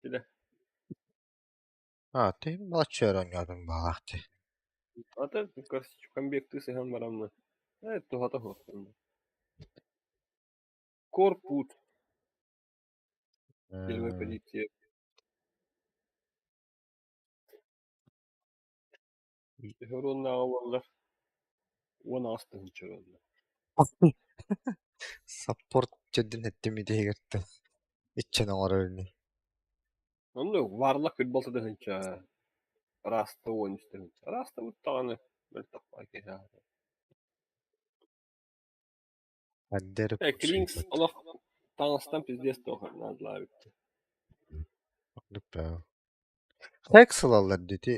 Билэ. А, ты балачча өр оонньоотуҥ баҕалаах дии. Ата конспектыы сыһан бараммын, ээ, туһата суох Корпут первая позиция. Төһө оруоннааҕа буоллар, 18 тыһыынча оруонна. Саппорт төрдүн эттим идэһигэртэн иччэн оҥорор ини. Онно варлак күлбалта тыһыынча, араста 13 тыһыынча. Араста даҕаны мөлтөх киһи Эрдэ эрэ Э, Клинкс олох таҥастан пиздец туох наадалаабыт. Секс ылаллар дии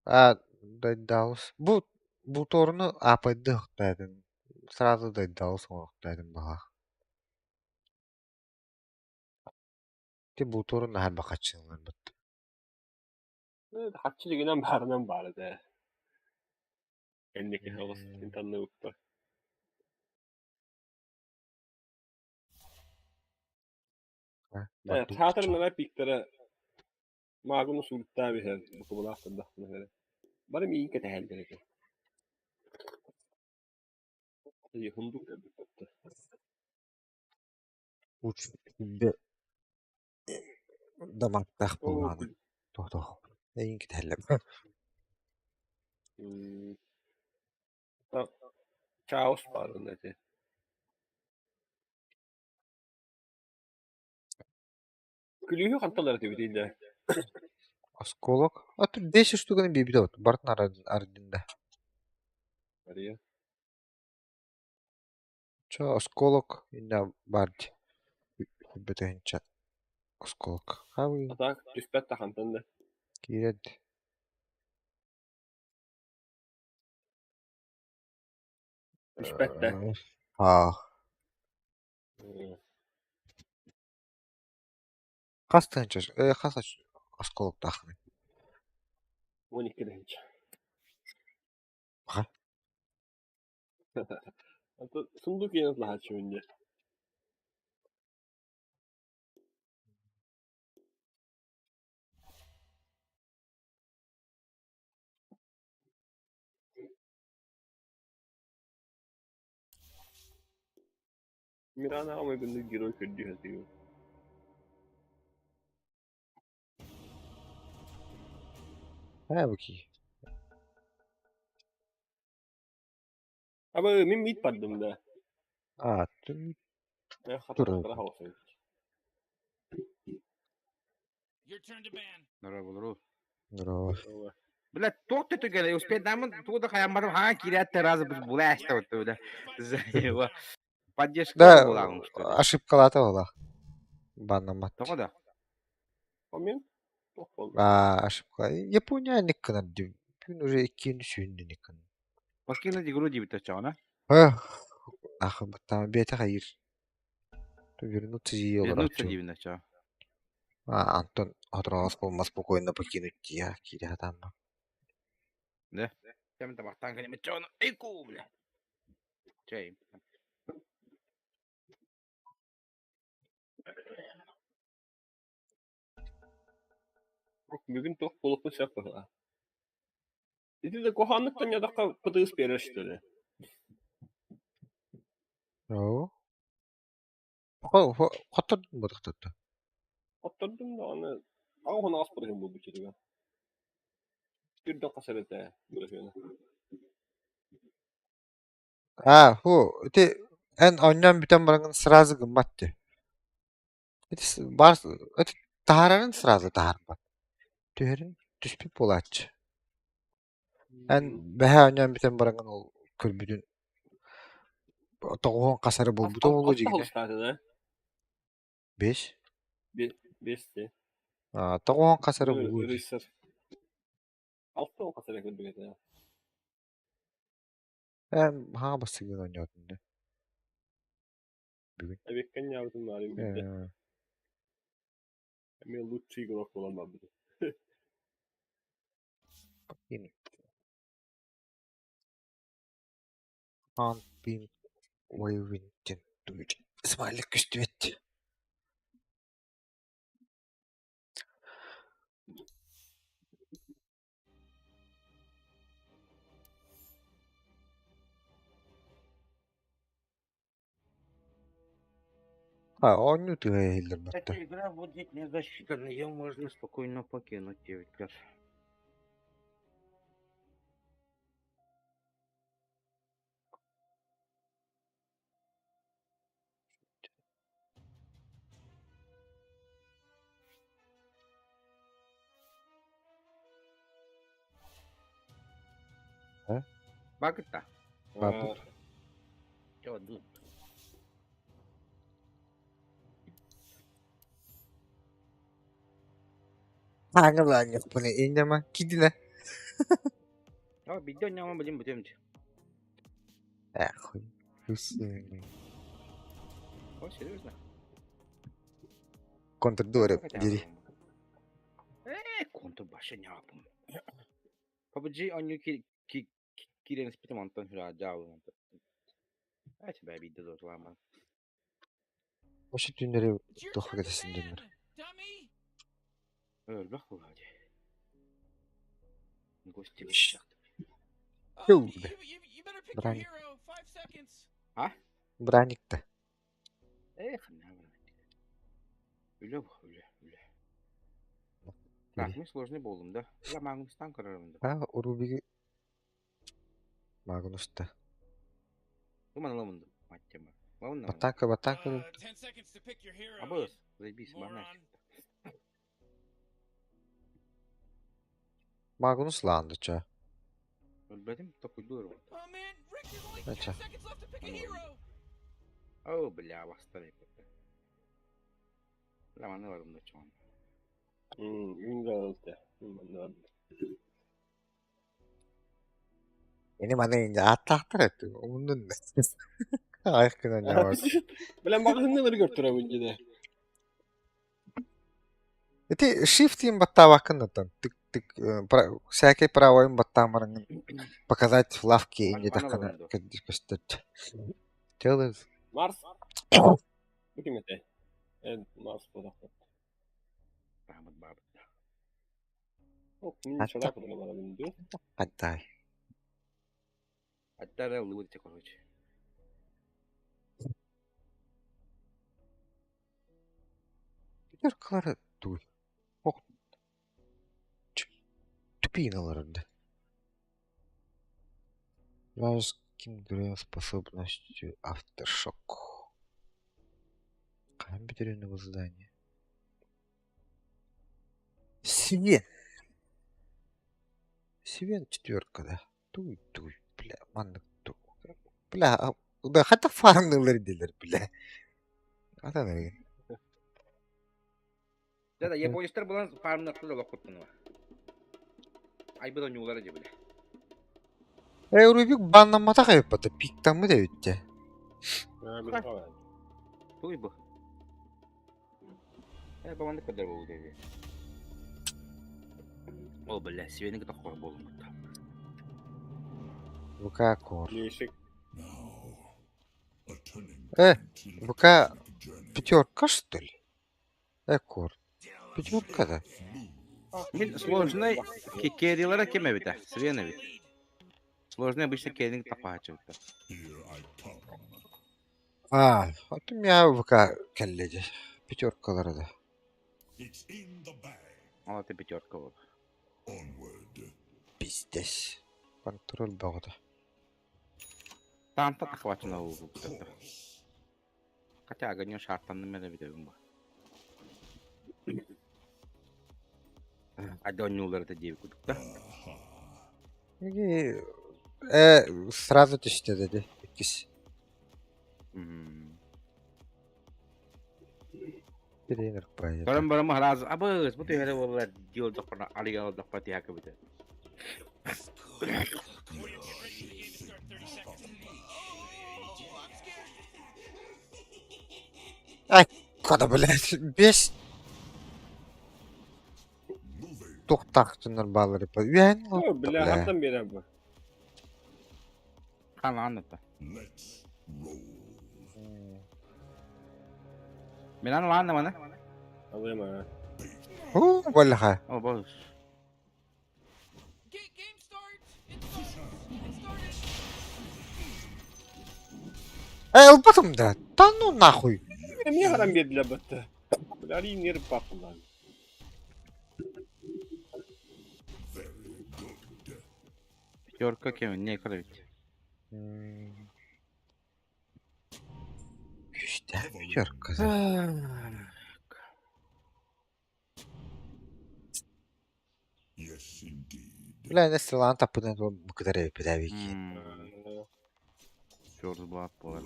А, дайдаалыс. Бу буторуну аапайдыахтаатын сразу дайдаалыс оҥоруохтаатын баҕа. Ти буторун наһаа бахаччыларбыт. Хаччы дигинэн баарынан баар этэ. Кэнники оҕус танныбыппар. Э, саатар нара пиктэрэ маагын усулуттаан иһэр букубалаах турдахпына эрэ. Бары миигин кэтэһэллэр этэ. Хундук кэлбит Даматтаах буоллаҕына тохтоо эйигин кэтэһэллэр. Чаус баарын этэ. Күлүүһү хантан этибитий да? Осколок. А тут 10 штук биэрбитэ вот барытын арыйдым да. Мария. Чё, осколок иннэ баар дии. Бөтөһүнчэ осколок. Хабый А так түспэт да хантан да. киирэр дии. Түспэт да. Аа. Хас тыһыынча хас осколоктааххыный? 12 тыһыынча. Ха. Сундук иэнэ лаһааччыбын дии. Мирана майгыннык герой көрдүү сатыыбын. Ээ бу кии. Абы мин миит бардым да. А, ты Хата Здорово, Здорово. Бля, туох да түгэнэ успейдааммын тугу да хайамматым хаҥа киирээт разы булаашта вот бля за его поддержка Да, буолаҕым что ли ошибкалаата буолаах. Баннаммат. Тоҕо да? Мен туох буолла? А, ошибка. Япония никкынар дии. Күн уже иккиэн сүүннү никкын. Покинуть игру диэбит оччоҕуна. Эх, нахуй баттаама бэйэтэ хайыыр. Вернуться дии Вернуться олорооччу. диибин оччоҕо. А, Антон отураҕас буолма спокойно покинуть дии киирэ сатаама. Да. Кэм табахтаан кэлим оччоҕуна айку бля. Чэй. Бүгүн туох буолуохпун сөп быһыылаах. Ити да куһаҕаннык ядахха ПТС биэрэр что ли? Оо. Хоттордун буотахтар Хоттордум даҕаны аҕыс бырыһыан буолбут дьиэтигэр. Үрдэх хас эрэ этэ бырыһыана. А, ху, ити эн оонньоон бүтэн бараҥҥын сразу гыммат дии. Ити баар ити таһаарарын сразу таһаарбат. Түһэрин түспүт буолааччы. Эн бэһээ оонньоон бүтэн бараҥҥын ол көрбүтүн тоҕуһун хас эрэ буолбута буолуо дьиҥинэ. Беш? Бес дии. А, тоҕуһун хас эрэ буолуо дии. Алта хас эрэ көрдүк этэ. Эн хаһан бастыгын оонньоотуҥ дии? Бүгүн. Эбиэккэ ньаабытым баарын билдэ. Эмиэ лучший игрок буолан барбытым. Аан Смайлик көстүбэт. А, оонньуу тыаһа иһиллэр Эта батта. игра будет не засчитана, ее можно спокойно покинуть, девять. А? Багыта. Бабут. Чё, тут? Аҥылаанньахпына инньэ кидинэ. А, видео няма, блин, будем. Эх, хуй. О, серьезно? Контрдуору дири. Э, контур баша няпым. PUBG оонньуу киирэн испитим, онтон сүрэ А тебя видео зотлама. Вообще түүннэри туохха кэтэсин дьоннор. Өлбөх буолаа дии. Гости Тю, Браник. А? Браник-то. Эх, Үлэ бу, үлэ, үлэ. Так, мин сложный буоллум да. Я Магнустан көрөрүм да. А, Рубиги Магнуста. Бу маналамын да. Мать тема. Лавын Батака, батака. Абыс, заебись, банан. Магнус лаандыча. Өлбөтүм, токуйдур. Ача. О, бля, бастар. Бля, маны барым да чоң. Үҥ Ини маны инде аттаахтар этти. Умнун. Айх гынан явар. Билэн маҕаһыыннары көртөрөбүн дьиде. Ити shift-ин баттаабаккын тык тык всякий правойын баттаан бараҥҥын показать в лавке инде таххана көстөр. Теле Марс. Бу ким этэй? Марс буолуохтаах. Рахмат бабыт. Ок, мин шалаак барабын дуу. Отдай. Аттара лыбыт короче. Пятеркалары туй. Ох. Тупиналар да. Вражеским героем способностью Aftershock. Компьютерного задания. Свен. Свен четверка, да. Туй, туй, бля, маннык ту. Бля, да хата фармнылар дилер, бля. Ата нерге. Да, да, японецтар булан фармнактыр олох куттунуба. Айбыт оонньуулара дии бля. Э, Рубик баннамматах эбит пиктаммыт эбит Туй бу. Э, баманды көдөр болу деби. О, бля, свени кытта болум. ВК кор. Лешик. ВК пятерка, что ли? Кор. Пятерка, да? Мин сложный керрилара кем эбит, Свен эбит. Сложный обычно керринг тапаачы. А, вот у меня ВК коллеги. Пятеркалар да. Ол это пятерка вот. Пиздец. Контроль бөҕөтө. Там-то тахвачына болду. Хотя огонь шартанны мен бит бу. Адонюлар это девку, да? Сразу түстэ dedi. Иккис. Тренер поедет. Барам барам раз абыз бу төһөрө болла диол докпана алига докпа тиһака бит. Ай, куда, блядь, бес туохтаахтыннар баалар Үөн О, бля, хантан берер бу. Хан анната. Мен аны лаанна мана. Алыма. Уу, балаха. О, бос. Э, ылбатым да. Да ну нахуй. Эмиэ харан биэрдилэр батта. Бля, нерв баппылан. Пятерка кем? Не, кровь. Күүстээх пятерка. Бля, не стрелан таппытын бу кытары эппитээбики. Фёрст блад буолар.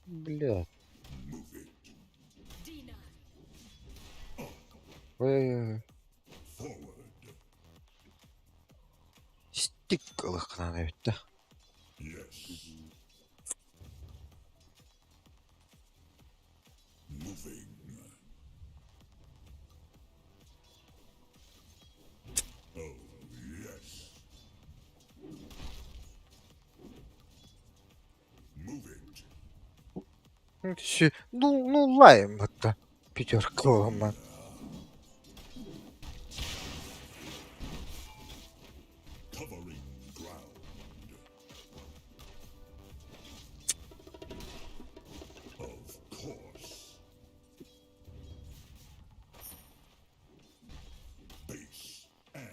Бля. Ой-ой-ой. Стик ылыххынан эбит да. Ну, ну лаем это. Пятерка ломан.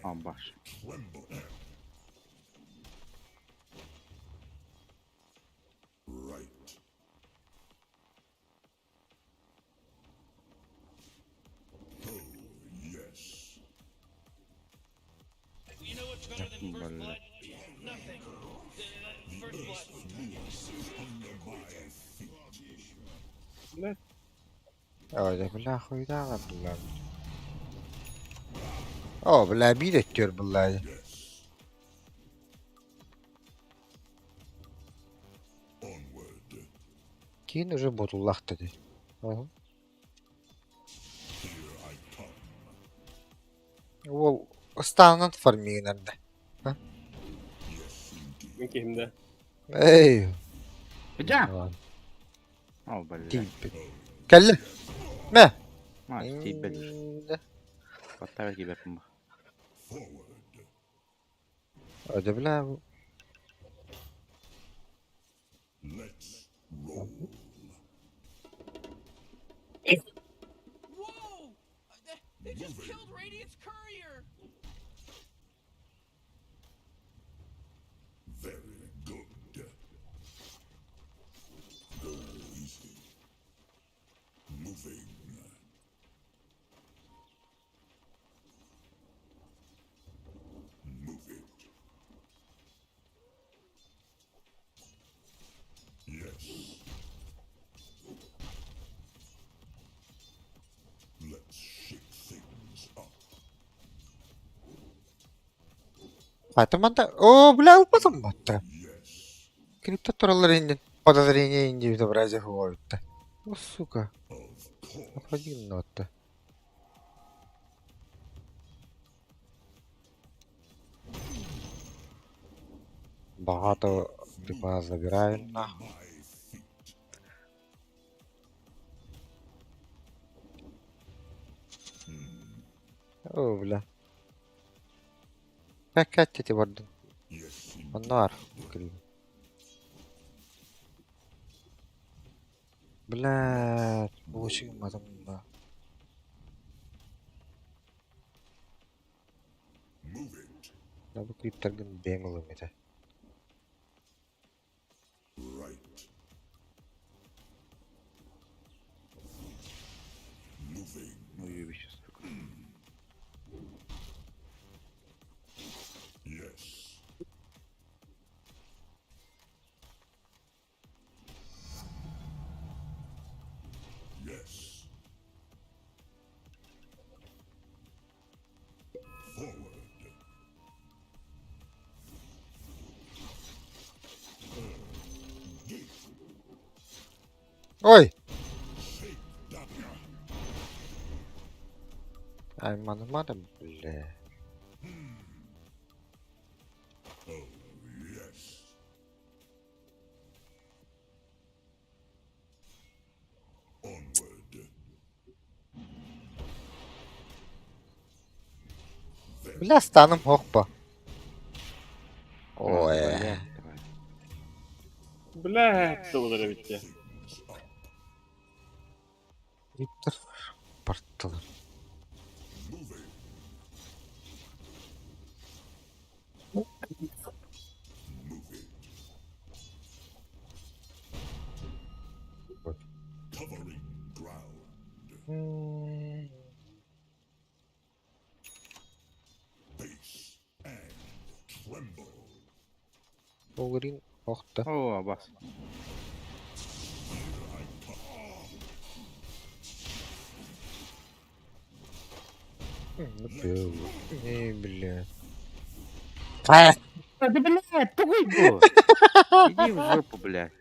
Амбаш. Бля. Бля, Ой, бля, хуйдала, бля. О, бля, биир өттүөр булла. Киин уже ботуллахта дии. Ага. Уол ыстаанан фармигинарда. мин киһимдэ. Эй. Бля! О, бля. Тиийбит. Кэллэ. Мэ. А, тиийбэт. Поставить киберпунг. Öde бля. Whoa! They just killed Radiant's courier! Хата О, бля, ылбатым батта. Крипто тураллар иннин. Подозрение инди безобразие хуойутта. О, сука. Отходи нотта. Богато типа забираем нахуй. О, бля. Как эти бардын? Оннар. Бля, очень матом да. Да бу крипторгын бэм ылым этэ. Уебище, сука. Ой! Ай, маны бля. Бля, станым хохпо. Ой. Блядь, тыллар эбит дии. Виктор порталар. М, Олрин охта. О, бас. Ну, Эй, бля. Да, блядь, тугой был. Иди в жопу, блядь.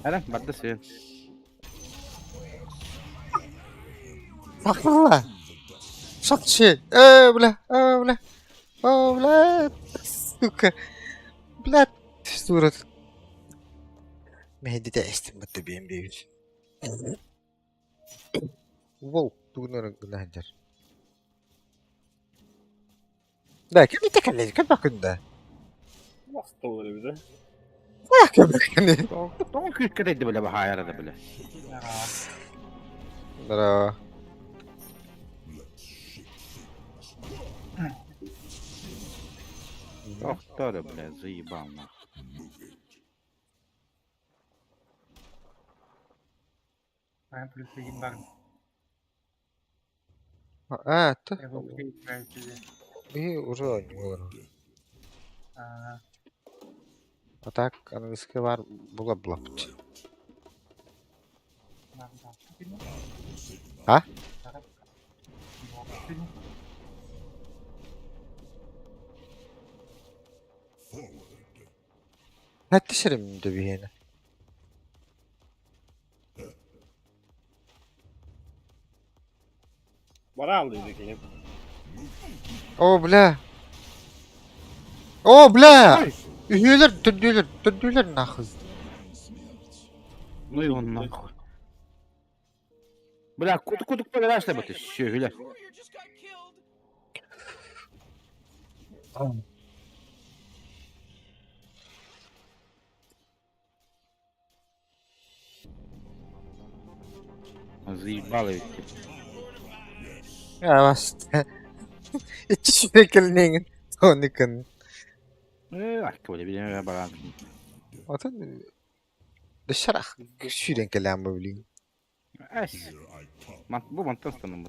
Ара, барда сүйен. Сахарла. Шапчи. Э, бля, э, бля. О, бля, сука. Бля, сурат. Мehdi эстим бытты биэн бейбит. Вол, тугунар гына хадjar. Да, ким ите кэллэ, ким бакында? Бас тыллар эбит, э. А, ким бакында? Тоҕо күүскэ тэйди бля баһаайара да бля. Здорово. Тохтор, бля, заебал нахуй. Плюс один бар. А, то. Я его играю тебе. Би уже оонньуулар. А, А так, аныгыскы бар була булаппыт. да, да. А? Хәтта сирим дөбиһиэнэ. Бара алды кини. О, бля. О, бля! Үһүөлэр, төрдүөлэр, төрдүөлэр нахуй. Ну и он нахуй. Бля, куда куда куда бу сүһүлэр. Warrior just got killed. Заебало ведь. Я бас. Ичи сүрекелнеңин. Тоникын. Э, арка бля, билеме баран. Отон дышарах сүүрэн кэлээн бу билигин. Эс. Ман бу мантан станым.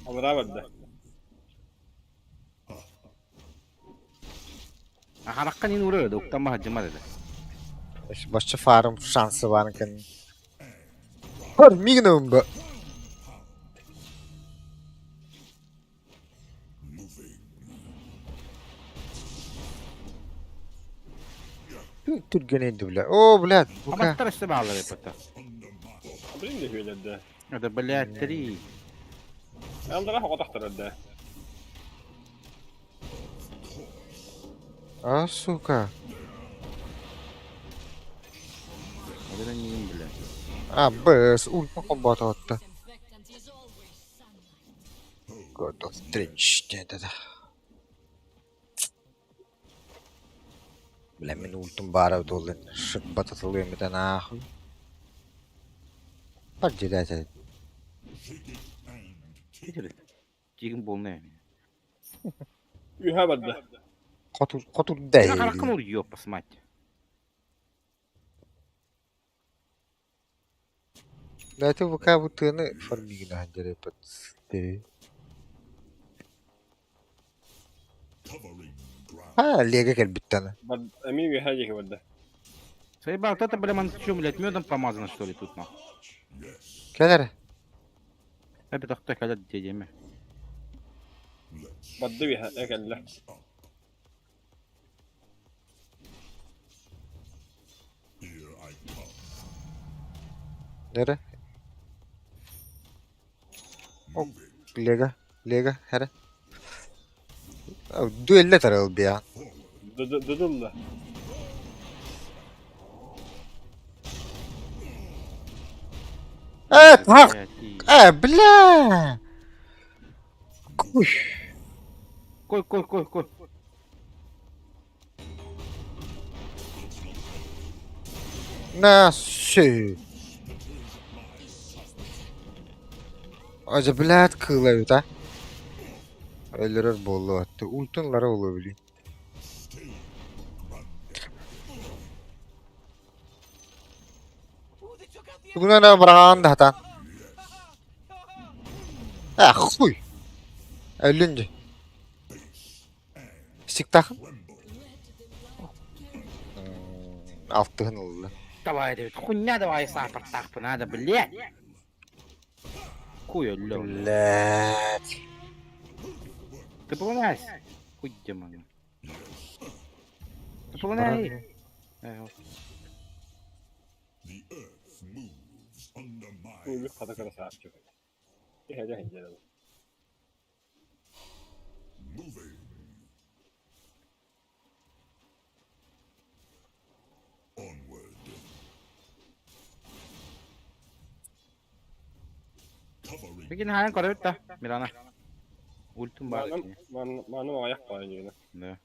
Алра барда. Харакка нин уры да уктан маха жымар эде. Бачча фарм шансы бар экен. Хор мигнум бу. Түргенейdi бля. О, бля, бука. Аматтар өстө баалар эпата. Блин де хүлэрдэ. Это, блядь, три. Алдара хотохтор да. А, сука. Это не им, блядь. А, бс, ульта комбат отта. Disinfectant is always sunlight. God of Strange, да-да. Бля, мин ультум баара долын. Шып бататылыым это нахуй. Бар дедать. Тигин болны. Үһэ барда. Хотур, хотур да. Харакка ур ёпа мать. Да это ВК бутыны фармигна ханжары пат. А, лега кэлбиттана. Бар эми үһэ диэки барда. Заебал, это, бля, ман чё, блядь, медом помазано, что ли, тут, нахуй? Кэлэр. Эпи тохтой калят дедеме. Барда үһэ экэллэ. Нere? О, лега. Лега, эрэ. Дуэллэ тарыл биа. Дыдылла. Э, так! Э, бля! Куй. Кой, кой, кой, кой. На, сүй. Ажа, блядь, кыыла эбит, а. Өлөрөр буолуо атты. Ультунлара буолуо билии. Тугунан эрэ быраҕаҕын да сатаан. Э, хуй! Өллүн дии. Сиктахын? Алтыһын ылла. Давай, Давид, хуйня давай саапартаахпын, надо, блядь. Хуй өллө. Блядь. Ты полонайся. Хуй демон. Ты полонай. Уйбут хата красавчик. Иһэ дьэ Билигин хаһан көрөбүт да, Милана. Ультум баар кини. Мааны аҕыйах баҕайы дьиҥинэ. Да.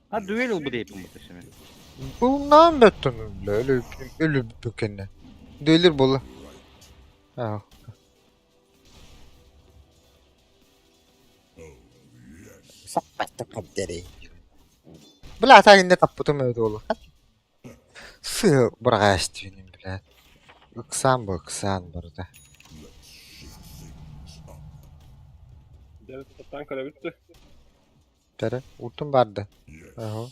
А дуэль ылбыт эппин бу төсөмө. Bundan бөттөн өлө өлө бүкенне. Дөйлөр буолла. Аа. Саппатта каддери. Бля, тагинде таппытым öyle olur. Сыы быраҕаастыынын блядь. Ыксаан бу ыксаан барда. Дьэ таптаан көрөбүт да. Тэре, утум барды. Аһа.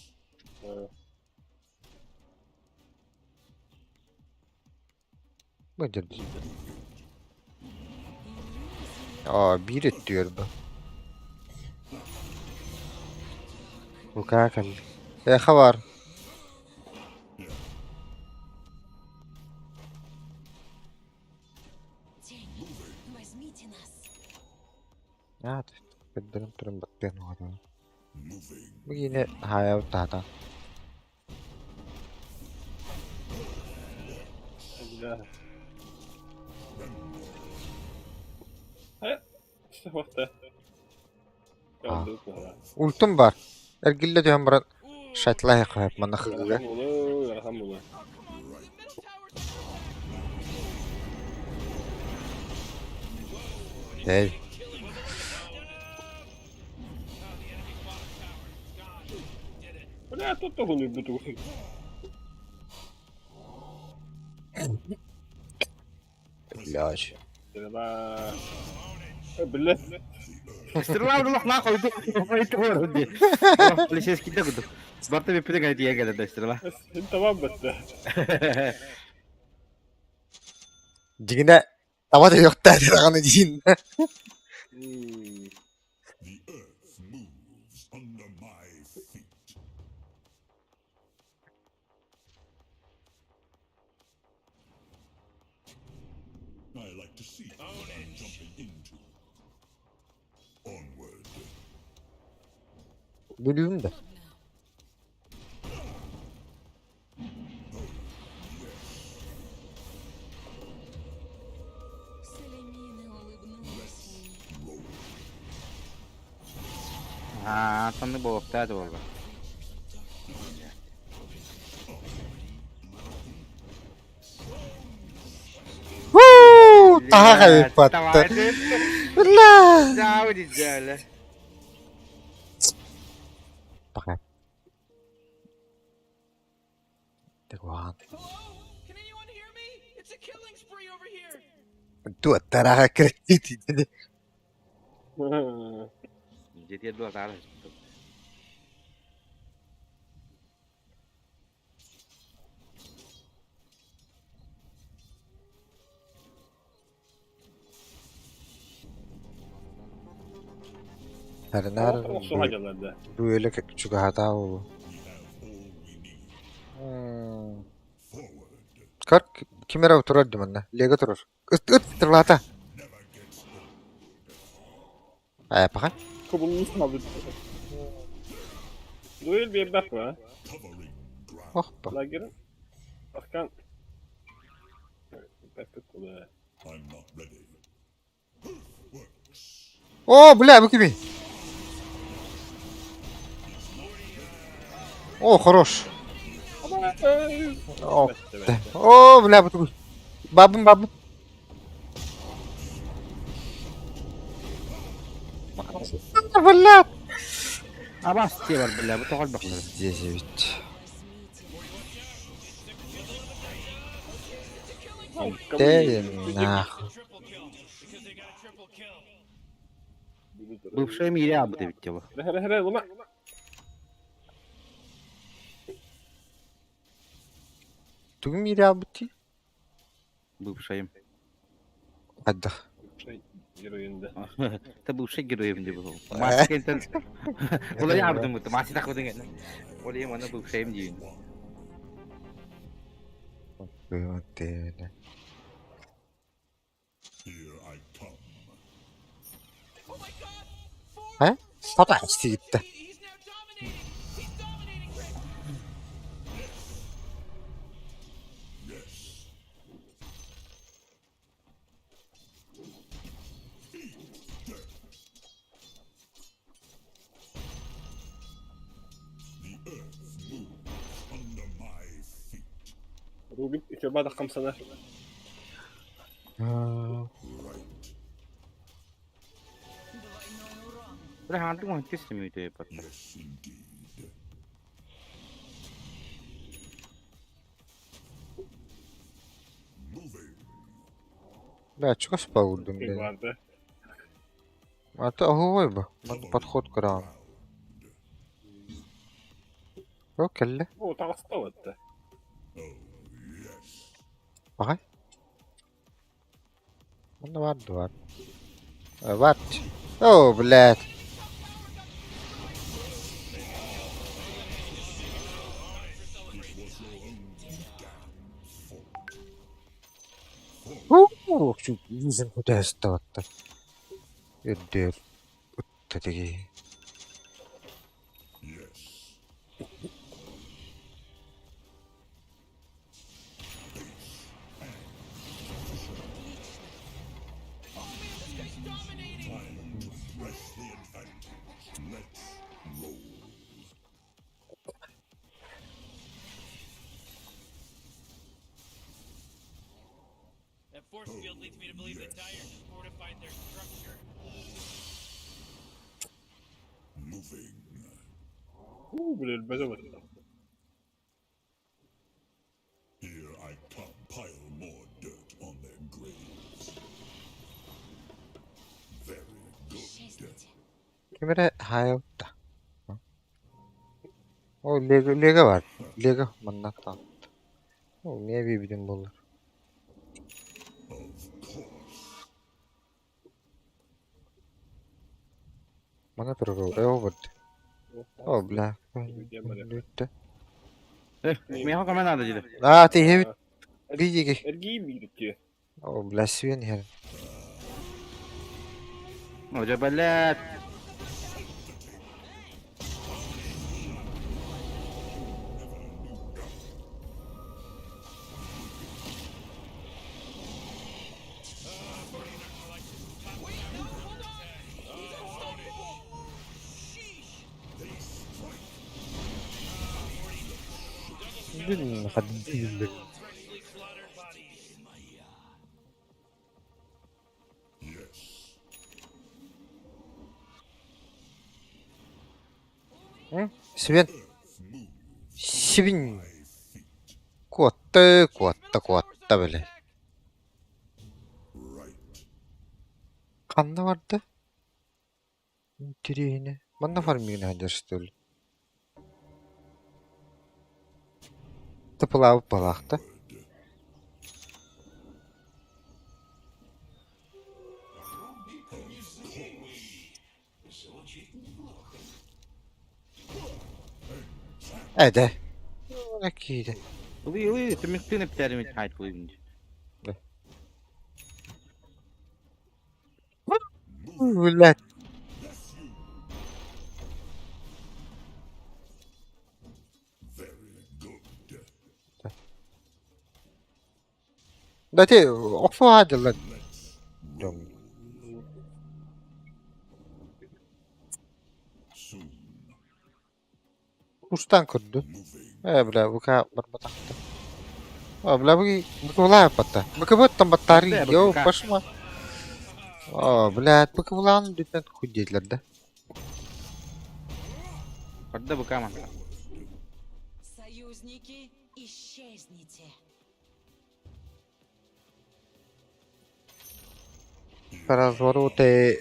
Бу дьэрдии. Аа, биир өттүгэр бу. Лука кэлли. Эхо бар. Тень, возьмите нас. Аа, көрдөрөн туран баттыан оҕото. Бу киинэ хаайабыт таата. Бля. Э, суохта. Аа. Ультум бар. Эргиллэ түһэн баран шатлай хаап манна хыгыга. Ыарахан буолуо, ыарахан буолуо. Эй. Бля, тут того не буду. Блядь. Стрела. Бля. Стрела улах на койду. Койду ди. Полицейский да куду. Барта биппите гайд тиийэн кэлэр да стрела. Син табан бэтте. Дьиҥинэ таба да үөхтээ даҕаны диин. The earth moves under my feet. I like to see what I'm jumping into. Onward. Бүлүүм да. Not now. Салемины улыбнулись мне. Аа, танны буолуохтаа да буолла. Вуу! Таһа хайыппатта. Бля! Даа дижээлэ. Пока. Так ладно. Hello? Can anyone hear me? It's a killing spree over here. Туоттараха кредит. Дьиэтигэр дуо таара. Харинаар Оҕо охсуһа да. Бүөлэ чугаһатаа буолуо. We have all we need. М, Forward. Көр, ким эрэ турар дии манна. Лего турар. Ыт, ыт, тыллаата. Never gets old. Ээ, пахан. Кубулун алды. Дуэл биэрбэт ба. Covering ground. Ох, ба. Лагерь. Аркан. Бэппит була. I'm not ready. Works. О, бля, бу кимий? О, хорош. О, О, бля, бу тугуй. Бабын, бабын. Бля. Абас бар бля, бу тоҕол бахтар. Пиздец ведь. Ты нахуй. Бывшая мире абыта бит бу. Хэ хэ лума. Тугу мире абыти? Бывшая. Аддах. Героинда. Это бывший герой деп бу. Маска энтен. Олар ябдым бу. Маска так бу. Ол эм аны бывшая дейин. Ты, Here I come. Oh my god! Four А? Сата сигитте. He's now dominating! He's dominating Rick! Yes. Eat dirt. The earth moves under my feet. Рубик үчөбә да камсана. Right. Двойной урон. Бля, хантың он тестим өтө пат. Yes, indeed. Moving. Бля, чего спал бля? Барды. А то ой бу. Ман подход курам. О, келле. О, таҕыста батта. Oh, yes. Баҕай. Манна бар да бар. Бар. О, блядь. It was your own damn fault. Forward. Уу, чү юзен хөтөстө баттар. Өдөр. Үттэтиги. Yes. Time to press the advantage. Let's roll. That force field leads me to believe that Dire just fortified their structure. Moving. Уу, бля, бөзө батта. Here I come. Pile more dirt on their graves. Very good. Исчезните. Кимэрэ хаайта. О, лего лего бар. Лего манна таат. О, мие бибидин болар. Of course. Мана турар. Э, о, бат. О, бля. Бүттэ. Э, меха кама надо диде. А, ты хебит. Видиги. Эргии биирти. О, бля, свин хер. Ожа блядь. Wait, no, hold on! He's unstoppable! Sheesh! Блин, ходили. Yes. Свин. Earth moves Свин. my feet. Куотта, куотта, куотта, бля. Right. Ханна барды? Интересно. Манна фармигин хадер что ли? Тыпылабы балахта. Of course. Ээ Киирэ. Ылыы ылыы түмүктүүн эптээрим хайт кылыйбын. Блядь. Very good. Да ти охсуһаа дьыллар Let's дьон. roll. Soon. Кустаан көрдүм. Moving. Ээ бля ВК барбатахта. А бля вы быкылааппатта. Быкыбыттан баттаарый Да, йоо БК. пошма. А, блядь, быкыбылаан бүтэн хуй диэтилэр да. Барда БК ман. Союзники, исчезните. Развороты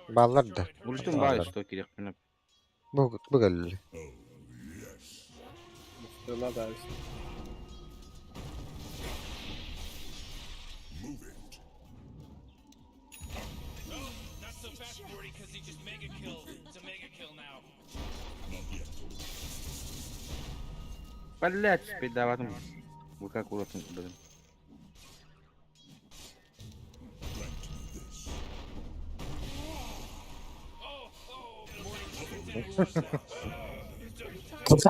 бааллар да. Ултун баар что кириэхпин. Бу бу кэллэ. Oh, yes. Стрела да. Move it. No, not so fast, Morty, because he just mega killed. It's a mega kill now. Not yet. Блять, спидаватым. БК кулатын блин. Grant me this. Oh, oh, Morty, it's a Kill.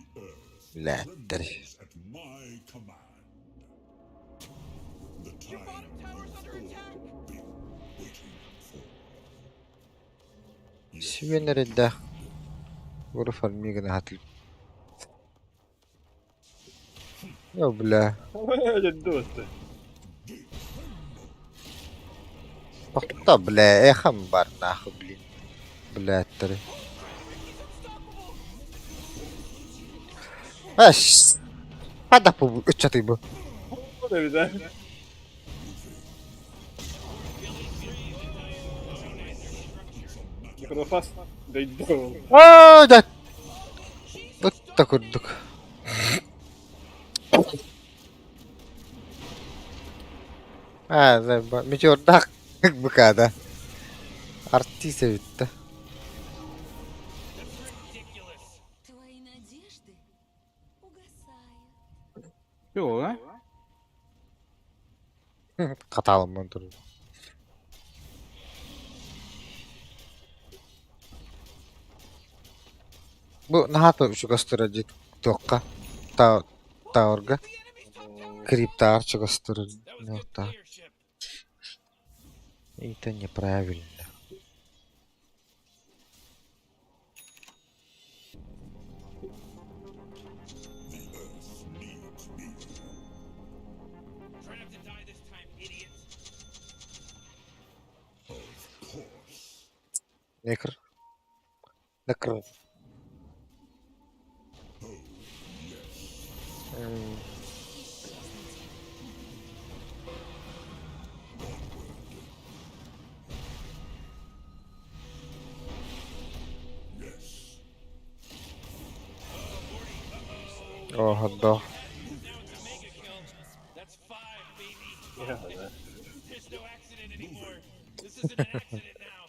The earth Блядь. trembles at my command. The time you've all been waiting for. Yes, Сүбэнэрдээх Уру фармигын хатыл. Йоо бля. Дьэ, Тохто бля, эхам бар нахуй, блин. Блядь, Аш. Хада бу үччаты бу. Да. Некрофас дойду. Аа, да. Ытта курдук. Аа, да, метеордах быкада. Артист эбитте. That's ridiculous. Твои надежды угасают. Юу а? Каталыман тур. Бу наһаа чугас турар дии туохха та таурга криптаар чугас турар That was good та leadership. Это неправильно. the earth needs me. Try not to die this time, idiot. Of course. Некр. Некр. Oh, yes. М, Исчезните. Onward. Yes. О, да. Now it's a mega kill. That's five, baby. There's no accident anymore. This isn't an accident now.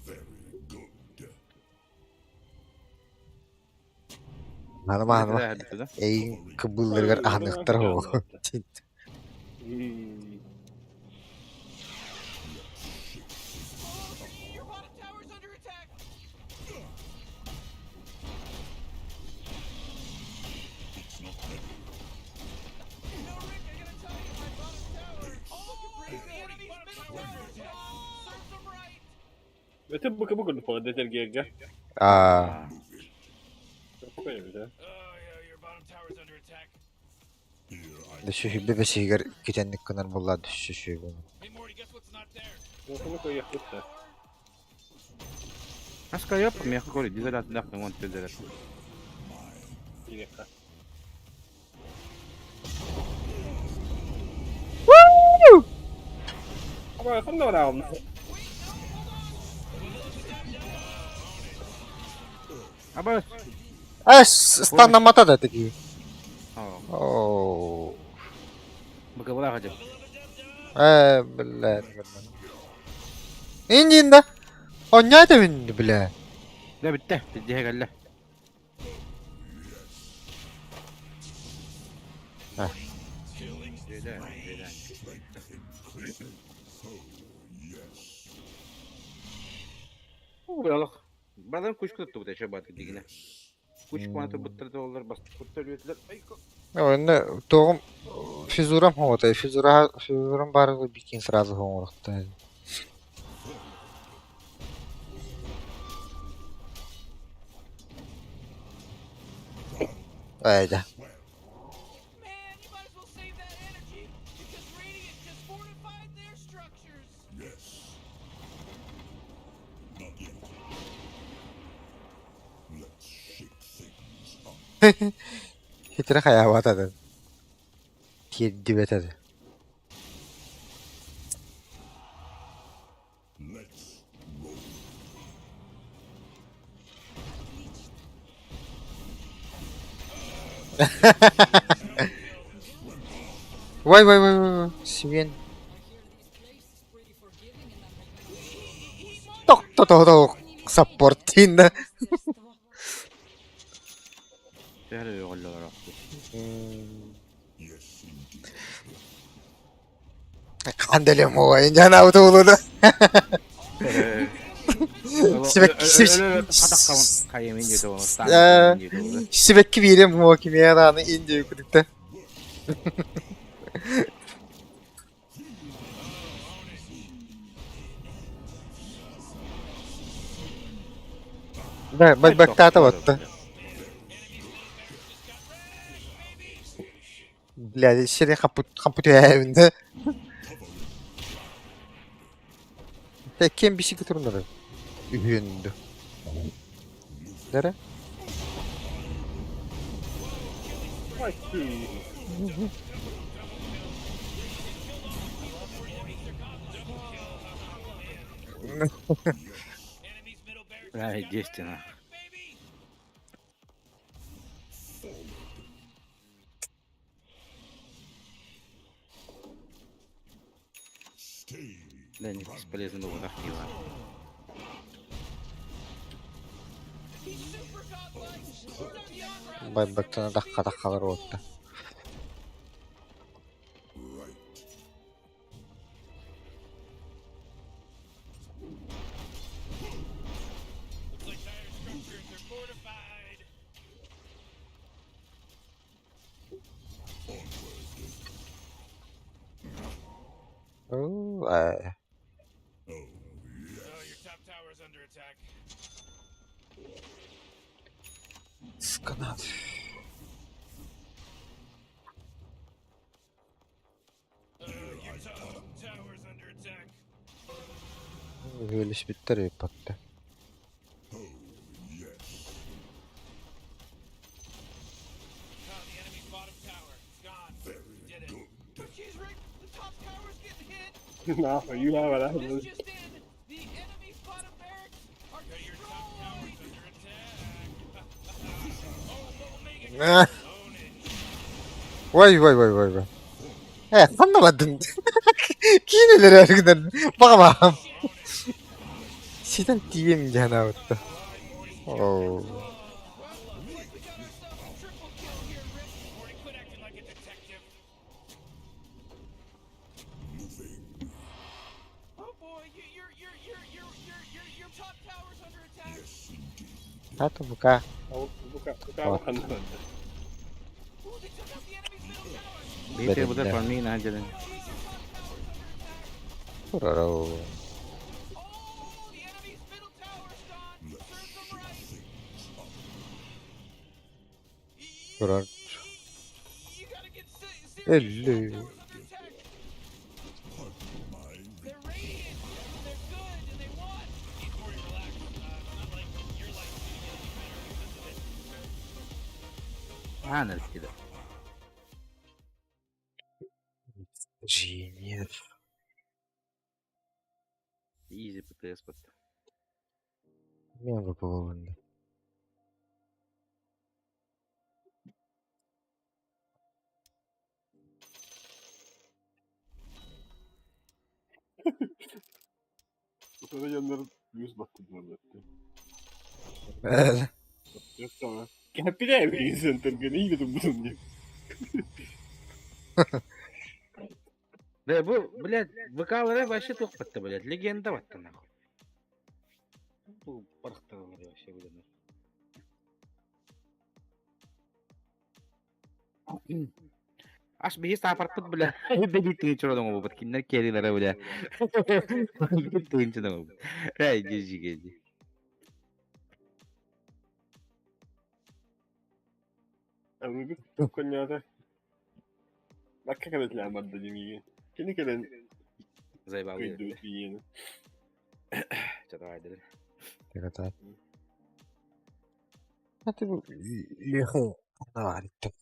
Very good. Маныма маныма. Эйин кыбылларыгар аһыныктар хоо. Your bottom tower's under attack. It's not ready. No, Rick, I gotta tell you, my bottom tower. Oh, the enemy's middle tower. Serves them right. Это быка-быка дупа, Аа. Move it. Oh yeah, your bottom tower's under attack. Here I Дөшү бэсигэр китэнник кынар булла дөшү бу. Hey Morty, guess what's not there? Аска яп, меха кори, дизелят дах не вон дизелят. Аба. Ас станнамата да таки. Оо. Оо. БК була хажып. Э, блядь. Индин да. Онньоо этэбин бля. Дэ бүттэ, пиздиһэ кэллэ. А. Дьүлэ, дьүлэ. Уу, Бадан кучка туттубут эчэ баты дигинэ. Кучка турбуттар да олар бастыктар үөтүлэр. Онно тоҕум физурам хоҕотой, физура физурам баарыгы бикин сразу хоҥорохтой. Айда. Man, you might as well save that energy because Radiant just fortified their structures. Yes. Not yet. Let's shake things up. Хитре хайаабатады. Тиэрдибэтады. Let's roll. Отлично. Вай вай вай вай. Свен. Ток ток ток ток. Саппортин. Мастерство. Төһө оҕоллоро. Yes, indeed. Ханделем оойын жана утуулуду. Сибэкки биирем муо кимиэрааны индию күдүктэ. Да, бактата батта. Бля, сири хапут хапут эбинде. Кем биши күтүрүнөр. Үһүндү. Нере? Бля, естественно. Stay. Да, не бесполезно было нахуй. Байбактана дахка дахкалар отта. Right. Looks like dire structures are fortified. Оо, аа. Oh, yes. Oh, your top tower's under attack. Сканат. Your top tower's under attack. Үһүөлүспүттэр ыыппатта. Oh, yes. Oh, the enemy's bottom tower. It's gone. Very Did it. good. But she's Rick. The top tower's getting hit. Нахуй, юлавара. This just in. The enemy's bottom barracks are destroyed. Your top tower's under attack. Oh, Omega. Own it. Вай вай вай вай вай. Э, ханна бадын. Киинэлэр өргөнөр. Бага Ситэн тием жанаабытта. Оо. We got ourselves a triple kill here, Rick. Morty, quit acting like a detective. Moving. Oh boy, you, your top tower's under attack. Yes, indeed. Тата бука. Бука ханна. Ooh, they took out the enemy's middle tower. Бейте будар фармин анжелен. Jeez, your top tower's under attack. Урароо. Oh, the enemy's middle tower's gone. Let's Serves them shake right. things up. Урар. You gotta get serious. Элле. Top tower's under attack. Pardon my They're radiant. They're good, and they won. Hey, Corey, relax. It's not like your life's gonna get any better because of it. Аана кида. Инженер. Изи ПТС бат. Мен выполнен. Дьоннор Плюс баттыдылар. Кэппитэ центрга не тумбутум диye. Да бу, блядь, ВК-лара вообще туох батта, блядь, легенда батта нахуй. Бу барахталар вообще, блядь. Ас биһи саапарпыт, бля, бэдии тыынча оҥобуппут, кинилэр киэрилэрэ, бля. Тыынча оҥобуппут. Эй, дьиги. Коннята. Бакка кэлэн барда димиги. Кини кэлэн Заебал. көйдүбүт биени. Чатаҕайдыр. Тегата. Это Леха наварит.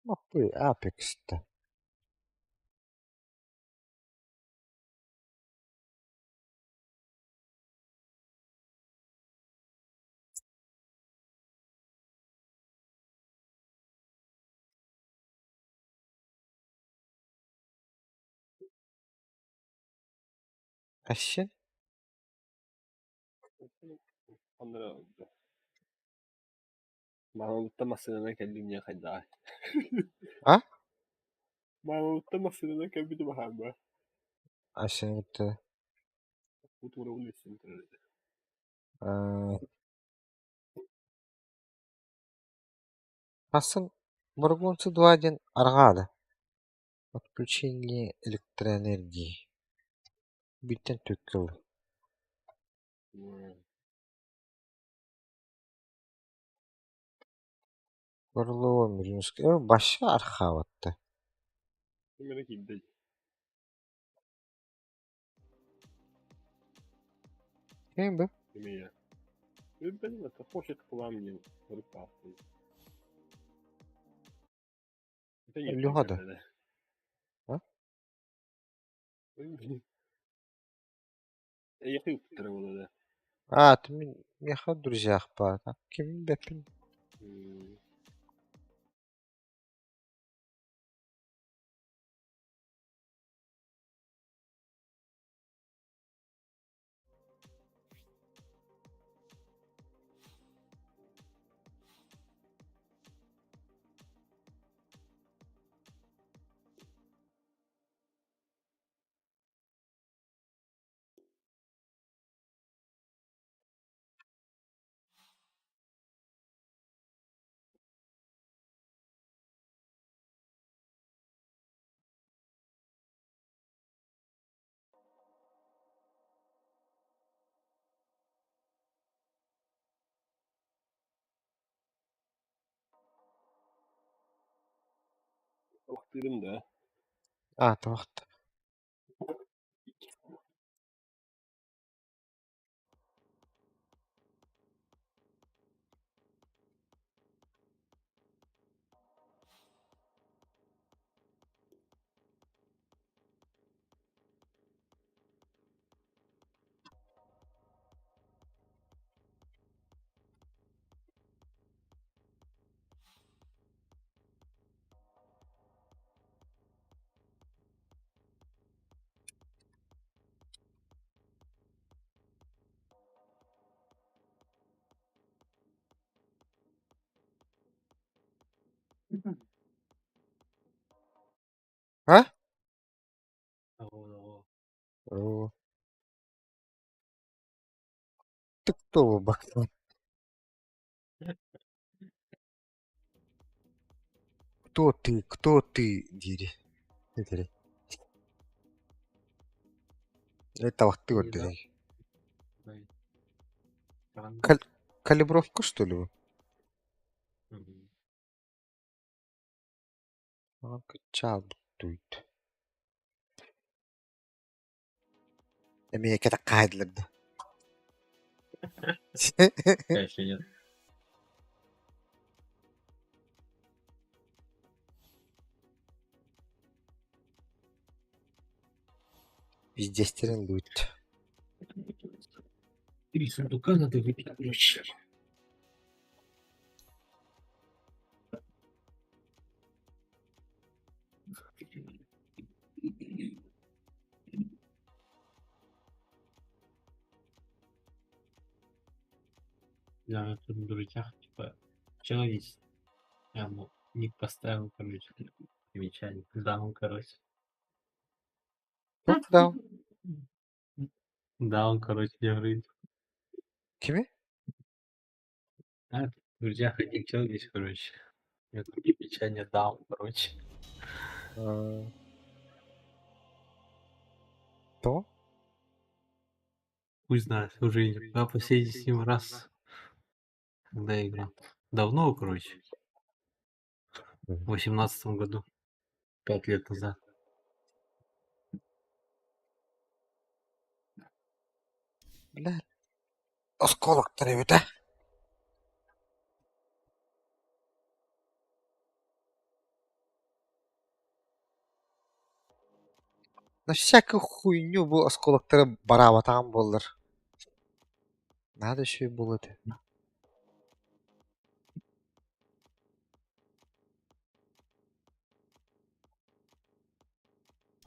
Маппы Apex-та. Ащен? Аннара Маамабыттан массыынанан кэллим диэн хайдаҕай? А? Маамабыттан массыынанан кэлбитим аһаама. Ащен кытта. Утуурабын үссүн турар этэ. Хассын Боргуонсу два диэн арҕаада. Отключение электроэнергии. Бииртэн түккэл. Горлова Мириновская баша архаабатта. Ким эрэ киирдэ. Ким бу? Кимия? Билбэтим это хочет к вам диэн суруктаахпын. Это не Леха да? А? Эйэхи ыппыттара буолуо да. А, ты меха друзьях па. Ким бэппин? Охтырым да. А, туохта. А? О. Ты кто, Богдан? Кто ты? Кто ты? Дири. Дири. Это вот ты вот дири. Калибровка, что ли? Чал туйт. Эмиэ кэтэххаайдылар да. Конечно, нет. Пиздестерин лут. Три сундука надо выбить ключ. Да, тут в друзьях, типа, человек, я ему ник поставил, короче, примечание. Даун, короче. Туох даун? Даун, короче, я говорю. Кими? А, в друзьях один человек, короче. У меня там примечание даун, короче. Аа, то? Хуй знает, уже я последний с ним раз, когда я играл. Давно, короче. В 18-м году. 5 лет назад. Бля. Осколоктар эбит ээ. На всякую хуйню бу осколоктары бараабатаҕым буоллар. Наада үчүгэй буолуо этэ.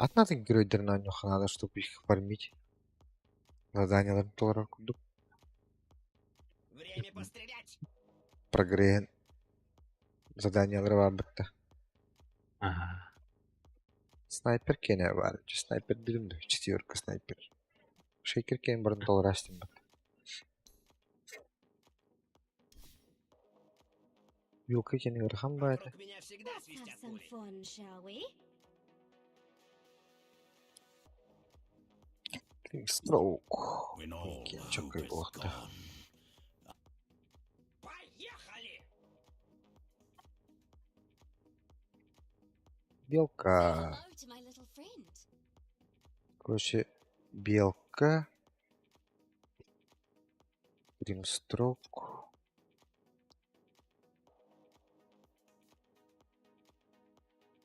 Атын-атын геройдарын оонньуохха наада, чтобы их фармить. Заданиеларын толорор курдук. Время пострелять! Прогресс заданиелара баар Ага. Снайпер киэнэ баар. Снайпер дым да, четверка снайпер. Шейкер киэн баран толорастым бат. Юлка киэнэ ыарахан баҕайы. Вокруг меня всегда Let's have свистят some пули. fun, shall we? Stroke. When all Киэн hope чөкөй is буолуохта. gone, Поехали! Say Белка. hello to my little friend. Короче, белка. Гримстрок.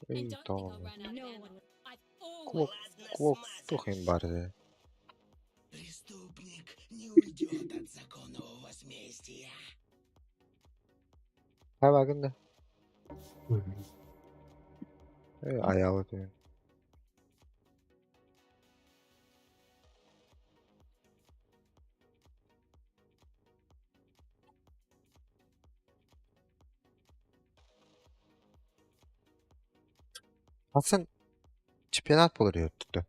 And И don't think I'll то. run out of ammo. I've Клок, always got клок, some. туох им баар ээ. Преступник не уйдет от законного возмездия. Хайбагын да. Мгм. Э, аялы түн. Атын чемпионат буолар үһү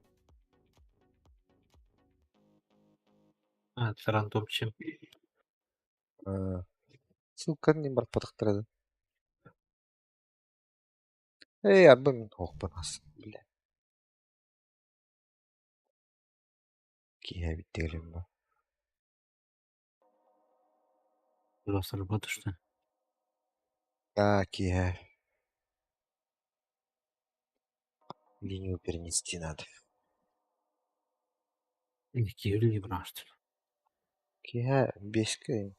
А, это рандом чем? Ссылканы не барбатахтара да. Эй, арбын оохпун ас. Бля. Киһи эбит бу. Завтра работа, что ли? Да, киһи. Линию перенести надо. Или Кирилл не что ли? Киһи беска.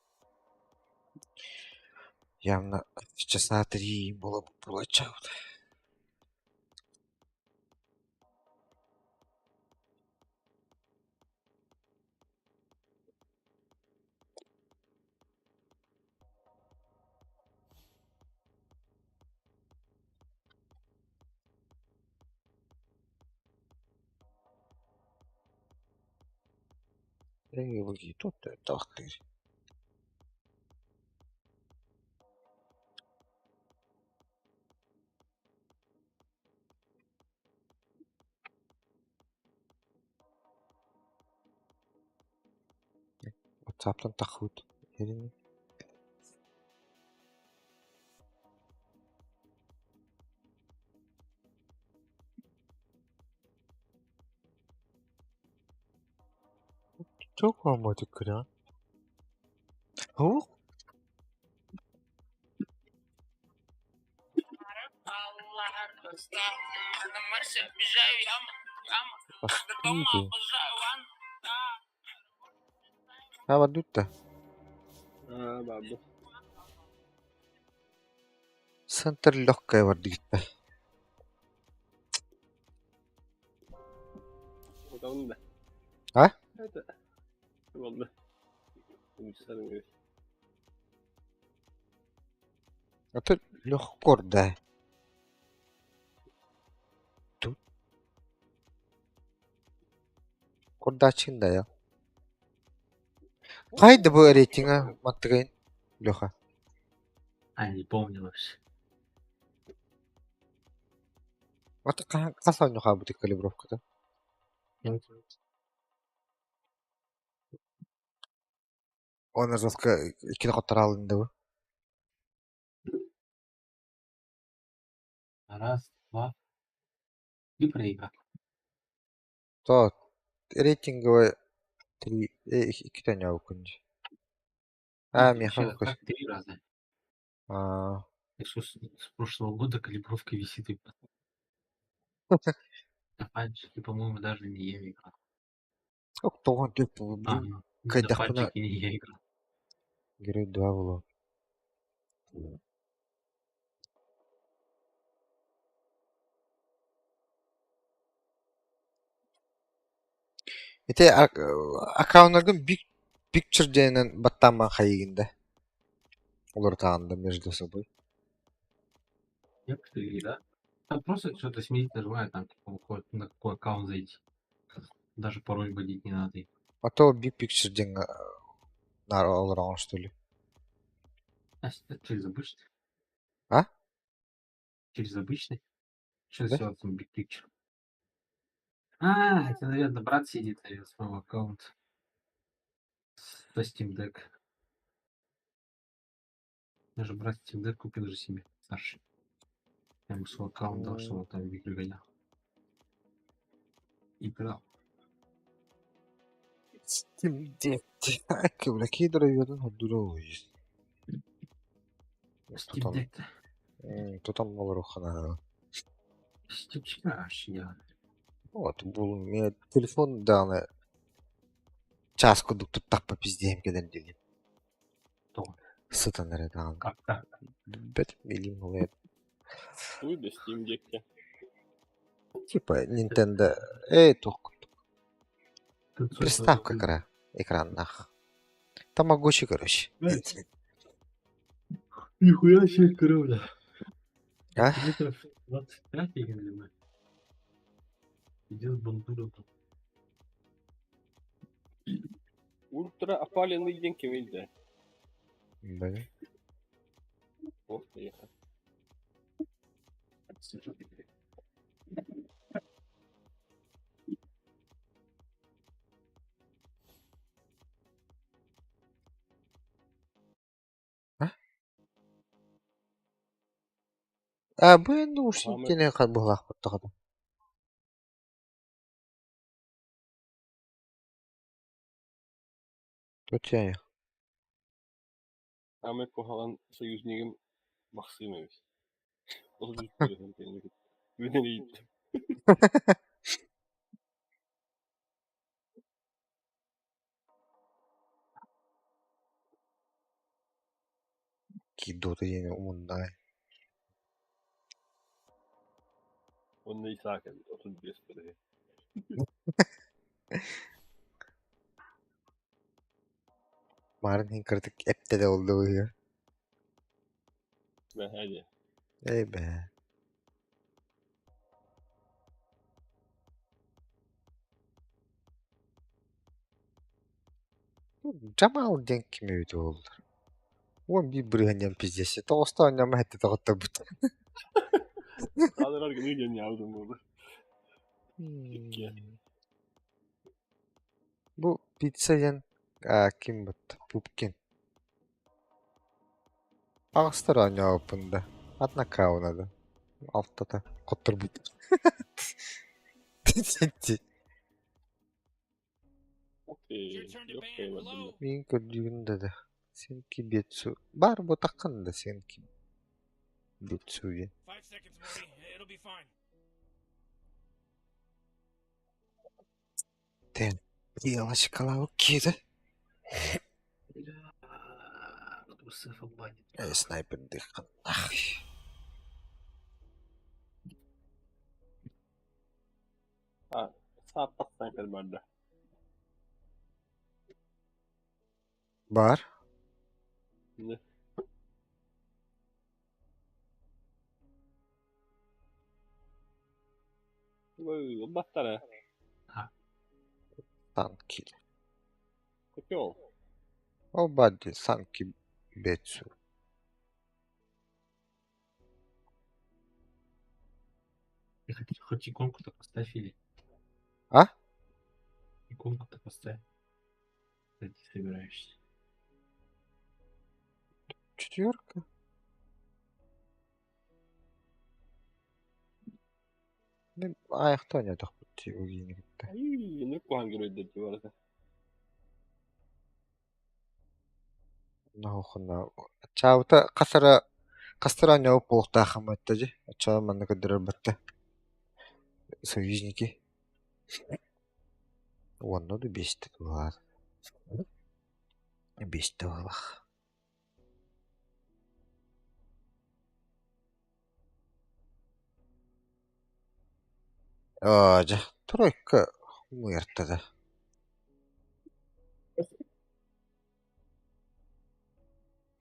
Явно часа 3 было бы получал. Эй, вы тут тахтыр. WhatsApp'тан тахут. Эрин. Çok olmadı kıran. Oh, Пастуты. А вот тут-то. Аа, баабы. Центр легкая бар дигитте. Отон да. А? Это. Болды. Үчсәрин өс. Это легко, да. Тут. Кордачин да я. Хайда бу рейтинга маттыгын. Леха? А, не помню вообще. Вот хас оонньуу калибровката? Уонна жестко иккини хоттораалын дуу? Раз, два, три проиграл. То рейтинговый три иккитэ оонньообуккун дии. Аа, Нет, миэхэ вообще, букка так три раза. Аа, Так что с прошлого года калибровка висит и на пальчике, по-моему, даже не я играл. тоҕо түөрт А, ну, на кыайдахпына пальчике не я играл. Герой два буолуо. Ити аккауннаргын Big Picture диэнинэн баттаамман хайыыгын да? Уларытаҕын да между собой. Некоторые, да? Там просто что-то сменить нажимаю, там типа выходит, на какой аккаунт зайти. Даже пароль вводить не надо. А то Big Picture диэҥҥэ наар олороҕун что ли? А через обычный? А? Через обычный? Что Да? сделать там Big Picture? А, это, наверное, брат сидит, наверное, с моего аккаунта. Со Steam Deck. Я же брат Steam Deck купил же себе, старший. Я ему свой аккаунт дал, чтобы он там в игры гонял. Играл. Steam Deck. Бля, кидр йодун ходура Steam Тутан, Deck-то. тутан олоруоххана. Steam вообще я. Вот, булун мен телефон даҕаны чаас курдук туттахпа пиздиэм кэлэн диэн. Тоҕо? Сытан эрэ даҕаны. Как так? Билбэтим илиим улайар. Туй да Steam Deck'те. Типа Nintendo эй туох Тут приставка кыра экраннаах. Тамагочи короче. Нихуя себе кровля. А? Метров 25 или мы. Идет бандура там. Ультра опаленный день кемелде. Да. Ох ты ехать. А? А бу эн Хамы наушниктине быһалаахпыт даҕаны. Тут я Аме куһаҕан союзнигым Махсым эбит. Ол Бүтүн ииттим. Кидота диэни умуннай. Онно Исаак эбит, 35 бырыһы. Марын иһин кыратык эптэ да буолла Бэһээ дии. Эй бээ. Джамал диэн ким эбит буоллар? Уон биир бырыһан диэн пиздец. Тоҕуста оонньомо хэттэ тоҕотторбут. Хаалар гыныы диэн ньаабытым буолла. Икки. Бу пицца диэн а, ким бут? Пупкин. Аҕыстар оонньообуппун да. Атын аккаунада. Алтата. Хотторбут. Окей, Your turn to yok ban. кыймадым. Below. Мин көрдүүгүн да да. Сенки Бетсу. Бар бу таххын да Сенки Бетсу диэн. 5 seconds, Morty. It'll be fine. Тэн. Белочкалау кида. Бля, Русефа банит. Э, снайпердыххын. Ах. А, сааппат снайпер барда. Бар. Не. Ой, баттара. Санки. Котел. Ол баар дии Санки Бетсу. Ты хоть, хоть иконку-то поставь или? А? Иконку-то поставь. Когда ты собираешься. Четверка. Аахта оонньоотохпут дии Евгенийи кытта. Ай, куһаҕан геройдар дии барыта. Онно Чаабыта хас эрэ хастара оонньообут буолуохтааххын этэ дии, оччоҕо манна көрдөрөр батта Союзники уонна дуу биэстэ баар биэстэ буоллах. Оо дьэ, тройка муйартада.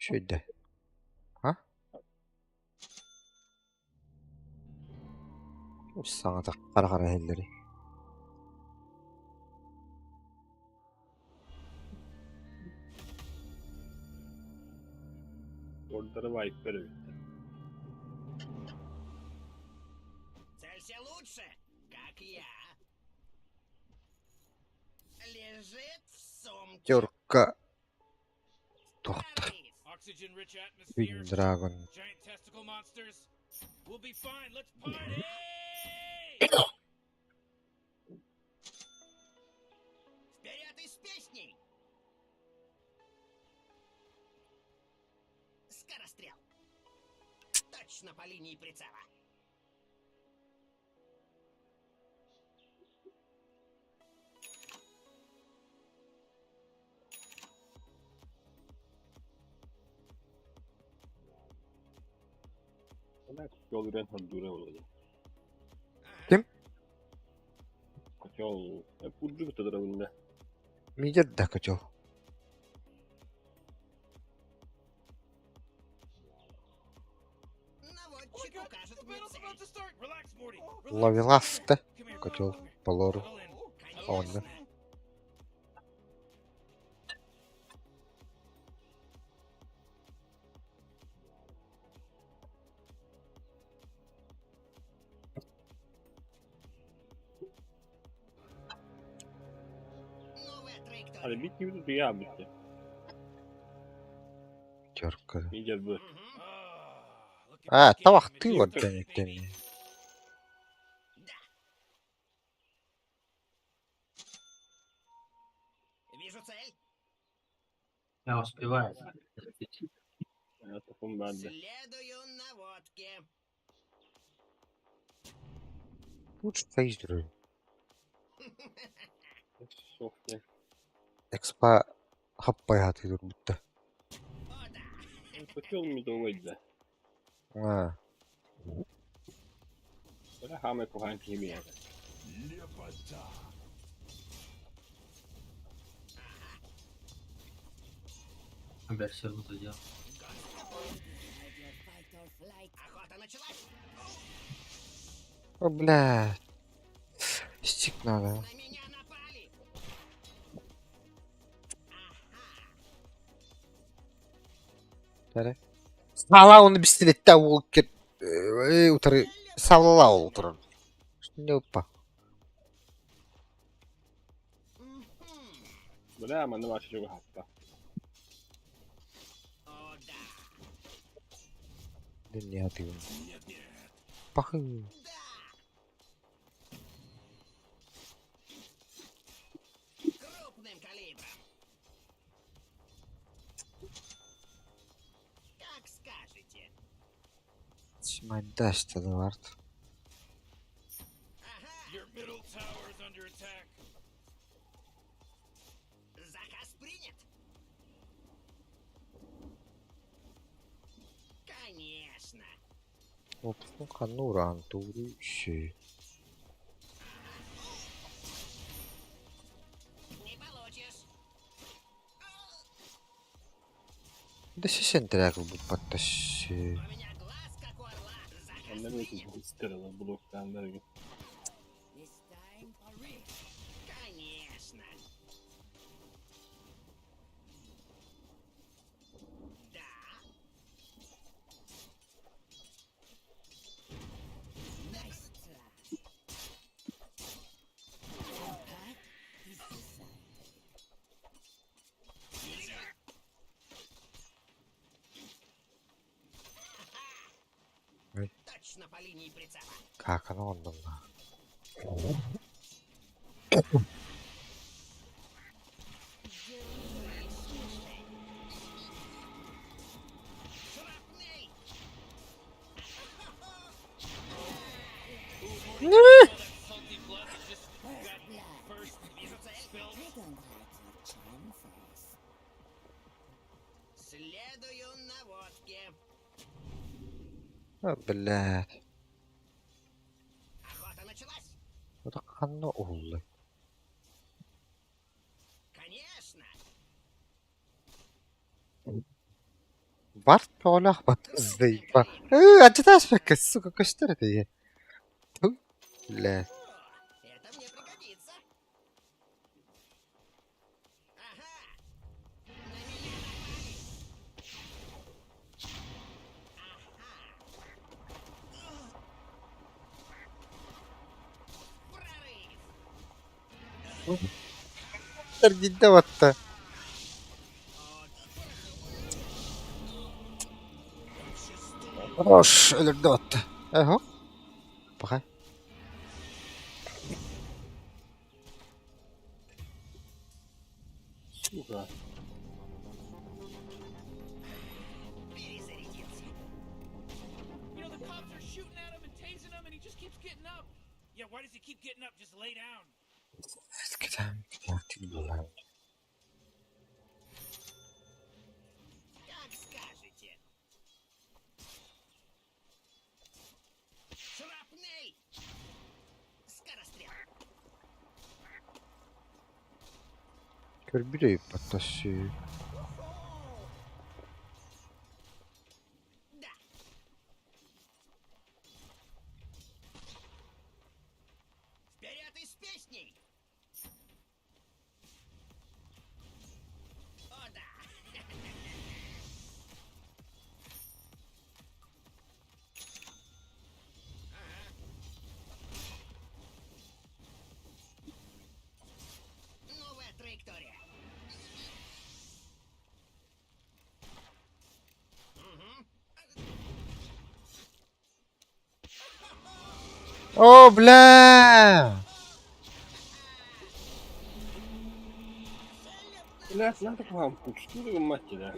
Үчүгэй А? Саҥата хара-хара иһэллэрий. Ордары вайпер эбиттэр. Целься лучше, как я. Лежит в сумке. Пятерка туохта Прорыв. Oxygen-rich Queen atmosphere. Dragon. Giant testicle monsters. We'll be fine. Let's party! Вперед и с песней! Скорострел. Точно по линии прицела. Котел үрэн хордуура буолуо. Ким? Котел курдук тыдырабынна. Мидер да котел. Наводчик Oh укажет The мне battle's цель. about to start. Relax, Morty. Relax. Ловеласта Come here. котел Come here. по лору. Settle in. Онно. Конечно. Новая траектория. Hadi bit gibi tutuyor bitti. Пятерка. Мидер bu. Ah, look at А, me getting тавахтыы material, орден baby. иккенни. Да. Вижу цель. Я успеваю. Takım bende. Следую наводке. Лучше фейсдер. Soft. Экспа хаппай хатыыр бутта. О, да. Котел мидовой да. А, Бля, хамай куһаҕан киһи миэхэ. Лепота. Опять все равно задел. Охота началась. О, бля. Стик надо. На меня напали. Ага. Сала оны бистилетте ол кет утары салала ол турар. Не опа. Мгм. Бля, манна башы чугу хаппа. О, да. Не хатыгын. Пахы. Да. Крупным калибром. Как скажете. Мадашта варт. Ага. Your middle tower is under attack. Заказ принят. Конечно. Опсун хануран туру ши. Не получишь. Да сисен трек бу патташи. У меня глаз как у орла. Заказ Annem принят. yok isterim bloktan dergi. Конечно. Да. Точно по линии прицела. Как оно он там? Шрапнель! Salty blood that just got first Вижу цель. spilled. Следую наводке. А, блядь. Охота началась. Это ханна улы. Конечно. Барт полях заебал. А читаешь, пока, сука, что это я? Тьфу, Бля. О, это мне пригодится. Ага. На меня напали. Ага. Прорыв. Гидде батта. Хорош, өлөрдө батта. Эхо. Пока. Сука. Перезарядился. You know, the cops are shooting at him and tasing him, and he just keeps getting up. Yeah, why does he keep getting up? Just lay down. Как скажете. Шрапнель! Скорострел. Көрбүрэй баттасы. Да. Вперед и с песней! О, да! Ага. Новая траектория. Угу. О, бля! Блядь, надо к вам, что вы мать да?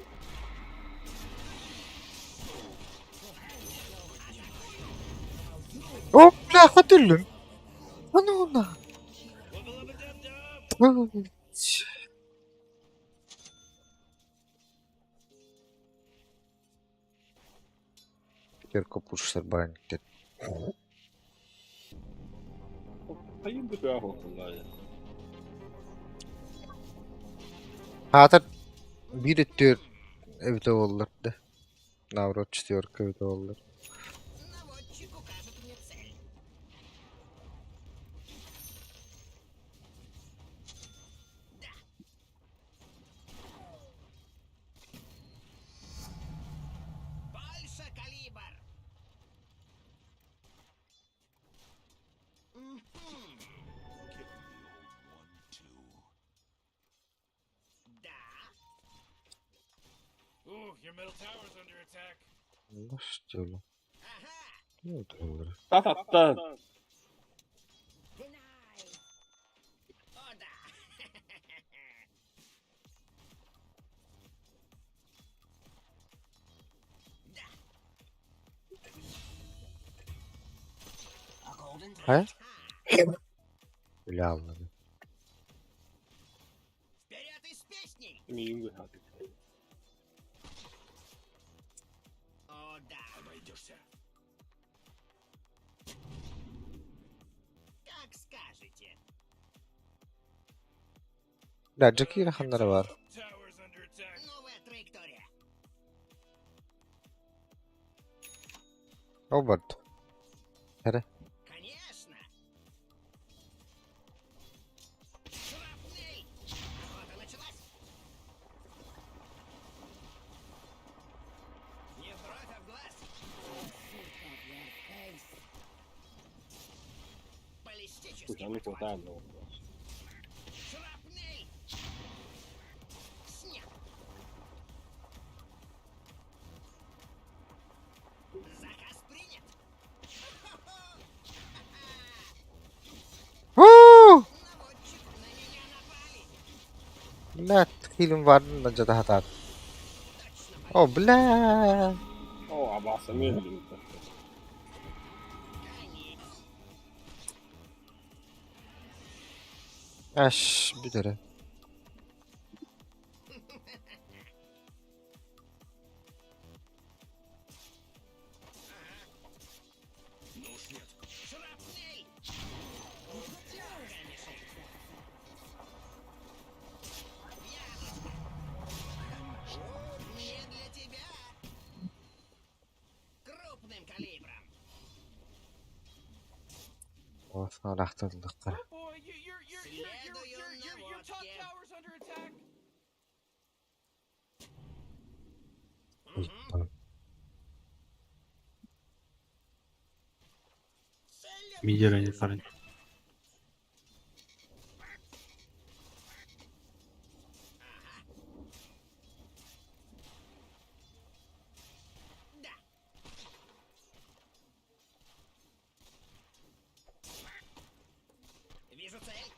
О, бля, хотылым. А ну на. Блядь. Пятерка пушер баран. Поем бы туда, блядь. Хатыр bir tür evde olurdu. Наоборот, четверка evde olur. Наводчик укажет мне цель. Да. Больше калибр. Мгм. Give 'em the old 1-2. Да. Ooh, your middle tower's under attack. Ну что ли? Ага. Ну, добре. Та-та-та. О, да. He? Бля, anladım. Вперед и с песней. Миим выход. О, да. Обойдешься. Как скажете. Бля, Джеки ханнары var. Tower's under attack. Новая траектория. Robert. Конечно. Шрапнель! Охота началась. Не в бровь, а в глаз. Баллистический Слушай, а не подход. хватает одного. Шрапнель! Снят. Заказ принят. Бля, хилим бардын да дьадаһатаат. О, бля. О, абааса мен. Аш, бүтэрэ. Ну уж нет. Шрапнель! Не для тебя! Крупным калибром! Оос, арахталлахтара. Oh boy, you, your top tower's under attack. Мидер они парни. Вижу цель!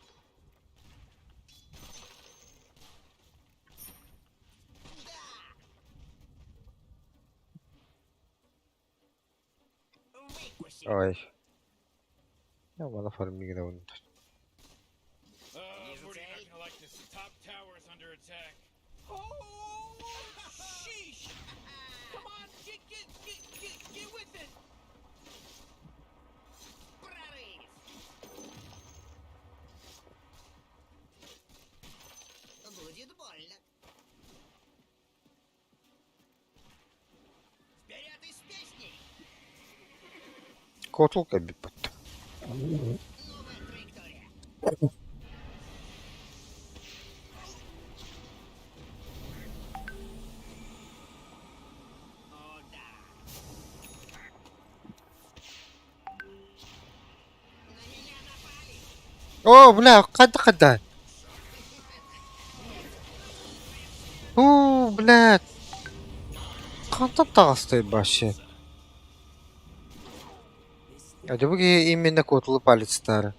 Да! Выкуси! Ой. Я мана фармигна унтар. You're not gonna like this. Top tower's under attack. Oh, sheesh! Come on, get with it. Прорыв! Будет больно. Вперед и с песней! Котулка биппат. Новая траектория. О, да. На меня напали! О, бля, қайда қайда? О, бля. Қантан тағастай вообще. А дебуги именно котулу палецтары.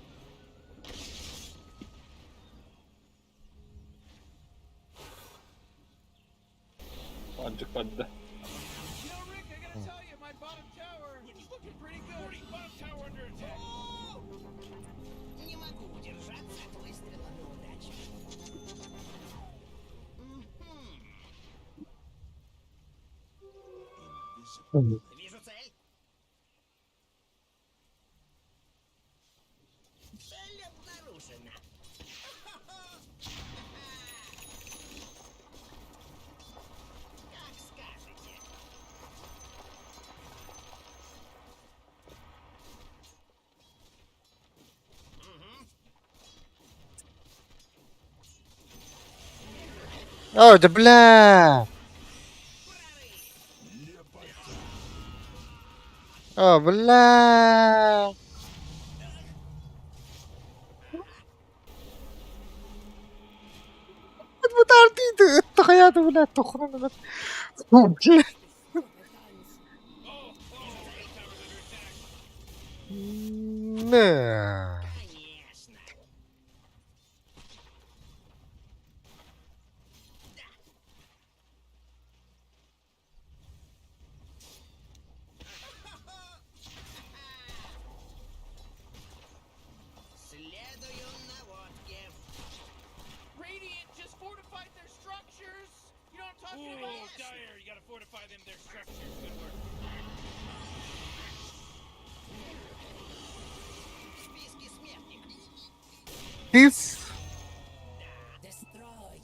Аджик падда. You know, Rick, I gotta tell you, my bottom tower is looking pretty good. Bottom tower under attack. О! Не могу удержаться от выстрела на удачу. Мгм. Вижу цель. Цель обнаружена. Как скажете. О, да бля. О, бля. Бутардиды, тахаяды, бля, тохраны, бля. Бля. Не. Конечно. Следую наводке. Radiant just fortified their structures. You know what I'm talking about? Dire, you gotta fortify them, their structures. Good work. В списке смертников. Пиф.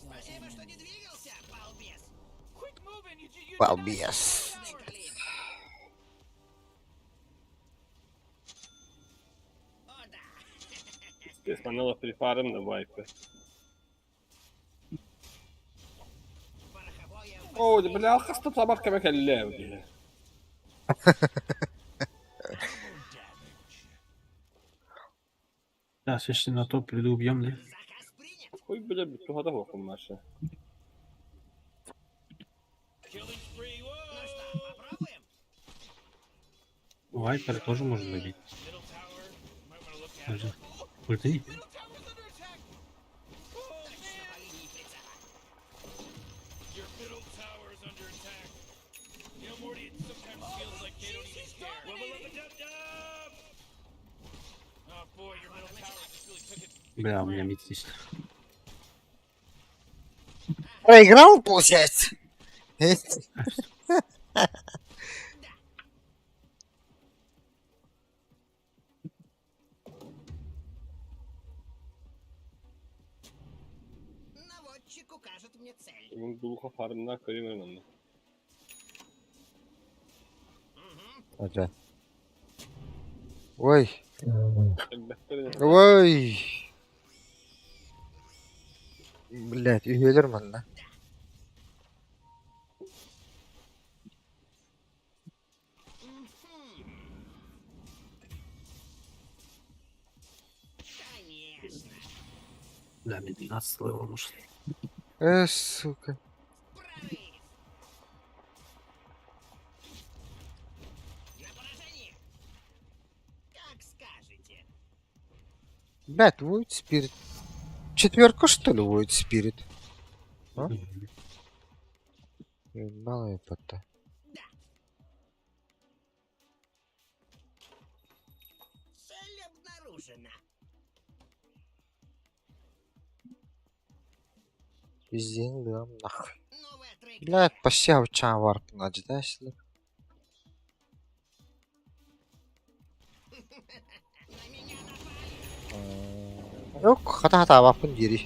Спасибо, что не двигался, балбес. Quick moving, you Балбес. О, да. Спес манала прифарм на вайпе. Пороховое О, да бля, хаста табар кемек элле. Сейчас, если на топ приду, убьем, да? Заказ принят. Хуй, бля, биту хада хохум наша. Killing spree. Ну Whoa! что, попробуем? Вайпер тоже можно добить. Middle tower. You might wanna look at Подожди. Ультани. Middle tower's under attack. Oh Точно man. по линии прицела. Бля, у меня мид здесь. Проиграл, получается? Наводчик укажет мне цель. Бүгүн Дулуха фармна көрүм манна. Ага. Ой, Элбэхтэр ой. Блядь, үһүөлэр манна. Конечно. Бля, мне 12 level нужен. Сука. Прорыв. На поражение. Как скажете. Блядь, Void Spirit. Четверка, что ли, Void Spirit? А? Мгм. Малая пота. Цель обнаружена. Пиздень, да, нахуй. Новая траектория. Блядь, почти овчан варп начали. На меня напали. Yok, hata hata варпын дири.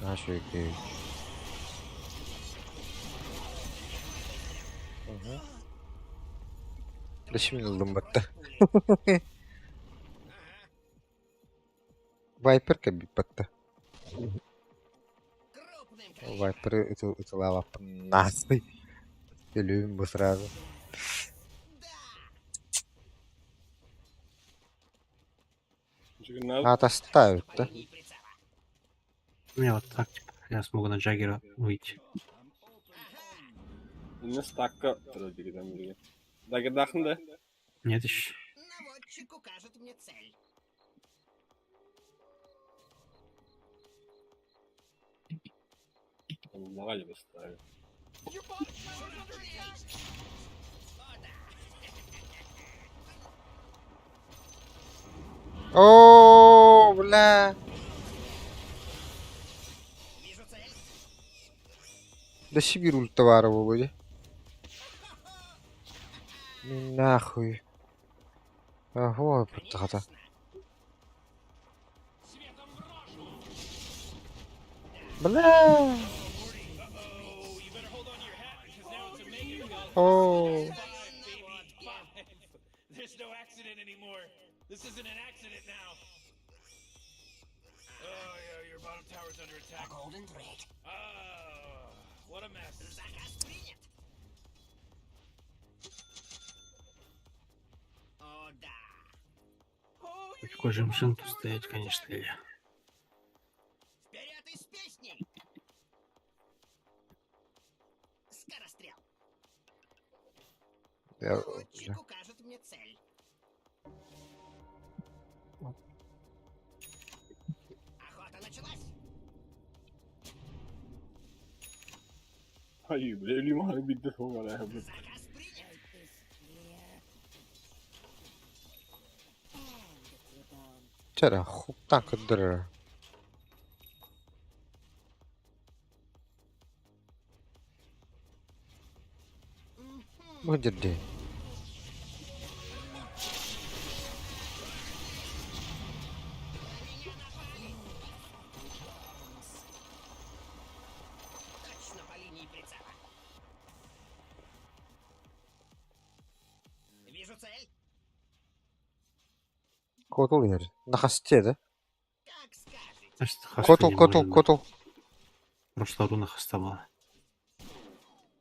Наша окей. Угу. Лишмин ылдым батта. Вайпер кэбит батта. Крупным калибром. Вайпер ытыла варпын нахуй. Өлүм бу сразу. Жигнал. Надо ставить, По да? линии прицела. У меня вот так, типа, я смогу на Джаггера выйти. Инна стакка дигиден билген. Дагердахын да. Нет еще. Наводчик укажет мне цель. Мага жибестар. Your bottom tower is under attack. О, бля. Вижу цель. Да Сибирь ультовара вроде. Ну нахуй. Ого, хата. Светом в рожу. Бля. Oh, you better hold on to your hat because now it's a mega kill. О. Five, baby, five. There's no accident anymore. This isn't an accident now. Oh yeah, your bottom tower's under attack. Golden thread. Oh, what a mess. Заказ принят. О, да. Oh, Хоть кожа машин тут стоять, конечно, или. Вперед и с песней. Скорострел. Я, Наводчик укажет мне цель. Охота началась. Ай, бля, лиман бидде соңара. Заказ принят. Чара, хуптан кыдыр. Бу жерде. Точно по линии прицела. Вижу цель. Котул ер. Нахасте, да? Как скажете. Значит, хаста Котул, не котул, может быть. котул. Прошлая руна хаста была.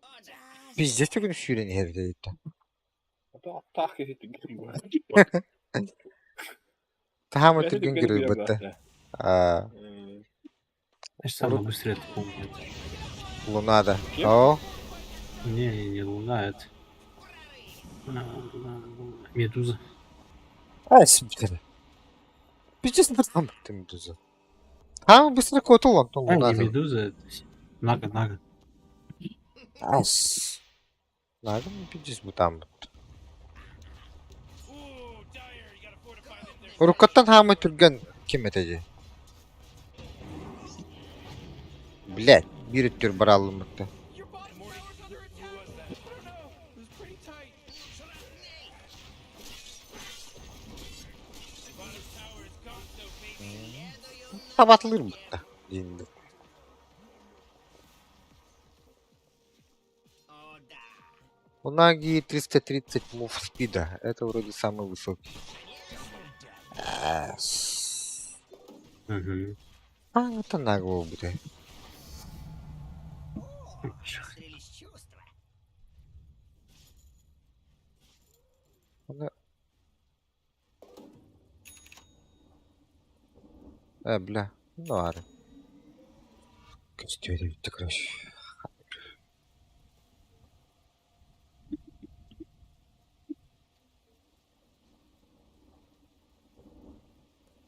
О, да. Пиздец түгін сүйрен ерде дейді. Так кетти. Тахамы түрген кирил бітті. А, Значит, самое быстрое это, по-моему, нет. Луна да. Кем? О, Не, не, не луна, это. Медуза. ай, сімтер. Пиздец там бітті медуза. Тахамы быстро котул, антон А, луна. не медуза, это Нага, Нага. Ас. Надо пиздец бутам. Ooh, Dire, you gotta fortify that there. Рукаттан хамы түрген Ким этэ дии? Блядь, биир өттүгэр барааллыммыт. Your bottom tower's under attack. I don't know. It was pretty tight. Табатылыр бутта диэн У Наги 330 мув спида. Это вроде самый высокий. Угу. А, это на голову будет. Обострились чувства. Бля, ну ары. Көстүө бүттэ, короче.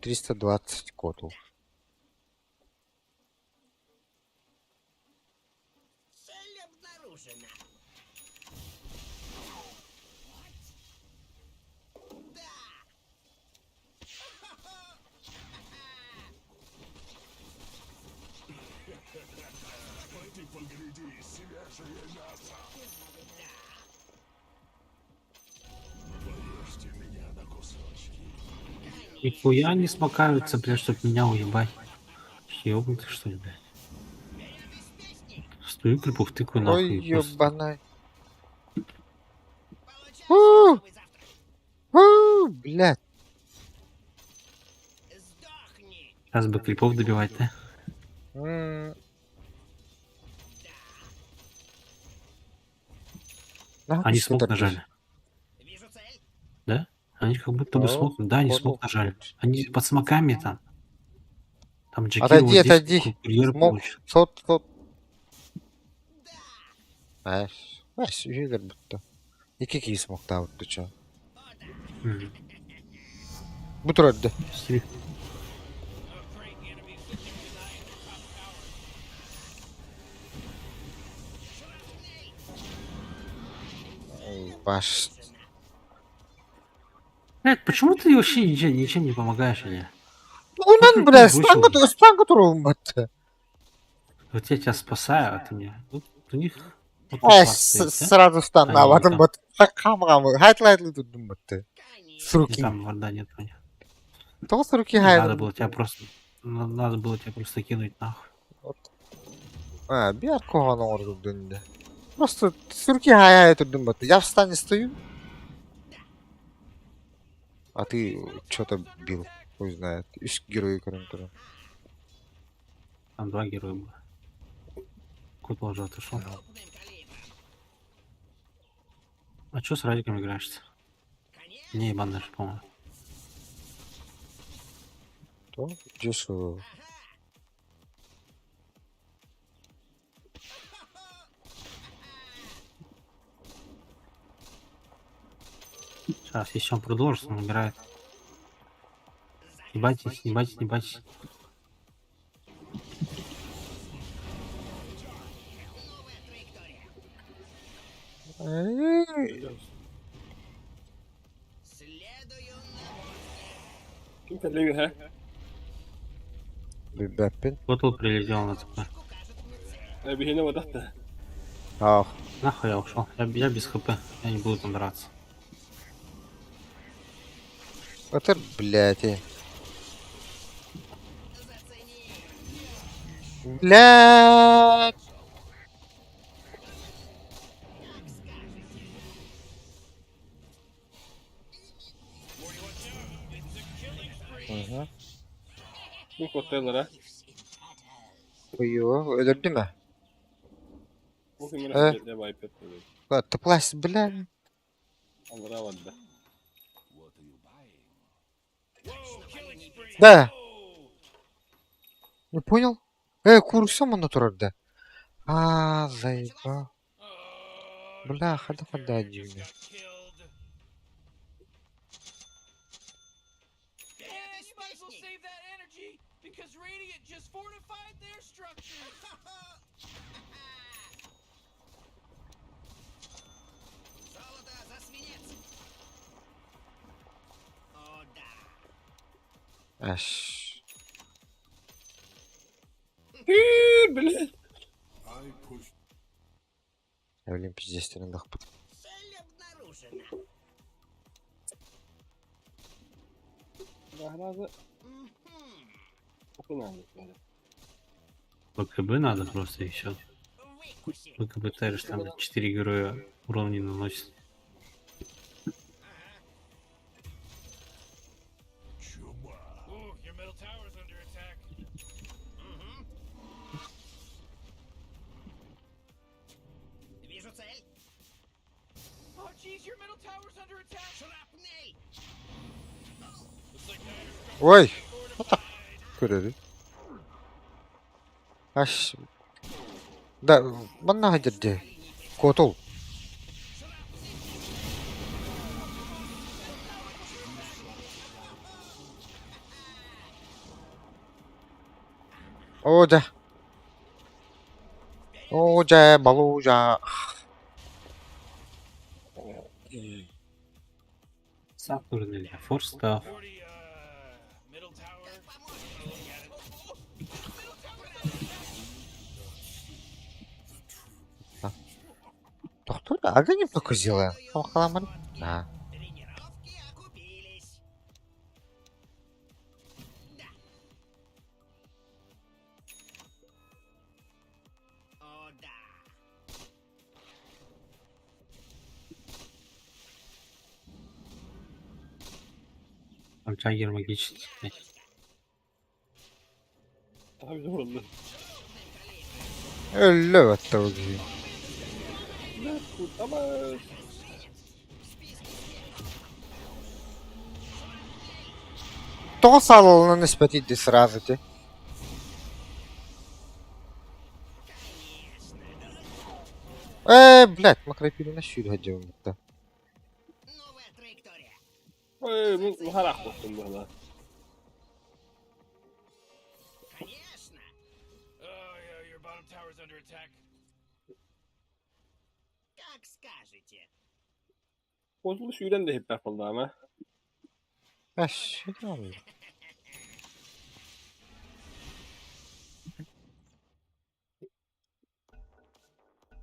320 котл. Цель обнаружена. Да. Ты погляди, свежее мясо. Порежьте меня на кусочки. Нихуя они смокаются, блядь, чтоб меня уебать. Ёбнутый, что ли, блядь? Стою, крипов тыкаю Ой, нахуй. и просто- ёбаный. Получай У! новый завтрак. У, блядь. Сдохни. Сейчас бы крипов добивать, да? Нахуй Они ты смок так нажали. Вижу цель. Они как будто бы Да, смок... Да, они понял. смок нажали. Они под смоками там. Там Джекил Отойди, вот здесь отойди. курьер Смок. получил. Сот, сот. Эш, эш, үһүгэр бутта. Икки киһи смоктаабыт ты чё. Мгм. Бу турар да. Стрих. Эй, Баш. Блядь, почему ты вообще ничем не помогаешь, или? Унан, ты бля, бросил? станга станга туругум батта. Вот я тебя спасаю, а ты мне... Вот у них... Вот Э, тут стоит, да? сразу Они станнаабатым там. бат. Хам-хам, хайтлайтлы турдум батта. С И руки. там варда нет у них. То с руки Надо хай. было тебя просто... Надо было тебя просто кинуть нахуй. А, биар кохан оҥордун да. Просто с руки хай турдум батта. Я в стане стою. А ты что-то бил, хуй знает. Үс герой көрөн туран. Там два героя было. Кот уже отошел. Крупным калибром. А чё с Радиком играешься? Конечно. Не, ебаный же, по-моему. То дешево. Сейчас, если он продолжит, он умирает. Не байтесь, не байтесь, не байтесь. Новая траектория. Эй, Следую на Ким кэллиги ха? Бэппин. Котл прилетел на ТП. укажет мне цель. Э, биһиэнэ бодахта. Ах, Нахуй я ушел. Я без хп. Я не буду там драться. это, блядь. э. Зацени. Блядь. Как скажете. Мгм. Ким коттайлар а? Ой, өлөрдүм ээ. Бу ким Э. эрэ байпет. Тыплас, бля. Аллара барда. Да. Не понял? Э, курсом он турар да. А, заебал. Бля, хада хада дивне. And you might as well save that energy because Radiant just fortified their structures. Золото за свинец. О, да. Аш. Блядь. Эвелин пиздец лахпыт. Цель обнаружена. Раза БКБ надо просто еще. Выкуси. БКБ Тереш там 4 героя урон не наносит. Ooh, your middle tower's under attack. Вижу цель. Oh, jeez, your middle tower's under attack. Шрапнель. Looks like Dire's Ой! Көрөрү. Аш. Да, манна хадырды. Котул. О, да. О, да, балужа. Сатурн или Форстав. 40, middle tower. Как поможешь? Доктор, а не только сделаем. Да. Тренировки окупились. Да. О, да. Там Джаггер магический. Өллө өттө. Тоҕо саалалынан испэтийди сразу ти. Э, блядь, макропилина сүүрэ дьиҥ Новая траектория. Ой, ну харах болсын была. Конечно. Oh, yeah, your bottom tower's under attack. Как скажете. Bozulmuş сүүрэн да хиппер болду ama. Эш,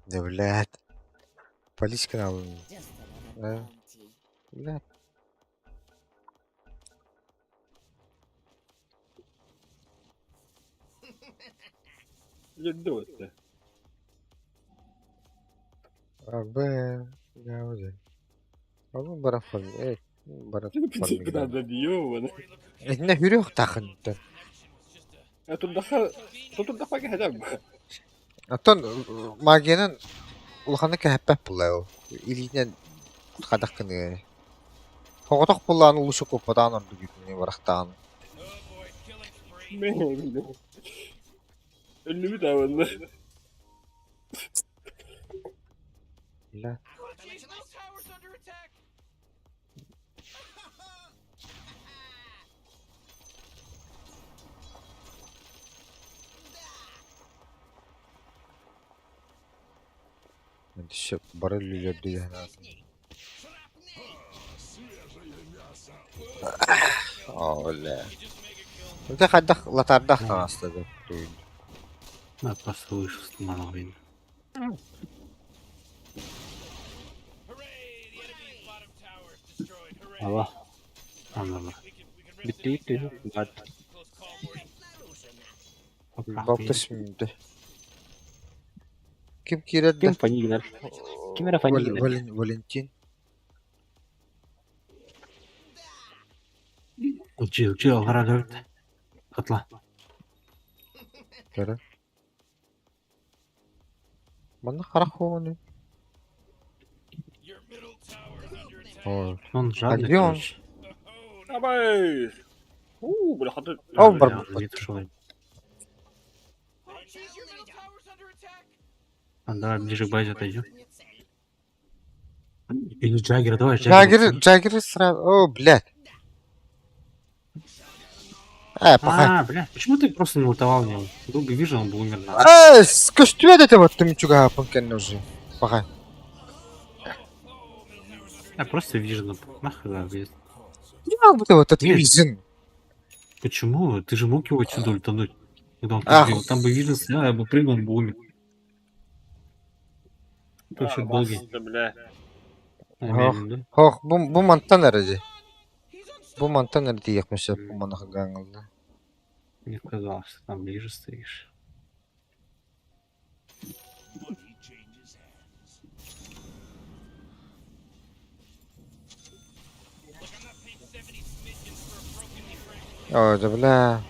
Да, блядь. Полис канал. Just another Да. bounty. Блядь. Жүрдү өттө. А, Б, да, уже. Oğlum bara form. Evet. Bara form. Куда диё. Этне хүрүөх тахынты. Турдаха турдаха кэһэдэ. Оттон магиянан улаханы кэһэппэт булла. Илиинен хадах кыны. Хоҕотох буллаан улушу куппатаан орду күтүнү барахтаан. Oh boy, killing spree. Өллүбүт абынны. Бля. Oh, jeez, middle tower's under attack. Дөссө бары үлүлөрдү яһана. Оля. Это хайдах латардах таҥастады. Да, просто вышел с тумана видно. Hooray, the enemy's bottom tower is destroyed. Hooray. Ала. Анна. We can rest Bitti at ease bitti. now. Bak. Close call, Morty. Обнаружена. Балтыс мүндү. Ким киирэр да? Ким фанигинер? Ким эрэ фанигинер? Валентин. Учи, учи, алгара көрүт. Атла. Көрө. Манна харах хоҕону. Your middle tower is under attack. О, Он жадный, где он? короче. Абай. У, бля, хаты. О, Бля, бар- он не дошел. Oh, jeez, your middle tower's under attack. А, давай ближе к базе отойдем. Не цель. Или Джаггера, давай Джаггера. Джаггер, Джаггер сразу. О, блядь. Э, пахай. А, бля, почему ты просто не ультовал него? Был бы вижен, он бы умер нахуй. Э, көстүбэт этэ баттым чугаһаппын кэннэ уже. Пахай. Я просто вижен, нахуй, да, блядь. Не могу вот этот Нет. визин. Почему? Ты же мог его отсюда ультануть. Когда он Ах. прыгал. Там бы видно, стоял, я бы прыгнул, он бы умер. Это вообще боги. Да, бля. Намеренно, да? Хох, бу мантан эрэ дии. Бу мантан эрэ тиийиэхпин сөп, бу маныха гаҥылла. Мне казалось, что там ближе стоишь. Money changes hands. Look, I'm not paying 70 smidgens for a broken defragmentation. Оо, да бля.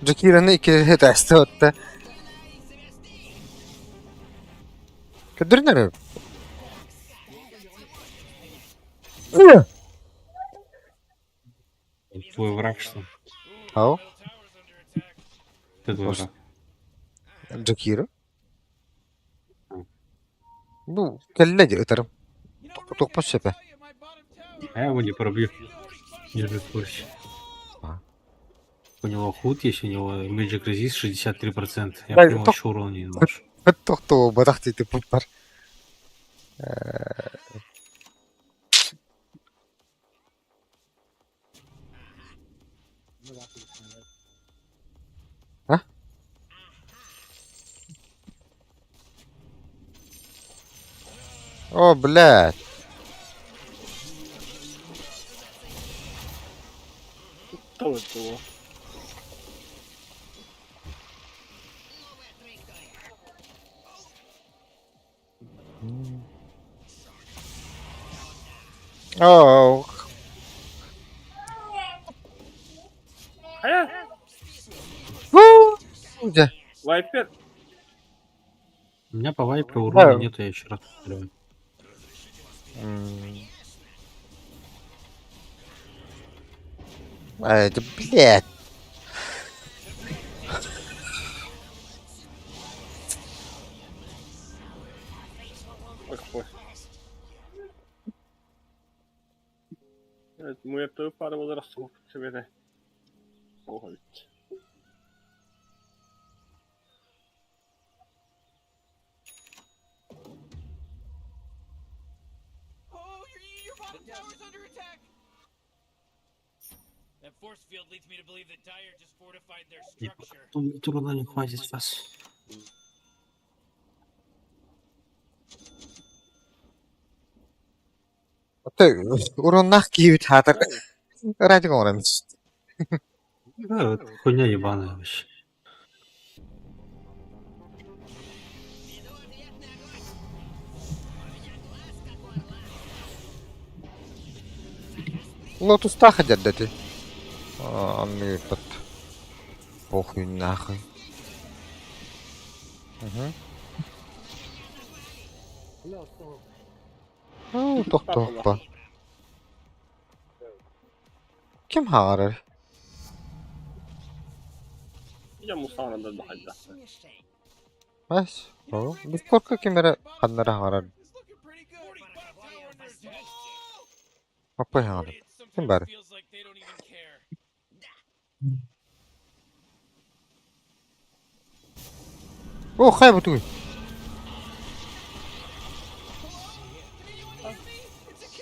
Джакираны икки этээсте отта. Көрдөрүн эрэ. Твой враг, что ли? Ау, Ты твой Может, враг. Джакира. Бу кэллэ дии ытарым. Тохпот сөпө. А я его не пробью. Держи в курсе. А. У него худ есть, у него Magic Resist 63%. Я Да, по нему еще урон не наношу. Тохтоо бадах диэти пуппар. А? О, блядь. Кто это было? О, А? Дьэ. Вайпер? У меня по вайперу урона Да. нету, я еще раз повторяю. Ай, да блядь. Ой, хуй. Мы это пару возрастов себе. Ой. Oh, your bottom tower's under attack. That force field leads me to believe that Dire just fortified their Мне structure. Потом урона не хватит сейчас. Ты уруннах киевит хатыр. Радик оҥорон. Да, это хуйня ебаная вообще. Веду ответный огонь. У меня глаз, как у орла. Лотустаах дьэрдэти. Анныгыппат. Похуй нахуй. Мгм. Оо, тохтооппа. Ким хаҕарар? Я мусана да бахайда. Мишень. Бас. Оо, Дискордка ким эрэ ханнара хаҕарар. It's looking pretty good. Bottom tower under attack. Аппай хаҕарар. It Ким sometimes баар? feels like they don't even care. Оо, хайа бутуй.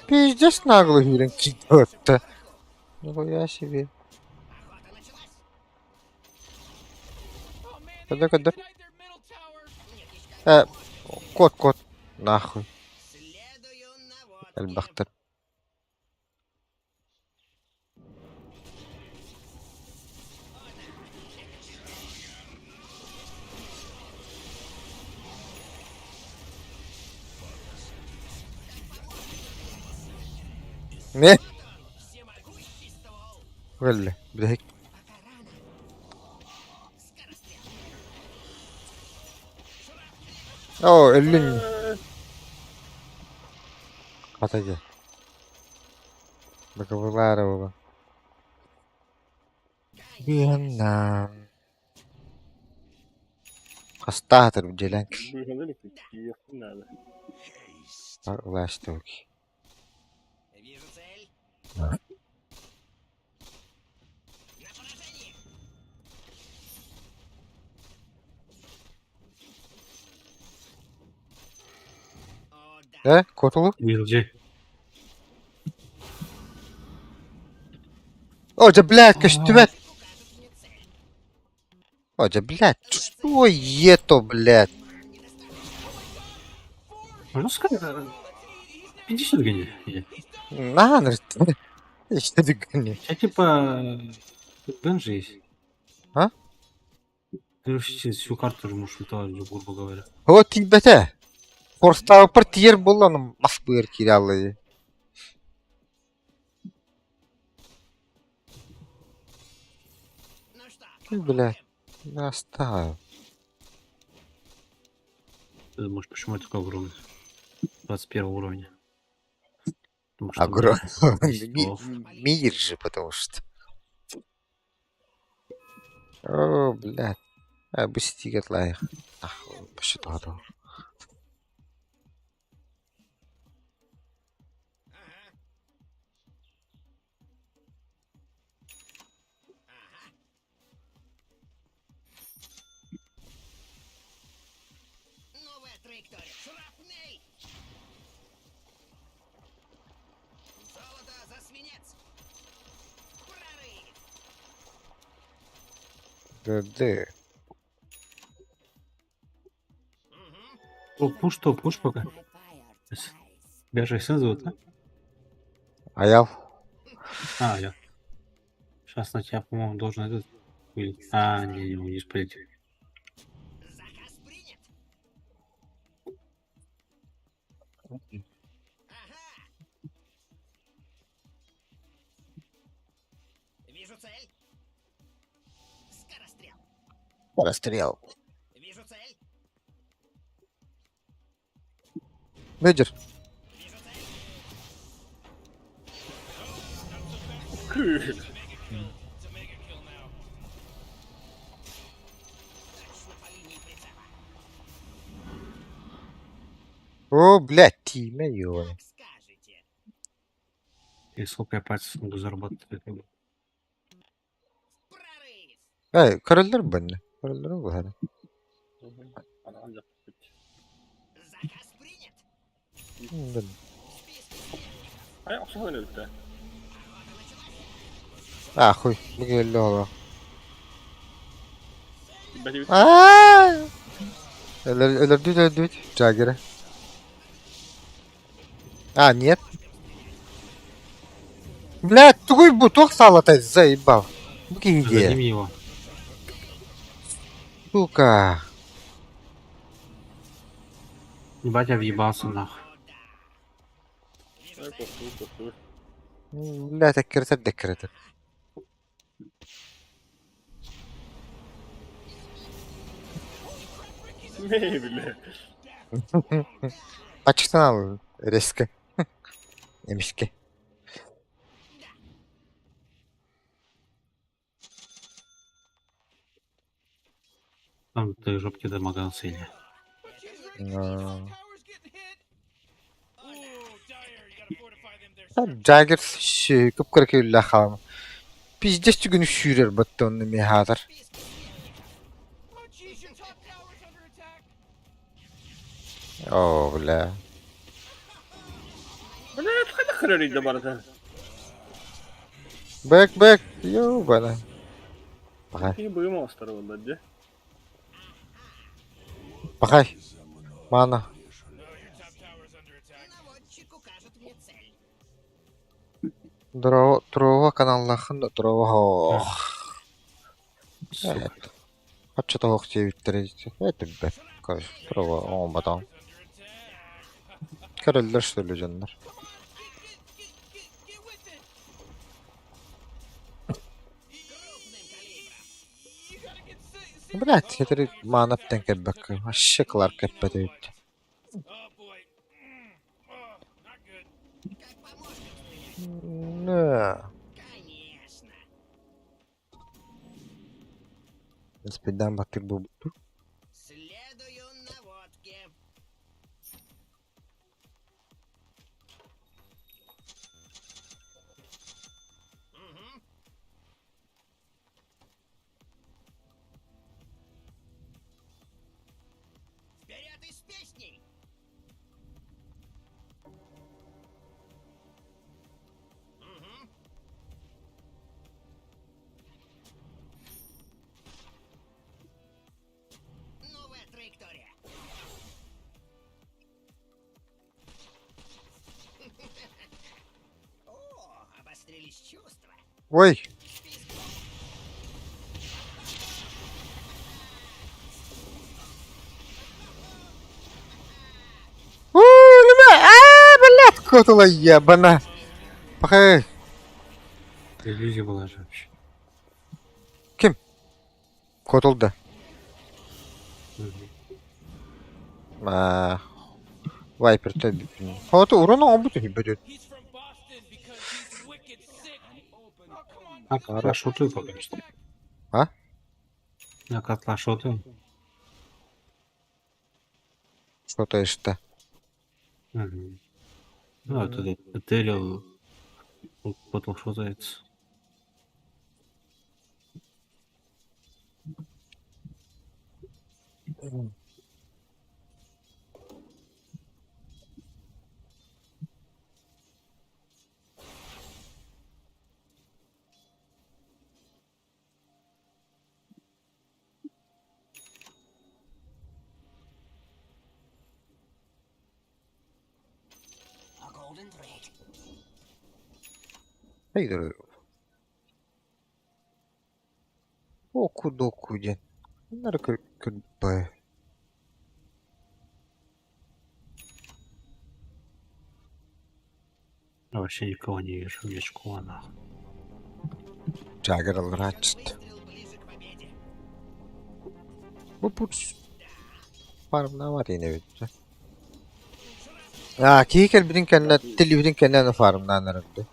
Пиздец наглый хирен кидает. Нихуя себе. Охота началась. Oh man, they Когда, even когда? denied their middle tower. Нет, еще Кот, кот. Нахуй. Следую наводке. Элбэхтэр. Не? Всемогущий ствол. Вэлле. Блядь. Пока рано. Скорострел. Оо, өллүн. Хата дьэ. Бакабылаара буолан. Биһанна. Хастаатыр дьэлэн. Надо. Ылаастыбык. Вижу цель. На поражение. О, да. Котулу? BLG. О, да, блядь, көстүбэт. О, да, блядь, что это, блядь? Можно сказать? Иди сюда, гони. Иди. На, ну, что ты гони? У тебя типа Бен же есть. А? Ты вообще всю карту же можешь ультовать, грубо говоря. Вот тиийбэтэ. Форстаабыппар тиийэр буолла, ону мас быар киирэ аллайыы. Ну что, Ты, блядь, оставил. Ты думаешь, почему я такой огромный? 21 уровня. Потому что, Огромный. блядь, 10 голов. Мир же, потому что. О, блядь. А, быстигет лайх. Ах, вообще то Ага. Ага. Новая траектория. Шрапнель! Золото за свинец! Прорыв! Да, да. Угу. О, пуш то, пуш пока. Тебя же сын зовут, а? Аял. А, я. Сейчас на тебя, по-моему, должен этот... вылететь. А, не, не, вниз полетел. Заказ принят. Ага. Вижу цель. Скорострел. Расстрел. Вижу цель. Видишь? Вижу цель. Точно по линии прицела. О, блядь, тиимэ ёбаный. Как скажете. И сколько я пальцев смогу заработать? Прорыв. Эй, көрөллөр бэннэ. Көрөллөр баһара. Заказ принят. В списке смертников. Ай, охсуһан өлтө. Охота началась. А, хуй, бу кэллэ олох. Бәти Аа! Өлөрдүт, өлөрдүт. Джаггера. А, нет. Блядь, тугуй бу, туох саалатай, заебал. Бу киһи Подними его. Сука. Ебать, я въебался нахуй. Вижу Ай, цель. косту, косту. Блядь, эккирэтэр да эккирэтэр. Мэй, бля. Ачыктан ал резко. Эмиске. Там ты жопки домогался или? А. Джаггер кып кыркы хаам. Пиздец түгүнү сүүрэр баттон михатар. В списке смертников. О, бля. Блядь, хайда хрен барата. Бэк, бэк, ёбана. Пахай, И быма остарвал, да? пахай. Мана. Наводчик укажет мне цель. Дро, трова каналлахын да трова. Ох. Сука. Хачча тоох диэбиттэрэ это бэт. Короче, трова оҥоботоҥ. Көрөллөр что ли дьоннор. Крупным калибром. Блядь, этери маанаттан кэлбэккэ. Вообще Кларк кэппэт эбит. Как по мушкам стрелять. Да. Конечно. Спидан баттыр буолбуттур. Следую наводке. Угу. Вперед и с песней! Ой! Аа, блядь, котула ебана. Пахай. Иллюзия была же вообще. Ким? Котулда. Мгм. Аа, Viper Хоту урон оҥорбут үһү бөтүт. А котла шотую пока что. А? На котла шотую. Что-то что. Мгм. Ну, это Этериал котл шотается. Оку-доку диэн. Нары көрбөй. Я вообще никого не вижу, где школа нахуй. Джаггер алраачыт. Бу путс фармнаабат ини эбит. Аа, киһи кэлбитин кэннэ, телевизин кэннэ фармнаан эрэрдэ.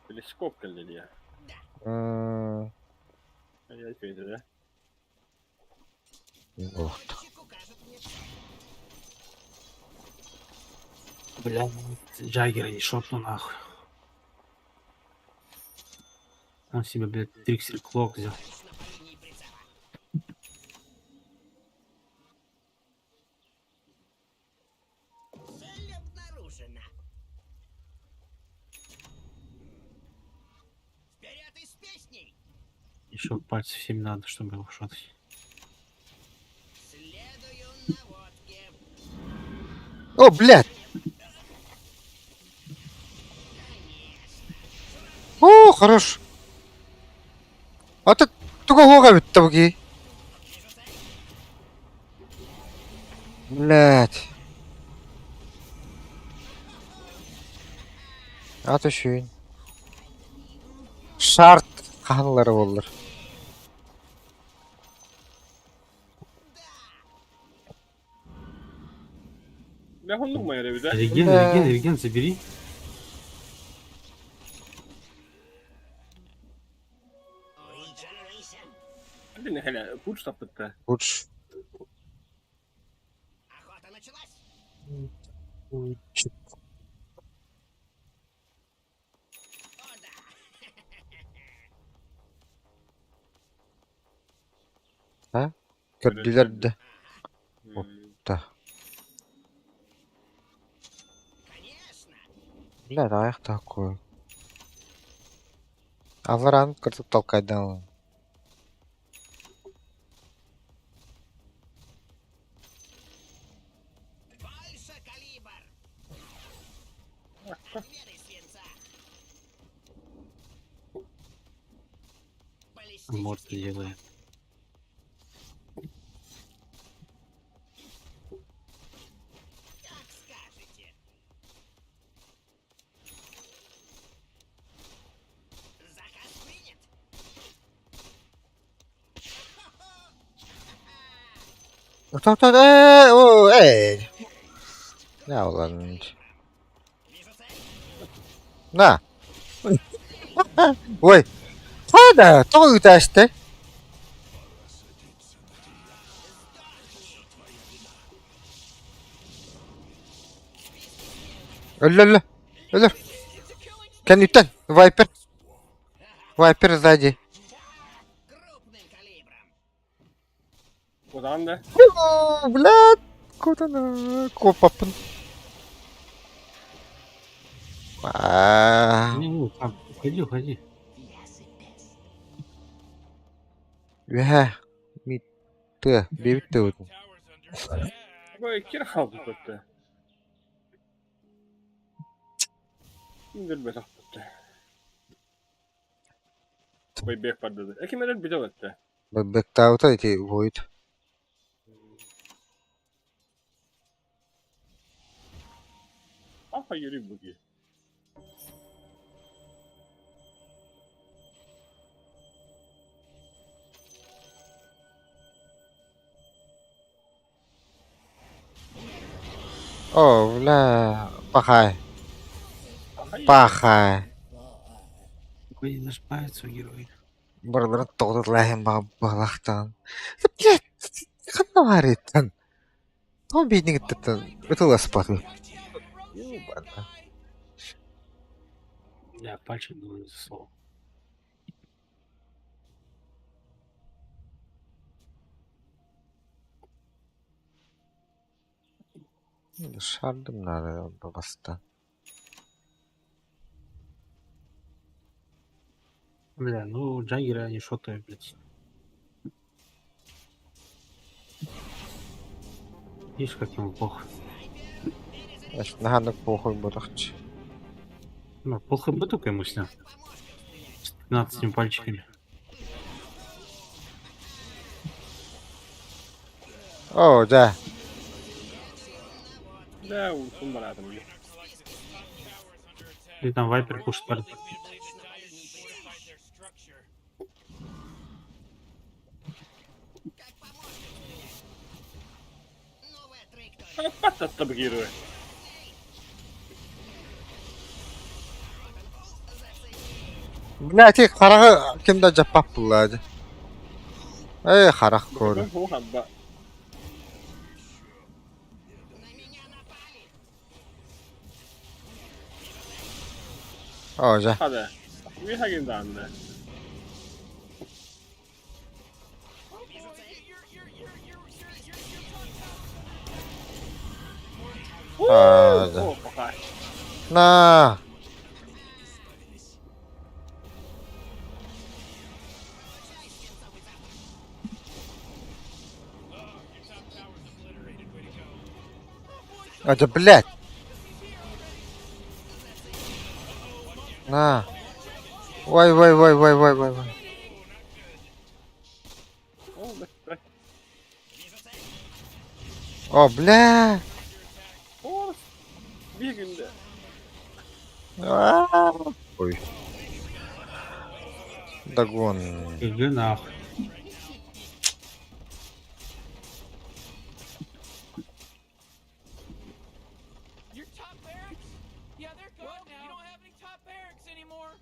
Телескоп кэллэ дии. Я да? Вот. Бля, Джаггера не шотну нахуй. Он себе, блядь, Триксель Клок взял. Еще пальцев 7 надо, чтобы его шотать. О, блядь! О, хорош! А ты туга хуга бүтті бұги. Блядь. А то шүйін. Шарт қанлары болыр. Бля, он думает, да? Реген, Да. реген, реген, забери. Блин, хәлә, пуч тапты. Лучше. А? Көрдүлэр да. Да. Бля, аяқ такой. Аларан кыртып толкайдан. Морд делает. О, эй. На, ладно. На. Ой. Фада, тоҕо ыытаасты? Өллө, өллө. Кэнниттэн, Вайпер. Вайпер сзади. Кудан да? О, блядь, куда на копапын. Аа, Не, не, там, уходи, уходи. үһэ, ми тыа, бэбит тыабытын. Ой, кир халды көттө. Билбэтэхпит. Байбек бардады. Ким эрэр бүтэ бэтте. Бэктаабыта ити Void. Аха yürü буги. О, бля, пахай. Пахай. Такой не нажимается герой. Барыларын тоҕутулааһын баҕалаахтаан. Блядь, ханна баарыттан? Тоҕо биирдиҥиттэн ытыласпатый? Ёбана. Бля, пальчик было не засовывал. Шардым надо бастан. Бля, ну джаггеры они шотают, блядь. Видишь, как ему плохо. Значит, наһаа похуй буолуохча. Ну, пол хп только ему снял. С 15 пальчиками. О, да. Да, устун баратым. Или там вайпер пушит парень. Паттатта герой. Бля, ити хараҕы ким да дьаппап булла дии. Эй, харах көрө. Хабба. О, дьэ. Hadi. Bir hagin данны. А, да. О, пахай. На. А, да, блядь. На. Ой, ой, ой, ой, ой, ой, ой. О, быстро. О, бля. О, bir günde. А. Ой. Догон. ГГ нахуй. Your top barracks? Yeah, they're gone now. You don't have any top barracks anymore.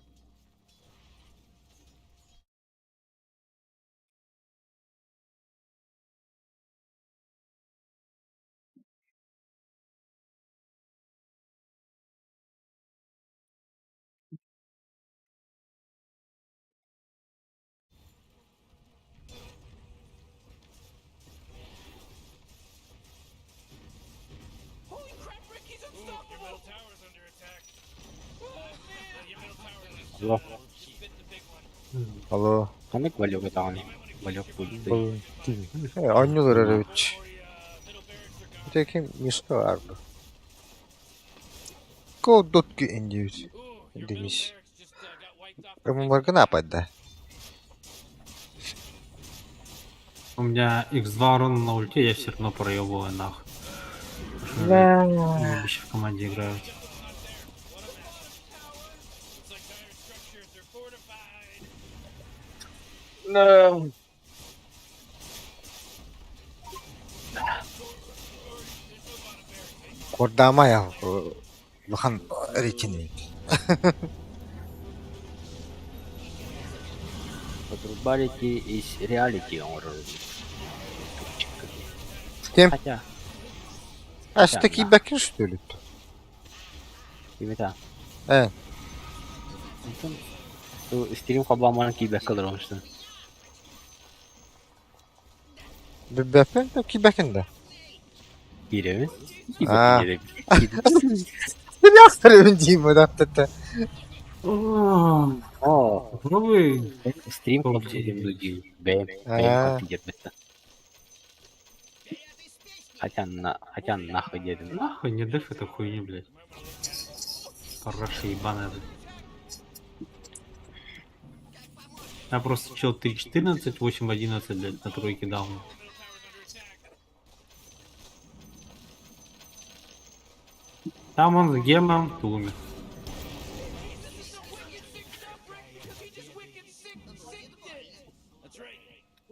Holy crap, Rick, he's unstoppable! Oh, man. Алло. Алло. Ханнык Валек этаҕыный? Валек пульты. Э, оонньуулар эрэ үч. Ити ким Мишка баар Go дотки индивид. Денис. ММР нападда. У меня x2 урона на ульте, я все равно проебываю нахуй. Потому что, блядь, уебища в команде играют. Кордама я улахан рейтинг. Подрубалити из реалити оҥорор. Ким? Хотя, А что кибакин что ли? кимитэ? Э, Онтон стрим хабааман киирбэккэ олороммун. Бэппин да кибакин да. Киирэбин? А. Киирбэккэ Я Дима, да, да. Оо, Попробуй стрим Попробуй. хабааман бэйэм А. хаппидербэттэ. Хотя на, хотя нахуй дедим. Нахуй не деф эту хуйню, блядь. Параша ебаная. Я просто чел 3.14, 8.11, блядь, на тройке дал. Там он с гемом, ты умер.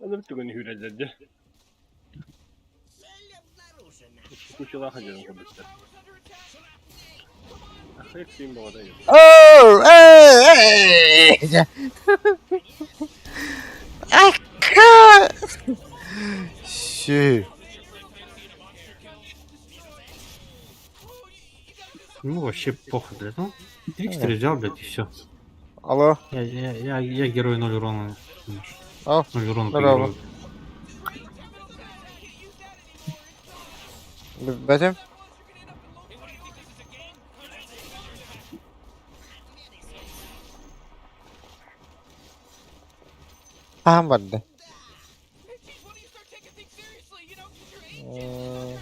Аны түгэн үүрэллэр дьэ. Кучалаах дьон курдуктар. Ахайк син баҕата Оо, эй, эй, Акка! Сүү. Ну вообще похуй, блядь. Ну, Трикстер взял, блядь, и все. Алло, Я герой 0 урона. Ау, 0 урона по здорово. герою. Бэтим? Хаһан барда? М,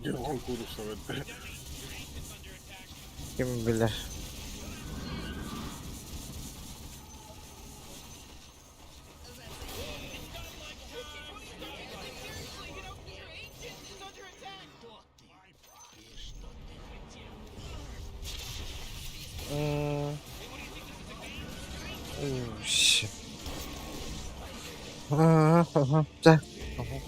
Дьон куурусса бэрдэ. Ким билэр. М, Ш. Ага, да. Ага.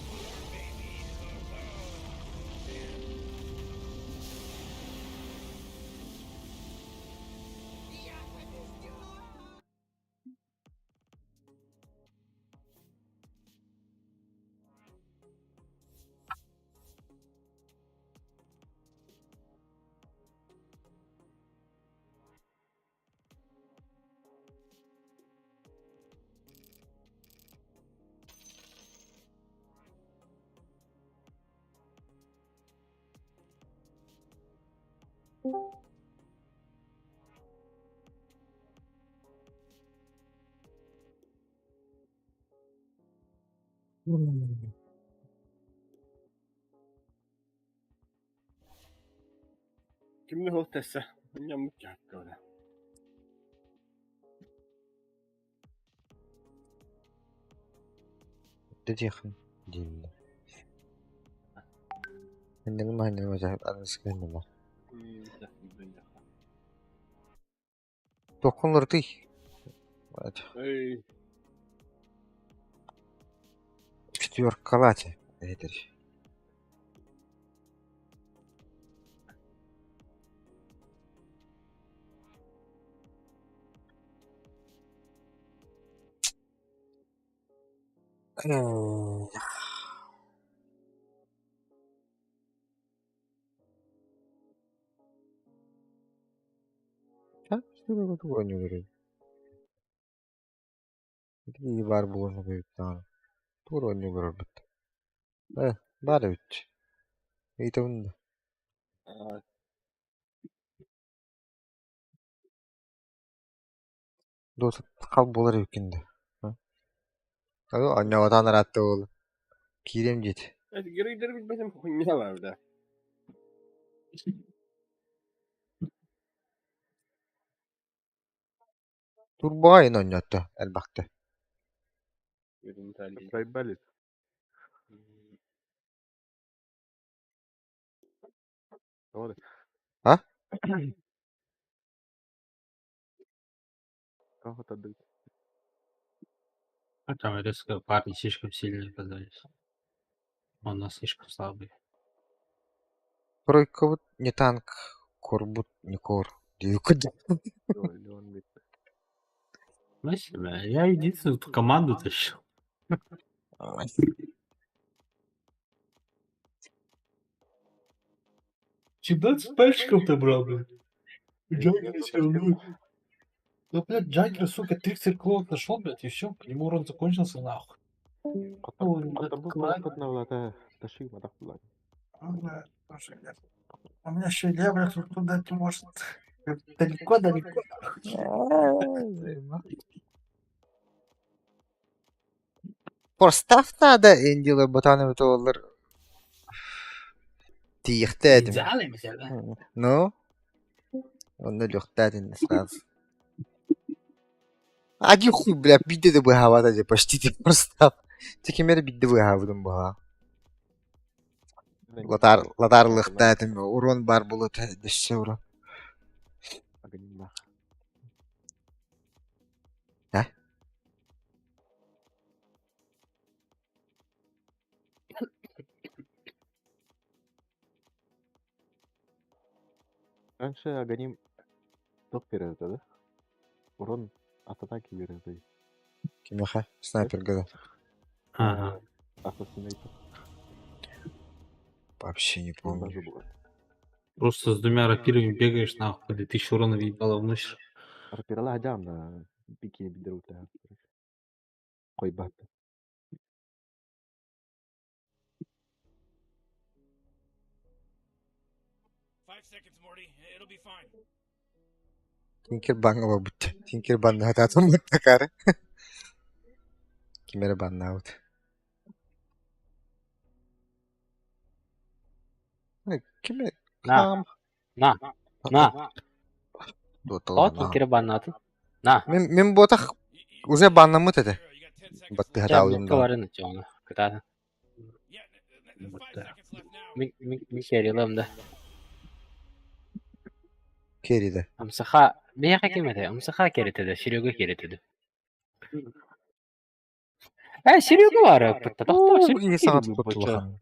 Кимни хол тэсэ. Ньаммыт дьаакка Тихо. Дииллэр. Иннин аныскыһыннар. Туоххун уларытый? Эй, Четверкалаати эһэтэр. Ити баар буолан эбит даҕаны. Тугу оонньуу олорбут. Ээ, баар эбит. Ыйытабын да. Дуота хал буолар эбиккин да. Оонньооботоон ыраатта буолла. Киириэм диэт. Геройдары билбэтим хуйня баар да. Турбоҕа иһин оонньоото элбэхтэ. Проебались. Вот. А? Как это быть? А там резко парни слишком сильные оказались. Он у нас слишком слабый. Тройкабыт не танк, корбут не кор. Диэки Леон бит. Знаешь, бля, я единственный, кто команду тащил. 17 пальчиков ты брал, блядь. Джаггер все равно. Да, блядь, Джаггер, сука, Трикстер Клок нашел, блядь, и все, по нему урон закончился, нахуй. Ну, да, тоже нет. У меня еще Илья, блядь, вот туда не может. Далеко-далеко. Force Staff надо, Индила ботаны олар. Тиийиэхтээтим. Идеал эмис да? Ну, онно өлүөхтээтин сразу. Один хуй, бля, биирдэ да быыһаабата дии, почти ты просто. Ти ким эрэ биирдэ быыһаабытым быһаа. Латаар, латаарлыахтаатым, урон баар буолуо өссө урон. Огненнах. А? Раньше Аганим топ берет, да? Урон от атаки берет. Кимиэхэ? Снайперга да? Ага. Ассасинейтор. Вообще не помню. Даже было. Просто с двумя рапирами бегаешь, нахуй, по 2000 урона въебало вносишь. Рапирала дьаамна бикини билдер Койбат. 5 seconds, Morty. It'll be fine. Тинкер баҥҥа барбыт. Тинкер баннаатаатым такары. Ким эрэ баннаабыт. Ким На, кам на, на. Дуоталана. Тоҕо Тинкери баннаатын? На. Мин мин буотах уже баннаммыт этэ. Чэ, Баттыһатаабытым букка да. барын оччоҕуна, кытаатан. Вот Мин мин мин керилам да. Кериде. Амсаха, биһиэхэ ким этэ? Амсаха керитэ да, Серега керитэ да. Э, Серега баар ыппытта, тохтоо, Уу, Серега ийэ саҥата керилиир бочо. улахан.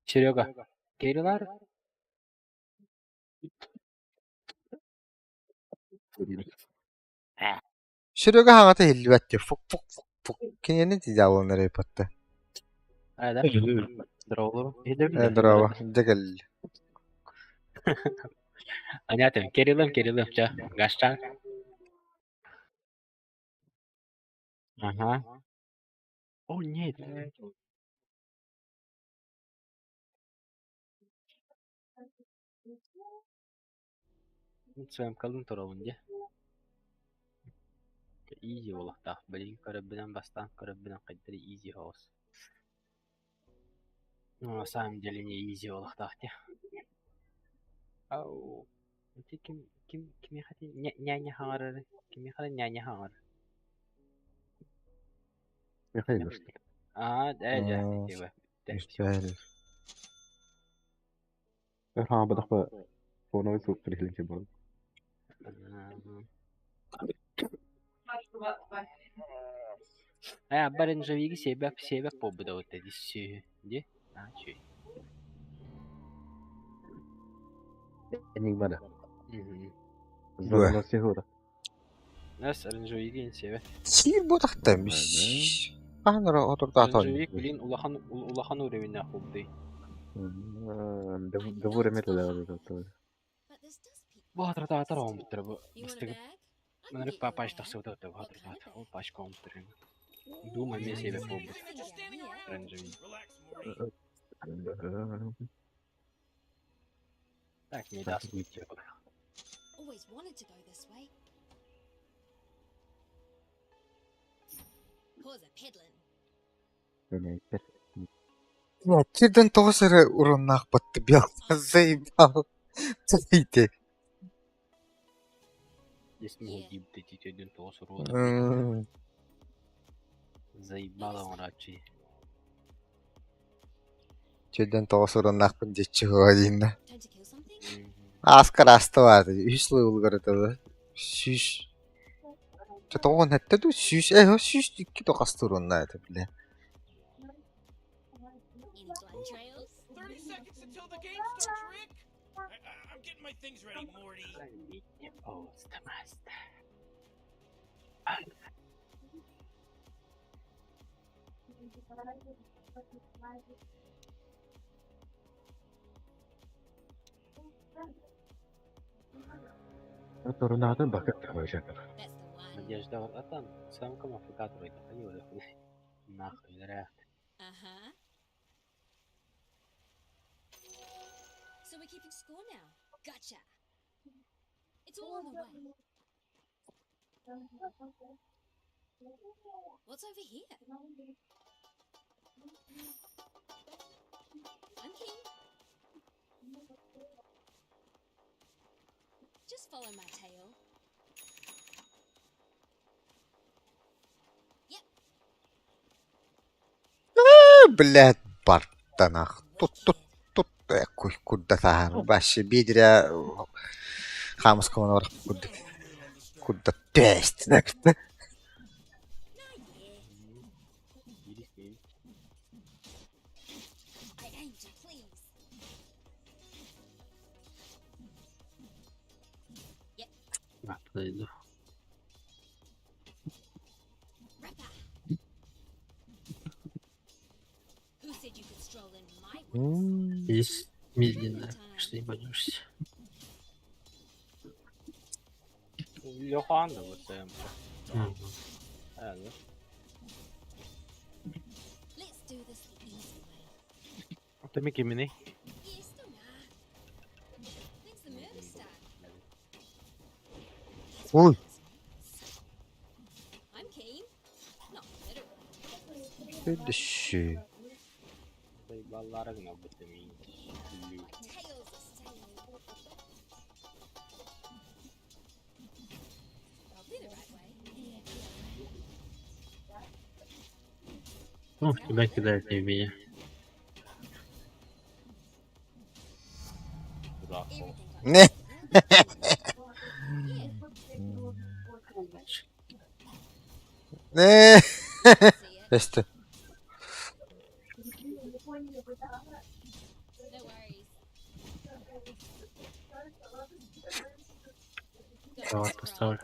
Серега, керилар? Э, Серега хаҥата иһиллибэт дии. Фук фук фук фук. Кинини дьааланар ыппатта. э да. Здорово. Э, здорово. Дьэ кэллэ. Понятно, керилым, керилым, чэ, гашчан. Ага. О, нет. Сыамкалын турабын дии. Изи буолуохтаах. Билигин көрөрбүнэн бастаан көрөрбүнэн хайдах эрэ изи соҕус. Ну, на самом деле не изи буолуохтаах дии. Ау. Ити ким ким кимиэхэ няня хаҥарары? Кимиэхэ эрэ няня хаҥар. Михаил, что ли? Аа, ээ дьэ, тиба. Үстээл. Ха, бадахпа фоновый звук прихлинче был. Ээ, барин живиги себек себек буолбута вот эти сү ди. Аа, чүй. Энигма да. Мгм. Зона сихура. Нас оранжевиги себек. Сиир буотахта. Хаһан эрэ отурдаата Оранжевик, блин, улахан улахан уровеннээх буолбутай. Довура метода But this does pique Бу my хатратаатар curiosity. оҥмуттара бу You want a бастыгы. bag? I can Манарык get you папач one. тахсыбыта бу What kind of хатратаат. bag? Ол пачка оҥмуттар. Дума эмиэ себек буолбут. Nothing down here. Оранжевик. Relax, Morty. Так, не даст выйти. Always wanted to go this way. Pause a peddling. Кирден тоҕус эрэ уроннаах батты бил. Заебал. Цейте. Здесь мы Here. гиб ты тоҕус уруона. Заебало оҥорааччы. Чөйдөн тоҕус уроннаахпын диэччи хуа дииннэ. Time to kill something? Ааскар ааста үһүс лыылгар сүүс тоҕуон хэттэ дуу сүүс э сүүс икки тоқасты уроннаа этэ бile. Any blood trails? 30 seconds until the game starts, Rick. I'm getting my things ready, Morty. Postmaster. Торнадо бакыт табажатыр. That's the one. Надежда атан самка мафикатор это хайы нахуй зря. Uh-huh. So we're keeping score now. Gotcha. It's all on the way. What's over here? I'm keen. Just follow my tail. Блядь, бартанах. Тут тут тут курда саһан вообще биирэ хаамыскабын барах курдук курда түһээстин Биирис биирис. I aim to please. А, подойду. Rappa. Who said you could stroll in my woods? Здесь медленно, что не пойдешься. Лехан да вот эм. Мгм. А, ну. Let's do this the easy way. Ты кимини? Yes or nah? When's the murder start? Ой. I'm keen. Not literally. Следующий. Баллара гына бу мин. My tail's a saying. Probably the right way. Ну, в тебя кидает, не в меня. Куда? Everything got Не. Yeah. Не. See it. Эсте. No worries. Давай поставлю.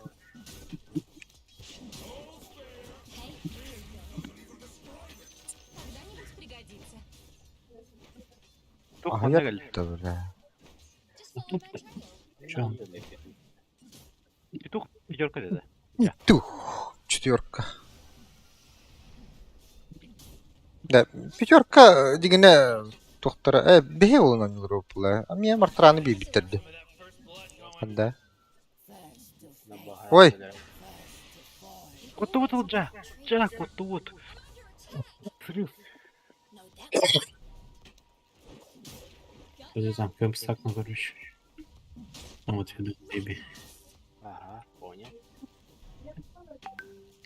Hey, here we go. Когда-нибудь пригодится. Тух Аһыйар манна кэллэ. да бля. Just follow my trail. Чё? Петух пятерка да. Тух. Четверка. Да, пятерка дигене тохтара э беhe олунан Европа. А мне мартраны би биттерди. Да. Ой. Куттубут ылдьа. Жа, куттубут. Срыв. No, that was Что там, кэмп стакнул, короче. Там вот ведут бэби. Ага, понял.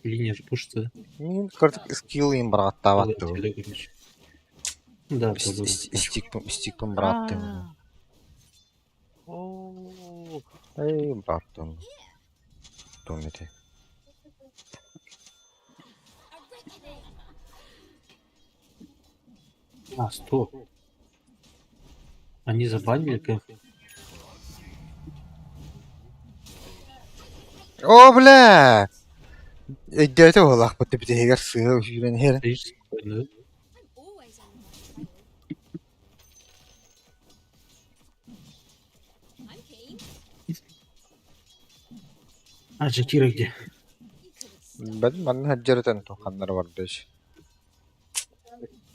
Линия же пушится, да? Мин картык скилл им браттават. Вот веду, короче. Да, тоже. Стикпом стикпом браттым. О, Эй, браттым. Думайте. a reckoning. А, стоп. Они забанили кэмп? О, бля! Өйдөтө буоллах бу тибитигэр сыа үһүрэн иһэр. Стоишь спокойно, да? I'm always on the right trail. I'm keen. А, Джакира где? You couldn't stop. Бен манна хаджарытан туханнар бардыш.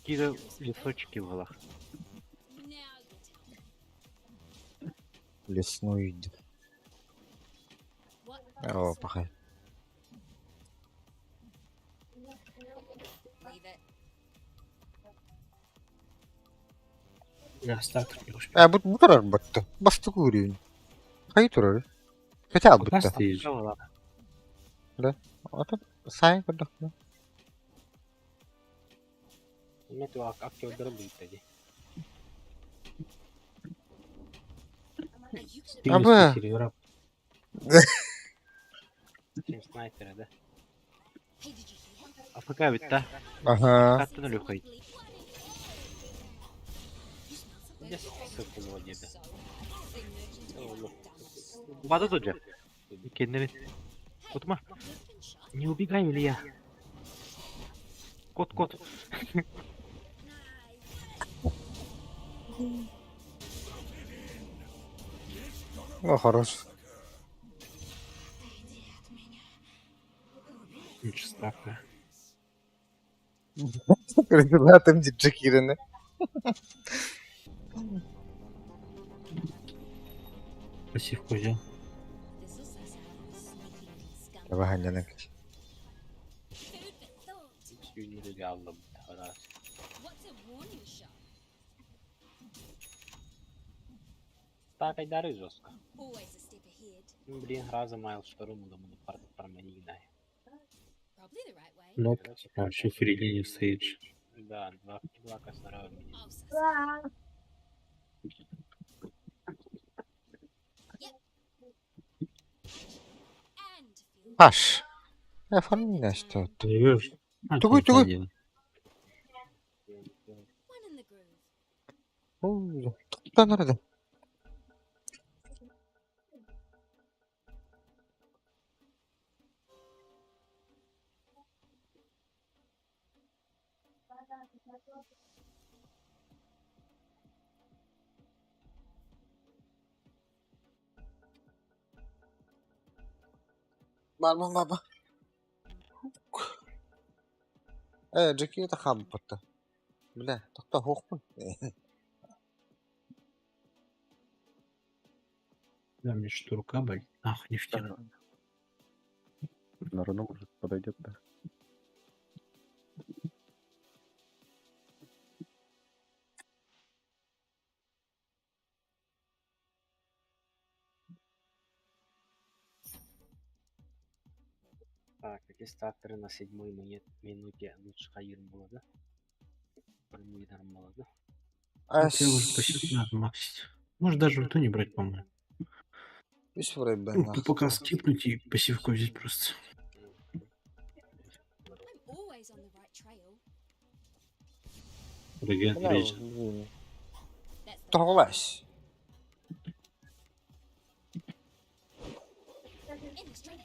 Какие-то лесочки в голах. Now you're talking. Лесной. What? О, пахай. Leave it. Я стартер не успел. Э, бу бу турар батты. Басты курин. Хай турар. Хотя Пока бутта. стоишь. Ата сайн курдук. Мен туак актердары быйта ди. Are you gonna А б. Сервера. Сен снайпер да. Hey, did you hear? АФК ведь, да? Ага. Хаттан Лехой. You smell something? Где ссылку вводили? So, they merge into О, like dust. Бада тут же. Кеннери. Кутма. You've been shot? Не убегай, Илья. Кот, кот. Nice. О, хорош. Отойди от меня. Ничего страшного. Крылатым Джакирины. Пассивку взял. This'll suss out all the sneaky little scum. Давай ханянак. Food for thought. Сүүнүрүгө аллым. Арас. What's a warning shot? Атака жестко. Always a step ahead. Блин, раза майл шторм думаю, парманигнай. Probably the right way. Ну, вообще фрилине стоит же. Да, два косара у меня. I'll suss. And feel Аш. Оформи что Ты видишь? А, Тугой, ты тугой. делай. one in the groove. Туттан эрэ. Бармын баба. Э, Джеки это хабпатта. Бля, тохто хохпун. Да, мне что рука болит. Ах, не в тему. На руну, может, подойдет, да? Так, эти стартеры на седьмой минуте лучше хайыр было, да? Было, да? Ну, тебе уже пассивку надо максить. Можешь даже ульту не брать, по-моему. Үс вроде Ульту пока скипнуть и пассивку взять просто. I'm always on the right trail. Реген, реген. That's the Тоҕулас. In the straight.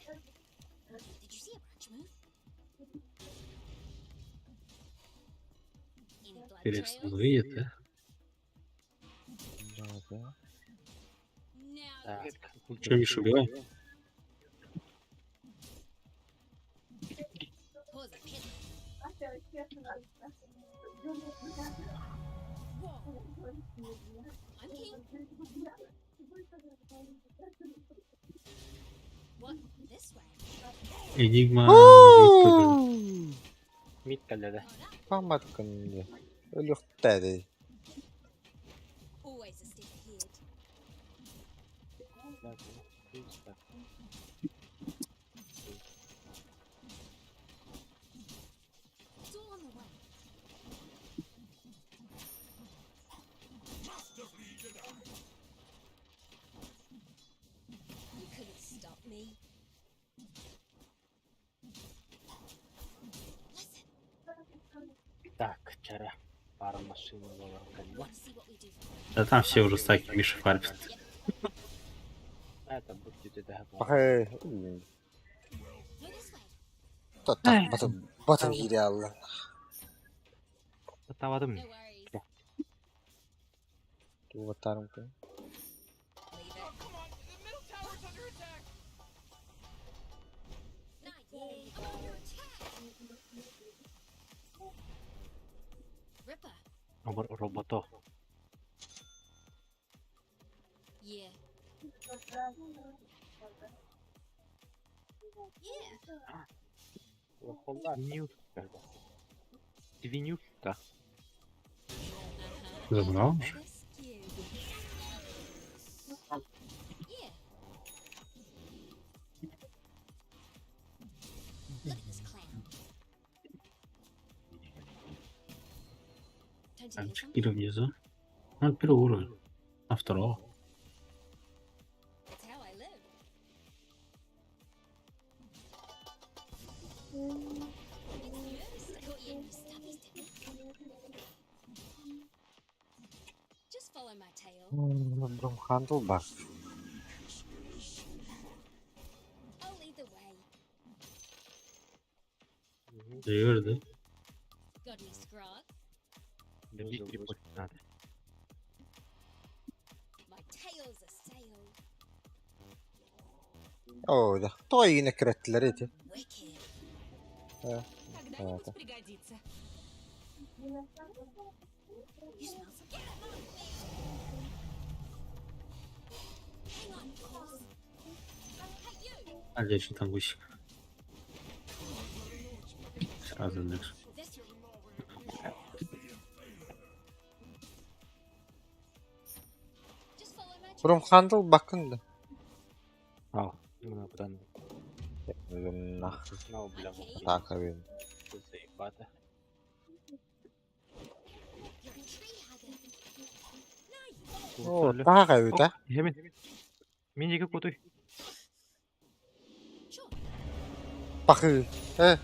Did you see a branch move? Any blood Интересно, trails? он выйдет, да? Да, Now Так. you're Че, Миша, убивай? Pause a peasant. Whoa. I'm keen. What? This way? Энигма. Мид каледа. Паматкын де. Өлүхтээри. Always a step ahead. Так, ну, так. It's all on the way. You couldn't stop me. Listen, Так, вчера пара машин была каледа. want to see what we do for Да там все уже стаки Миша фармит. Это будет это Бахы. Go this way. Тотта батым батым киирэ алла. Тавадым. No worries. Тугаттарым кын. Leave it. Oh, come on! The middle tower's under attack! Not yet. I'm under attack. Ripper. Робото. Yeah. Yeah. Свинюшка. Свинюшка. Забрал уже? Rescue. Yeah. Look at this clown. Time to Там kill something. Чекира внизу. Ну, первый уровень. А второго. That's how I live. It's yours. Caught you in your stubbies, didn't I? Just follow my tail. Брумхандл бар. I'll lead the way. Ривер, да? Got any scrog? Добить репорт надо. My tail's a sail. Оо, да. Той ине кирэттилэр ити. Wicked. Когда-нибудь Это. пригодится. You smell something? Get off me! Hang on, horse. Hey, you! А дальше там гусик. Сразу индекс. This way. Just follow my trail. Румхандл бакын да. Ал, мына бутан. Нахуй. Ну, бля, Атака бин. Заебато. О, таага эбит а. Иһэбин. Мин диэки кутуй. Пахыы. Э.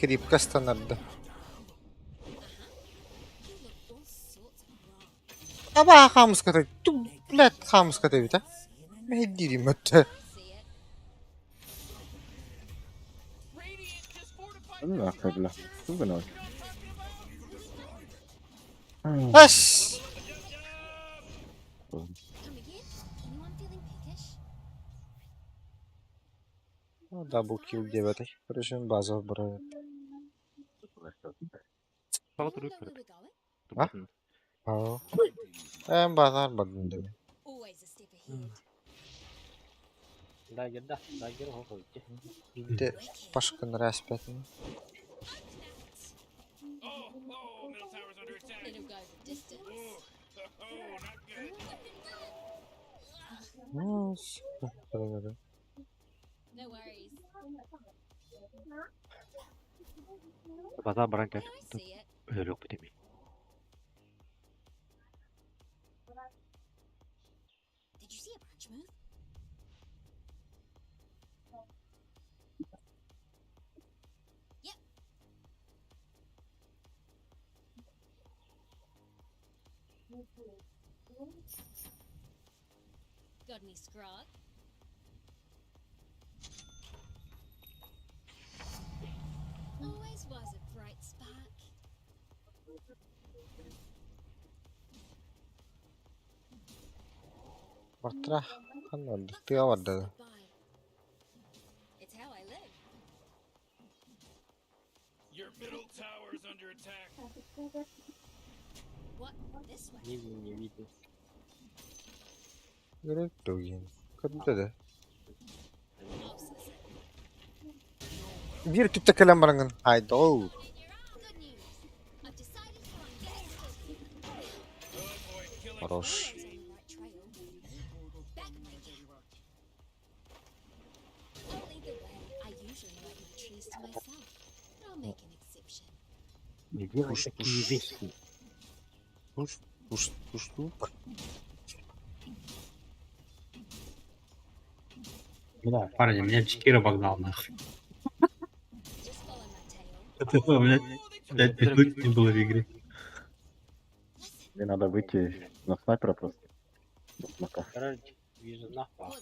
Крипка станарда. Аба хаамыската, блядь, хаамыската эбит а. Мэһэйдиирим өттө. Нахуй, бля. Сука, нахуй. Ас! Дабл килл диэбэтэй. Короче, база барар. Саҕа турук көрөр. А? Аа. Эм базар бардым дemi. Дагер, да, дагер хоходи. Биирдэ пашкын распятын. Ну, сука, Базар баран кэл. Өлөрүөхпүт эми. Did you see a branch move? Yep. Got any scrog? Always was a bright spark. Бартара ханна барда? Тыа барда да. It's how I live. Your middle tower is under attack. What? This way. Не, не видно. Көрөр тугин. Көрдө да. Биир түптэ кэлэн бараҥҥын хайдоо. Хорош. I'll lead the way. I usually like my trees to myself, but I'll make an exception. Не делай Пуш, такие пуш. вещи. Пуш, пуш, пушту. Бля, парни, меня Чикир обогнал нахуй. Это у меня 5 минут не было в игре. Мне надо выйти на снайпера просто. Пока. Короче, вижу нахуй.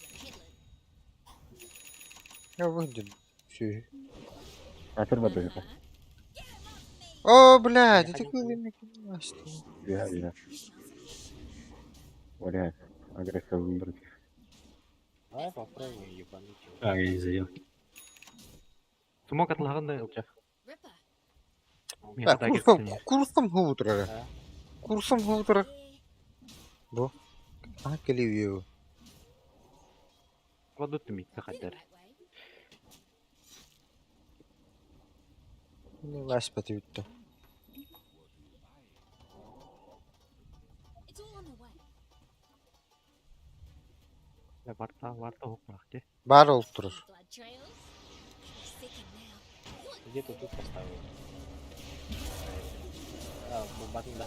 Я выйдет. Все. Снайпер бегает. О, блядь, это какой Бегай, бегай. Валяй. Агрессия выбрать. Давай попробуем ебануть его. А, я не задел. Тумак атлаган да ылчах. Да, курсом, курсом хутра. Курсом хутра. Бу. А, келиви. Кладут митса хаддар. Не лась патыбитте. It's all on the way. Варта варта хукмахте. Бар ол турар. Blood trails. Second now. Где-то тут поставил. А, батын да.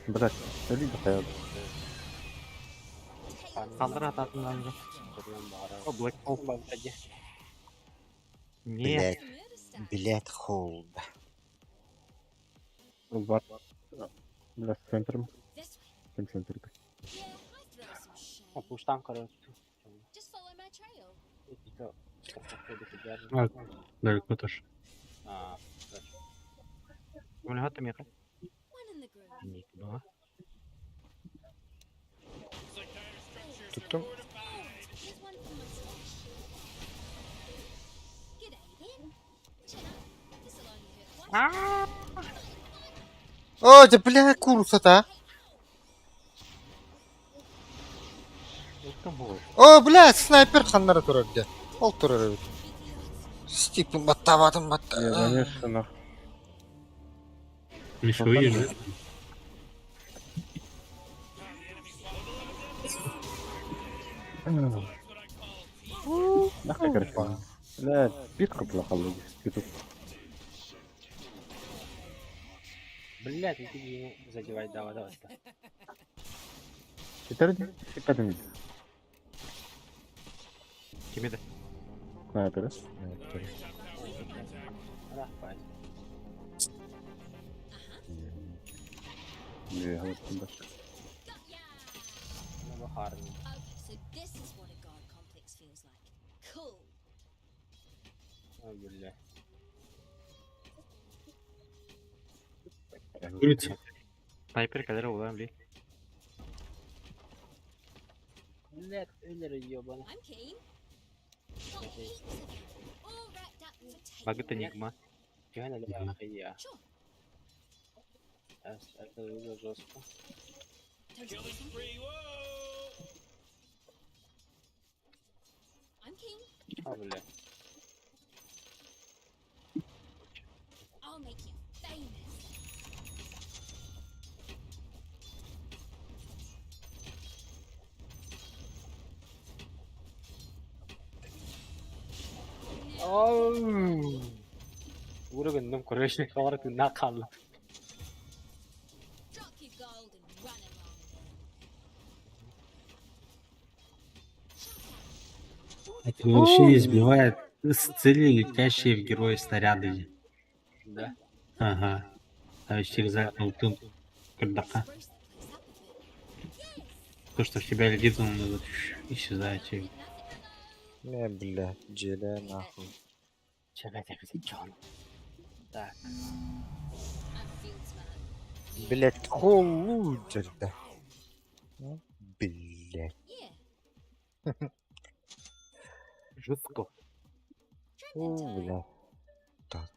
Блять, видно, я Сандра ататын О, Black Hole. Блядь. Блядь, холд. Бар. Бля, с центром. Чем центр? О, пуштан, короче. Just follow my trail. А, далеко тоже. А, хорошо. Мөлхат меха. One in the groove. Никно. Туттум. Here's one for my stash. G'day then. Chin up. This'll only hurt once. О, да бля, курса-то. О, блядь, снайпер ханнара турар де. Ол турар эбит. Стипин баттабатым батта. Конечно, нахуй. Миша, выйдешь, да? Нахуй, короче. Бля, битка плохо Ютуб. Блядь, иди не задевай, давай, давай. Ситер, ситер. Кими да? Снайпер. Рахпай. Не, вот туда. Ну, бахарни. Okay, so this is what a god complex feels like. Cool. Ой, бля. Курица. Снайпер калера улан ли. Блядь, Эллер ебаный. I'm keen. Got heaps of them, all wrapped up for takeaway. Багыт Энигма. Чего Да. я? Sure. Это было жестко. Don't you Killing think? spree, whoa! I'm keen. А, бля. I'll make you famous. Оу. Уровень, короче, хавар ты накал. Drop your gold and run along then. Это вообще избивает с цели летящие в героя снаряды. Да. Ага. Там через ульту кардака. Spruce the place up a bit. Yes. То, что в тебя летит, он вот исчезает. Не, бля, джеля нахуй. Чекай, чекай, чё? Так. I'm field smart. Блять, холудер, да. Ну, Блять. Yeah. Жестко. Tramping О, time. бля. Так.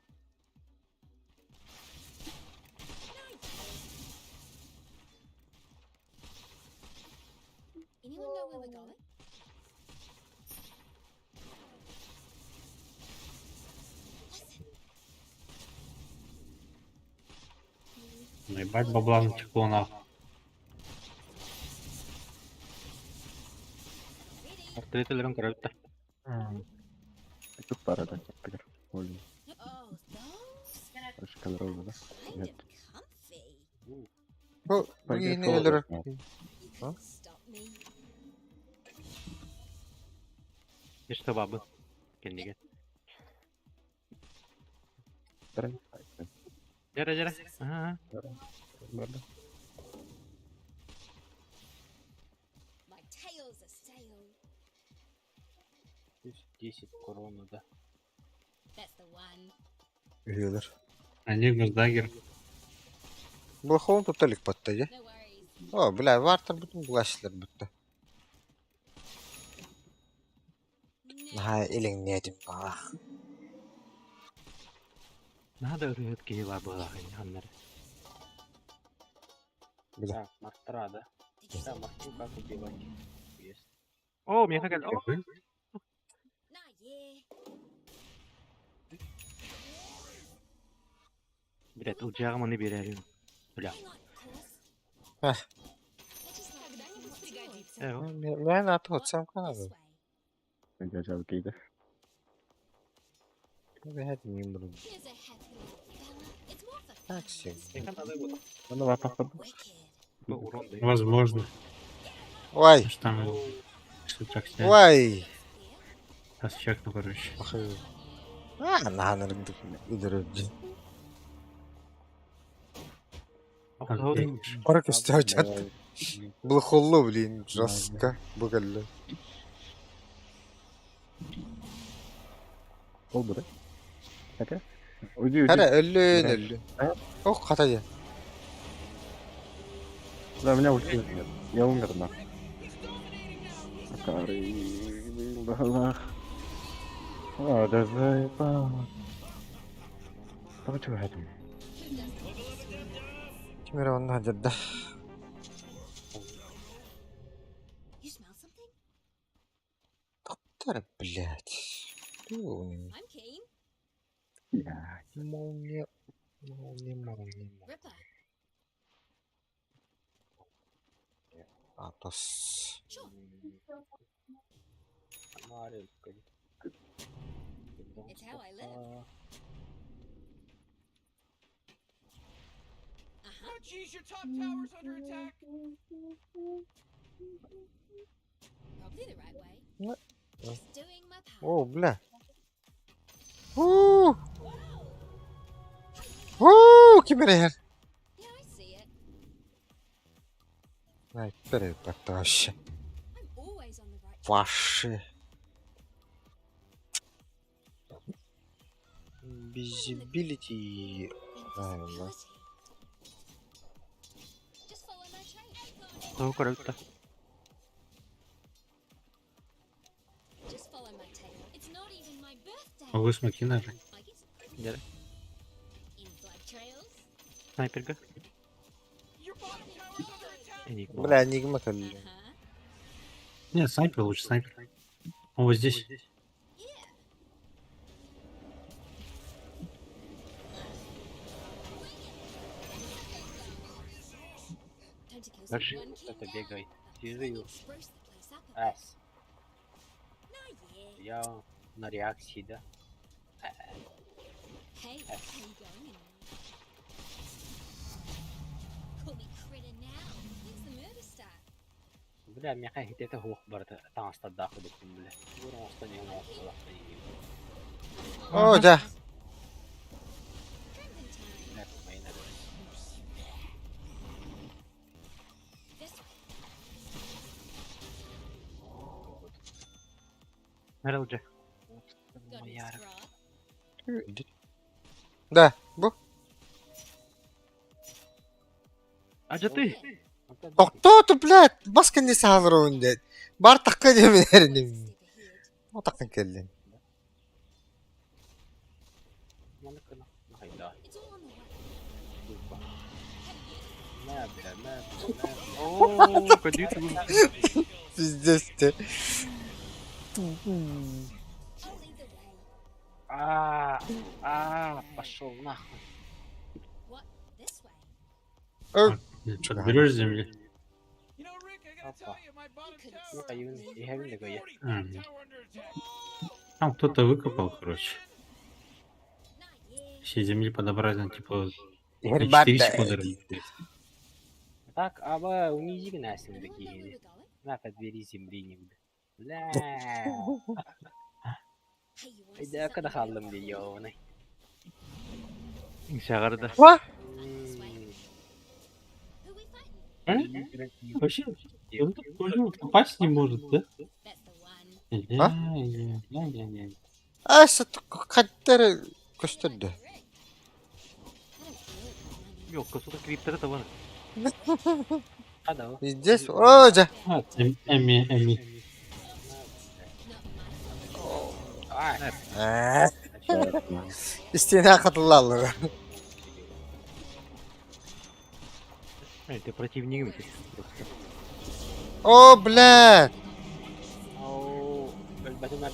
Anyone know where we're going? Listen. Ну ебать бабла натекло нахуй. Ready? Портрет көрөбүт. Тут пара так, например. Ой, Oh, those? больше калорий, да? Kind Нет. of comfy. Бу, бу Пойдет не холодно. өлөрөр. You А? couldn't stop me. Иште бабы. Кендиге. Жара жара. Ага. Ладно. My tail's a sail. Плюс 10 корону, да. That's the one. Үһүөлэр. Они Дагер. Блохоун туталик патта, No worries. О, бля, вартер бүтүн булашлар бүтті. Now Наха илиңнетим бах. Надо үрүт киһи бар буолаах аннары. Бля. Так, мартра, да? Did you Да, see марту как убивать? Есть. О, миэхэ кэл. О, Nah, yeah. Блядь, ылдьааҕым аны биэрэрим. Бля. Hang on, course. Ах. I just like Когда-нибудь пригодится. Э, Мен аты отсам This канады. way. Я кейді. Бэт ним Here's a happy little fella. It's more for Так fun себе. than Миэхэ надо будет. Аны ватафыр. Wicked. Бу урон дии. Возможно. Ой, Что там что так снять. ой. Сейчас чекну, короче. А, наха өлөрөр. Окей. Ора көстө чат. Блохоллу, блин, жестко. Бугаллы. Ол бір. Хотя? Уйди, уйди. Хара өллөн Бля. өллө. Ох, хата я. Да, меня ульти нет. Я умер, нахуй. Кары, балах. А, да заебал. Давай чего хотим? Who doesn't like Кимер онна жадда. You smell something? Доктор, блядь. Ту, I'm keen. Я. Молния, молния, молния, Ripper. Атос. It's how I live. Oh jeez, your top tower's under attack. Probably the right way. Just doing my part. О, бля. У. У, ким эрэ. Yeah, I see it. Снайпер это вообще. I'm always on the right track. Ваши. Visibility. Наверное. Just follow my trail. Тоҕо көрөбүт Just follow my tail. It's not even my birthday. Могу смоки нажать. I guess Дьэ. in blood trails. Снайперга. Your bottom tower's under attack. Энигма. Бля, Энигма кэллэ. Нет, снайпер лучше, снайпер. Он вот здесь. Time to kill Дальше. some one king Кто-то down. бегает. Let Кирилл. me spruce the place up a bit. С. Nah, yeah. Я на реакции, да? Hey, how you going anyway? Call me critter now. When's the murder start? Бля, миэхэ хитэтэ суох барыта таҥастардаах курдукпун бля. Бур оҥостон иһэн оҥостолохто О, да. Drinking time. Бля, майна. This way. Мэрилдьэ. Got any Яра. scrub? Да, бу. Ажаты. Токтооту, блядь, бас кэнни саалар дед. Бар такка диэмин О таккан кэллин. Маны кына. Хайда. It's all on the way. Дупа. На, бля, на, бля, на. Оо, көдүү Пиздец те. I'll lead the way. А, а, пошел нахуй. What? This way. Подберешь земли? You know, Rick, I gotta Опа. tell you, my bottom couldn't tower. stop Ну-ка, me. иһэбин да көйө. Мгм. Tower under attack. Там кто-то выкопал, короче. Nah, yeah. Все земли подобрали, ну, типа, на Ребята. 4 секунды работает. Так, аба унижи гынасың Anyone да know where киһини. we're going? На, подбери земли нигде. Бля. Hey, you wanna see Айда када something real хааллым дии cool? ёбаный. Шаҕарда. Ва? This way. Who we fighting? А? Вообще, он тут тоже попасть не может, да? That's the one. А? Не-не-не-не. Ас хаттар көстөрдө. Rick. I don't feel it with money. Yok, косута криптері табар. Хада. Пиздец. О, да. А, Эми, Эми. Not my fault. А, Истина катылалар. Это противник эти. О, блядь. Оу, өлбөтүм аа,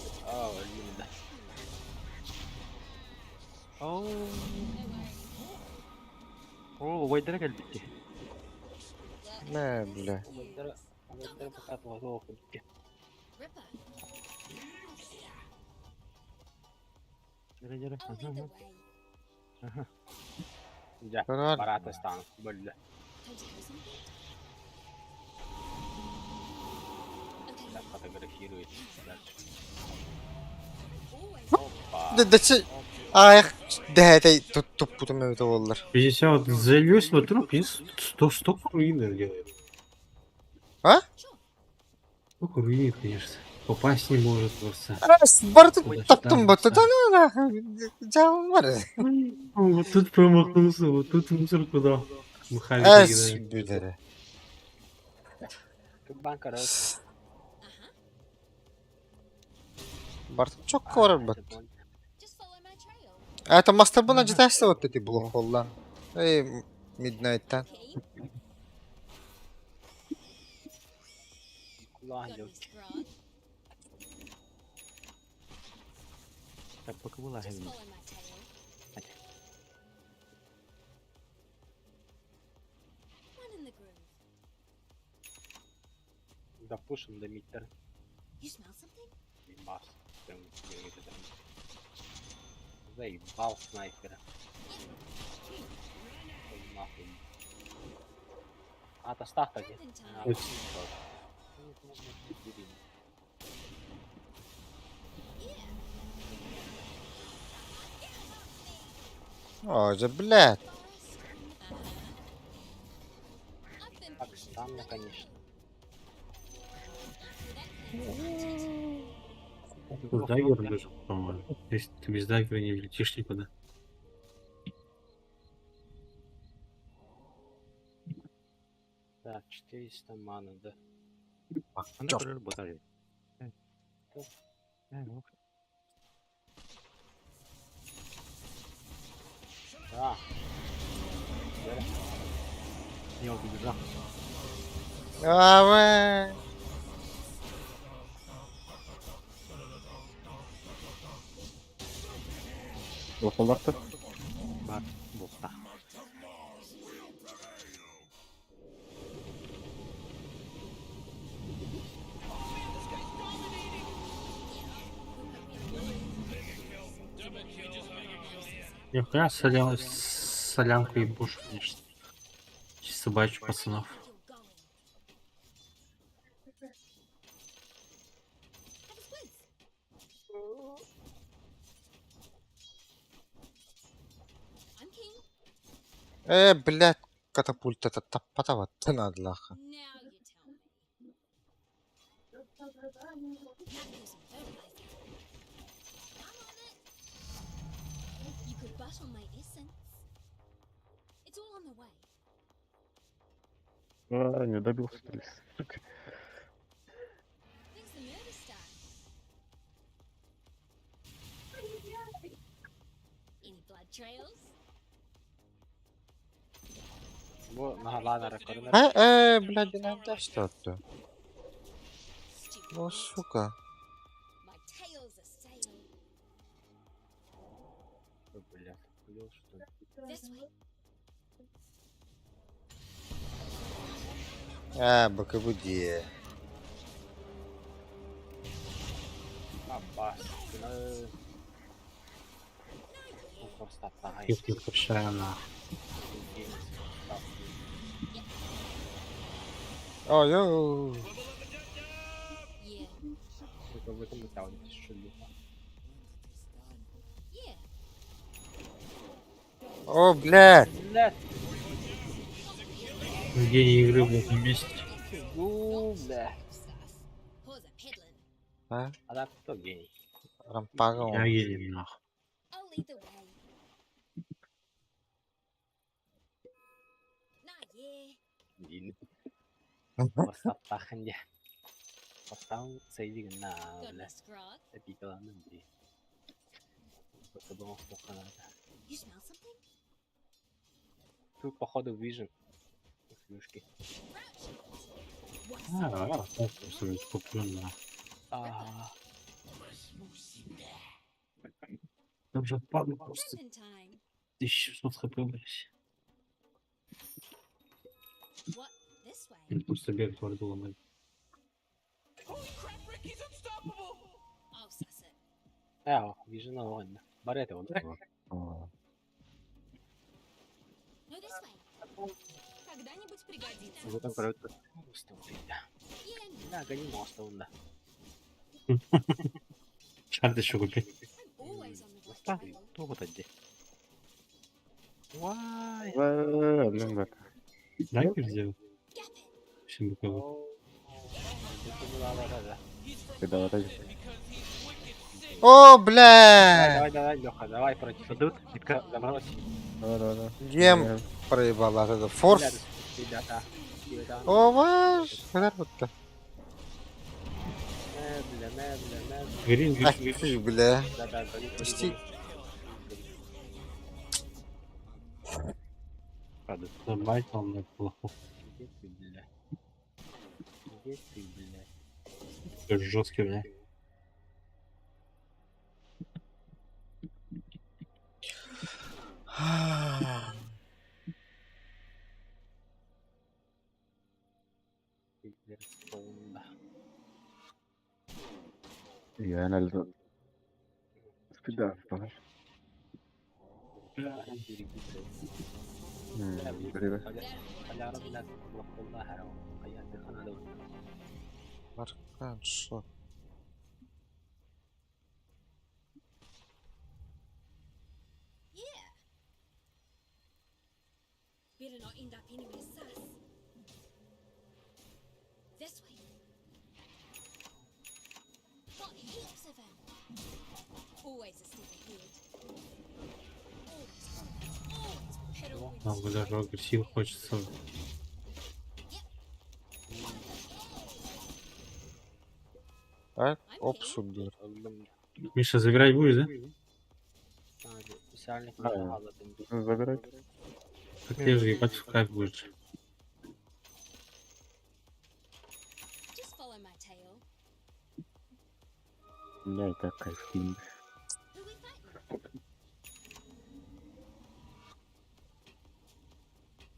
өлдүм да. Оо. No worries. Оо, вайдара кэлбитти. Well, Не, бля. Убайдара, убайдара пока туох курдук. Ripper. Дьэрэ дьэрэ. I'll lead the way. Дьэ, Көрөр. бараатастаан бөллө. Time to hear something? Okay. Да, фотографирует. Дальше. Always Опа. Да, да, чи. Ай, да, это тут туппутум эбит оллар. Здесь я вот залью, смотрю, и столько руинов делает. А? Столько руинов, конечно. Попасть не может просто. Ас, бар тут Туда-сюда, таптым бат. Да, сюда. да, да. Бар. Вот тут промахнулся, вот тут мусорку дал. Махали Ас, кидает. бүдәрэ. Кубан короче. Бар тут чок корор бат. Just follow my trail. Это мастер буна житайсы вот эти блок холлан. Эй, Midnight'тан. Okay. Кулаан Got дьыл. any scrub? Таппакы була Just хэмин. follow my tail. One in the groove. Допушим до миттер. You smell something? Ебас. Заебал снайпера. Ой, нахуй. А, то так Jumping time. Вот. О, да блядь. I've been Так, patient. странно, конечно. Тут дагер нужен, по-моему. Если ты без даггера не летишь никуда. Так, 400 маны, да. Аны Чёрт. көрөр ботар. Да. Бери. Я убежал. А, Лохоларта. Бар, бухта. Нихуя солянку ебушу, конечно. Чисто собачью пацанов. You're going. Have a squiz. I'm keen. Блядь, катапульт это таппатава надо лаха. Now you tell me. Now do some fertilizer. I'm on it. You could butt on my essence. It's all on the way. А, не добился, что ли? Сука. When's the murder start? Any blood trails? Бу наһалаан эрэ көрүнэр. Блядь, иногда что-то. Stupid. Ну, сука. My tail's a sail. Ой, Бля, охуел, что ли? This way. А, БКБД. Аббас. Ну, просто тай. Их не прощаю на. Ой, ой. Yeah. Только в этом и шлюха. Yeah. О, блядь. Блядь, Гений игры, блядь, на месте. пизду, бля. Sus. Pause a peddling. А, А да, кто гений? рампага Я он. гений, нахуй. I'll lead the way. Nah, yeah. Гений. Просто таханья. Просто сейдигна, Got бля. my scrog. Эпикаланын ди. Просто думал, что надо. You smell something? Тут, походу, Vision. Шлюшки. Crouch. What's А, так, просто, блядь, куплю, нахуй. А, Там же падла просто Jumping time? 1600 хп, блядь. What? This way. Я Просто бег твердо ломать. Holy crap, Rick, he's unstoppable! I'll suss it. Э, Vision оҕонно. Бар это он. А, No, this way. Когда-нибудь пригодится. В этом короче. Yeah, no. Да, гони мост он, да. Шарт еще купи. I'm always on the right Оставь. trail. Кто вот одни? Вай. Блин, да. Дагер сделал? Gap it. Всем БКБ. Да, да, да. Когда вот эти. Because he's wicked sick. О, Давай, блядь. давай, давай, Леха, давай против. Дадут? Битка. Заморозь. Давай, давай, давай. Гем проебала это. Форс. Ребята, ребята. О, ваш. Ханар бутта. Бля, бля, бля, бля. Грин, Ах грин, грин. ты, бля. Да, да, гони, гони, Почти. гони. Падают. Забайтил на плохо. Где ты, бля? Где ты, бля? Жесткий, бля. Ты, бля. Тоҕунна. Я анализ. Спида, знаешь. Привет. Аркан шо. Yeah. Better not end up anywhere sus. This way. Got heaps of 'em. Always a step ahead. Always, always, always piddle when Там даже агрессив хочется. А? Опсу диир. Миша, забирать будешь, да? А, забирать. Так ты же ебать в кайф будешь. Just follow my tail. У меня и так кайф. Who we fighting?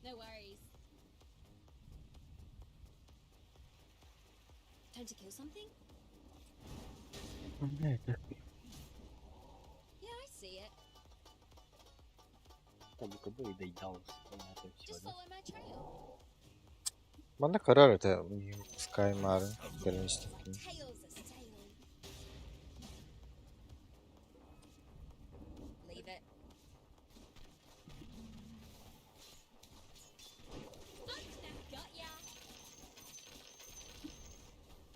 No worries. Time to kill something? У меня и так Yeah, I see it. Just follow my trail. Манна көрөр этэ Sky Maren кэлин истэхпинэ. Tails a sail. Leave it. Ugh, got ya.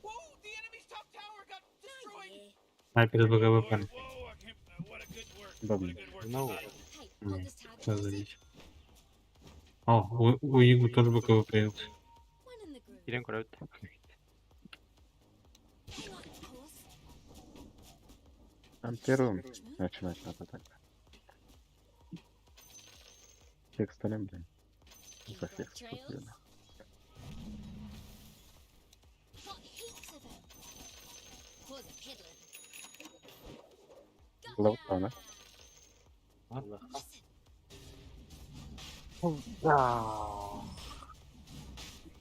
Whoa, the enemy's top tower got destroyed. Снайпер из БГБ парень. Да, блин. Ну, Hey, hold Не, this target сейчас closer. залечь. О, у Игу тоже БКБ появился. One in the groove. Кирен көрөбүт. Hang on, of course. Там первым начинать надо так. Текст блин. You За got текст trails? блин. Got heaps of 'em. Cause a peddling. Got Лаута, ya. Listen.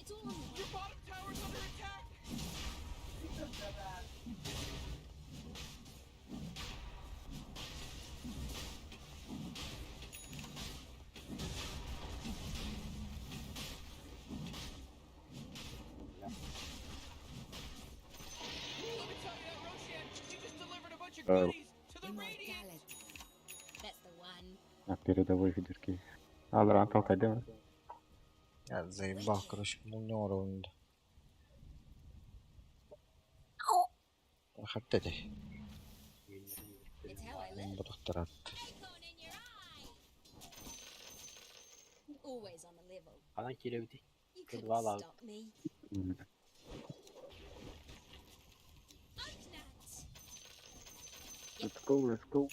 It's all on the Your bottom tower's under attack. Let me tell you that Roshan, he just delivered a bunch of Uh, goodies to the Radiant. That's the one. На передовой видерки. Алран толкай, Я заебал, короче, мунньон уровень. Хаттети. It's how I live. Ботохторат. Acorn in your eye. Always on the level. Анан кирэбити. You couldn't Кыдвала. stop me. Oak nut. Let's go, let's go.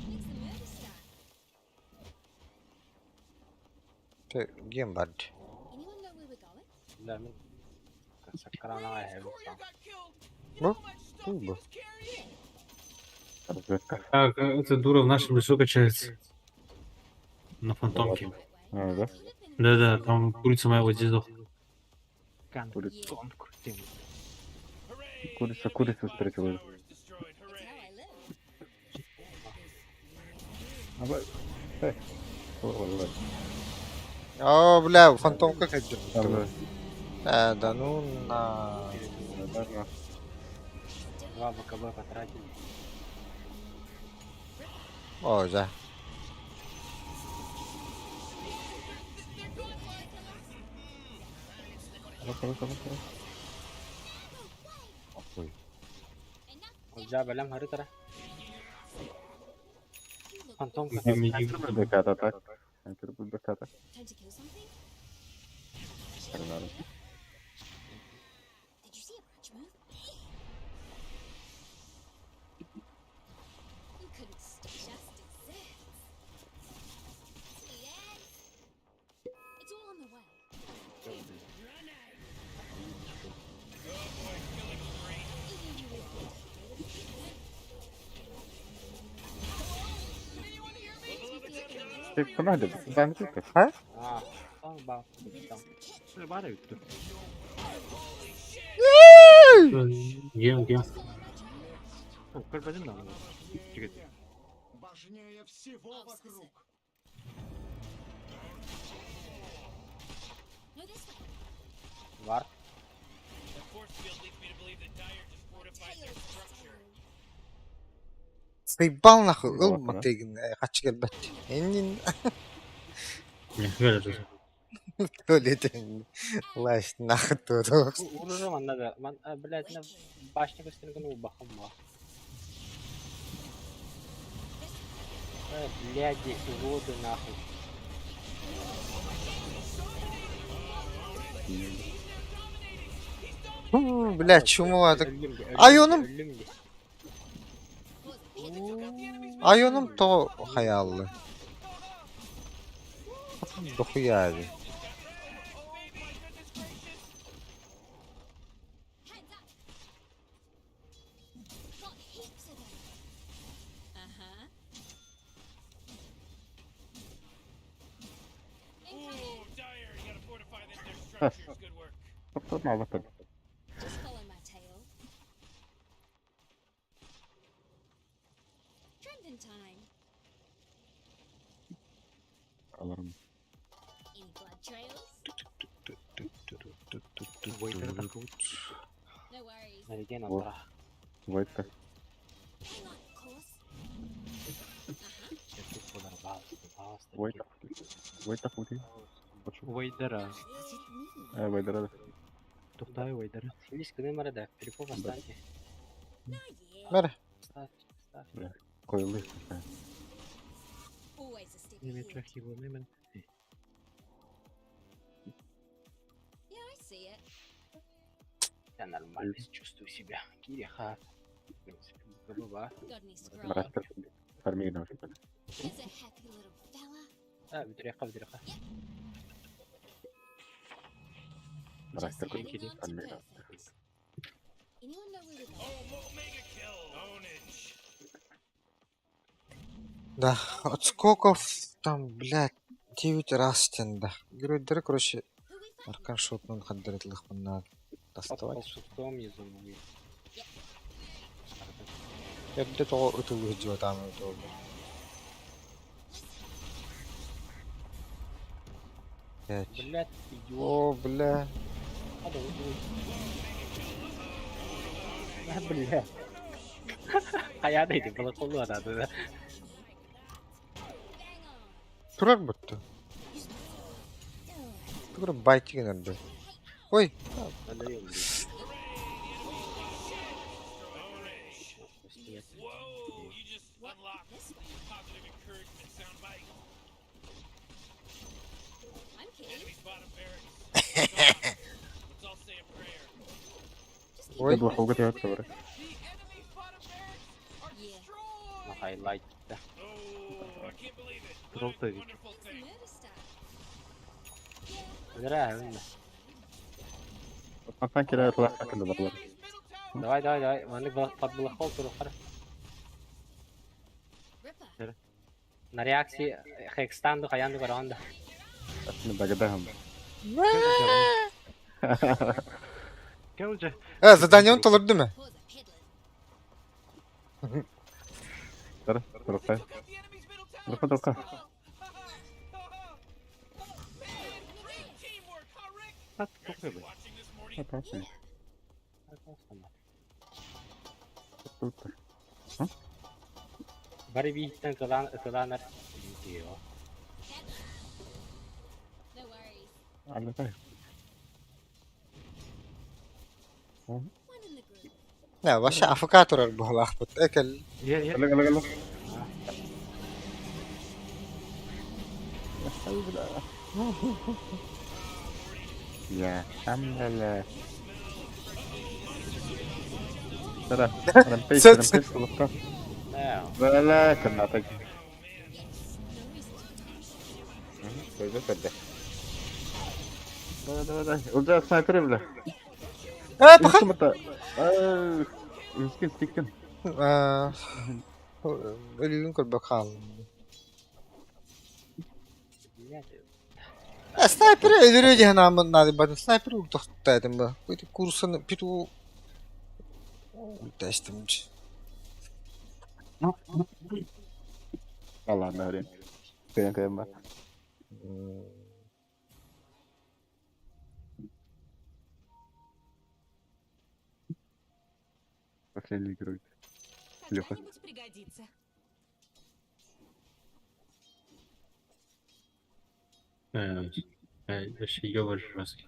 When's the murder start? Тэ гем барды. Anyone know where we're going? Да, мин саккаранаҕа Radiant's эһэбит courier got killed. You Ну, know how much stuff he бу. was carrying? Разведка. Так, эта дура в нашем лесу качается. На фантомке. А, да? Could have been Да-да, там курица моя вот здесь сдохла. Курица. Hooray! Курица, the enemy's курицу bottom встретила. tower is destroyed. It's Hooray! how I live. А, б- Эй. Ой, ой, ой. Оо, бля, фантомка кэлдим. Там, да. Э, да ну на. Да, да. Два БКБ потратили. О, да. Раз, раз, раз, раз. Ой. Олдьаа бэлэм харытара. Фантомка. Где БК-то так. Это будет БК-то. Time to kill something? Надо. Did you see a branch move? You couldn't stop just desserts. Sweet as. It's all on the way. Oh boy, killing spree. Even you would get Can anyone hear me? Makes me feel Ты надо, да, не ты. А? А, там Баар эбит дуо? Гем, гем. Көрбөтүм даҕаны. Түгэн. Важнее всего вокруг. No, this way. Бар. The force field leads me to believe that Dire just fortified their structure. Заебал нахуй, ыл Балакана. матыгын хачы келбет. Эннин Не, же. төлетен. Лаш нахуй туру. Уружу манна да. Ман, блядь, на башня көстөн гына убахым ба. Блядь, уроды нахуй. Бля, чуму адык. Өллүм де, Айоным өллүм де. Айоным то хаялы. Дохуя abi. Hands up. Got heaps of them. Uh-huh. Ooh, Dire, you gotta fortify them, their structures. Good work. Топтор албаттар. Just follow my tail. Trimmed time. Аларым. Any blood trails? Войдера такой. No worries. Нареген Вот. антара. Войта. Hang on, of course. Чувствовал, пожалуйста, пожалуйста. Войта. Войта хути. Войдера. Is it me? Войдера. Тухтай Войдера. Филис кыны марада, перекоп останьте. Not yet. Бер. Ставь, ставь. Койлы. Always a step Неме ahead. чахи мен. Yeah, I see it. Я нормально чувствую себя. Кириха. В принципе, голова. Got any scrub? Бараттар. Фармигна. Here's a happy little fella. А, бітіряқа, бітіряқа. Just Бараттар. adding on to Фармигна. perfect. Anyone know where we're going? Oh, mega kill. Ownage. Да, отскоков там, блядь, 9 раз да. Геройдары, короче, Who we fighting? аркан шотынан хаддырытлых надо Под доставать. волшебством не замули. Эрде того ытылы жуатам это. Пять. Блядь, идиот. О, бля. Надо выиграть. А, бля. А я дайте, балаколу надо, да? Bang on. Турар бутты. Тугур байтигин өрдө. Ой, Надо её убить. Whoa, you just unlocked This way. positive encouragement soundbite. I'm kidding. Enemy's bottom barracks. Let's all say a prayer. Just keep ой. Бұл хуга тәт бар. The enemy's bottom barracks are Yeah. destroyed. На хайлайт. Да. Oh, I can't believe it. What a Тролл-то ведь. wonderful When's the thing. murder start? Yeah, I Зря, think видно. so. Atan кирә тулак хакында барлар. Enemy's middle tower. Давай, давай, давай. Маны под балахол турухар. Ripper. На реакции хекстанду хаянду караонда. Әсне багадаһым. Кәүҗә. Задание он толырды мы? Pause a peddling. Тар, турка. Took out the enemy's middle tower. Турка, турка. Oh, man, great teamwork, huh, Rick? Тат тухай бай. Watching this morning. Турка. Бары биттен кылан кыланар. Идио. No worries. Аллай. One in the group. Не, вообще АФК турар буолаах бут. Экел. Я я. Алла, алла, алла. Я хамдалла. Тара, рампейс, рампейс, лука. Да. Ла ла, канатак. No reason to be Көйдө көйдө. Давай, давай, давай. Улжа снайпер бля. Э, паха. Мата. Искин стиккен. Өлүгүн көрбөк хаалым. Блядь. Снайпер өлөрүө диэн ааммын наадыйбатым. Снайпер тохтоотум ба. Курсаны пету ульташтым. А ладно, говорим. Кыйан кыйан бар. Последний герой. Леха. Когда-нибудь пригодится. Вообще ёба жесткий.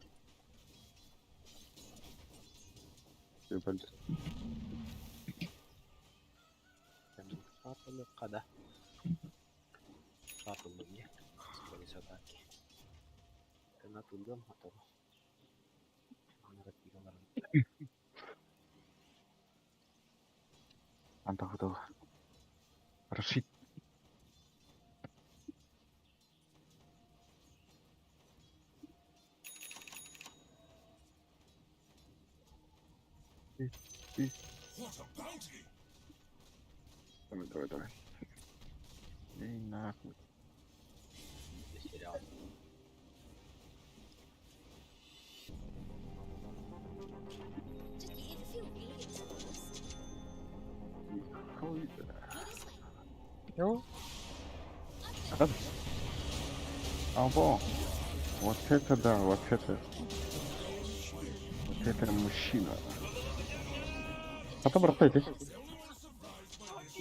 Ебать. Хада. Шатылдым не. Атаки. Тылдым, а то. Антах Рашид. What a bounty! Давай, давай, давай. Эй, нахуй. Сериал. Just if you feel really exposed, Хуй. go this way. Ну, Алло. Вот это да, вот это. Вот это мужчина. Потом расстайтесь.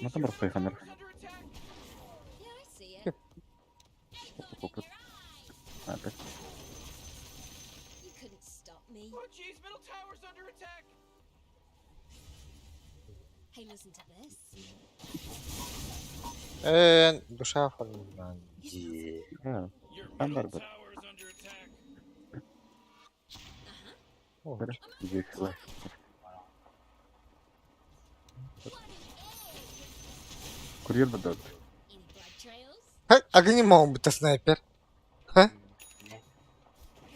Потом растай, Ханер. Yeah, I see it. Опыт. А, так. You couldn't stop me. Oh jeez, middle tower's under attack. Hey, listen to this. Душа Фернанди. А, Your Там middle барбар. tower's under attack. Весело. Курьер бадат. Any blood trails? Ха, огнемом будто снайпер. Ха?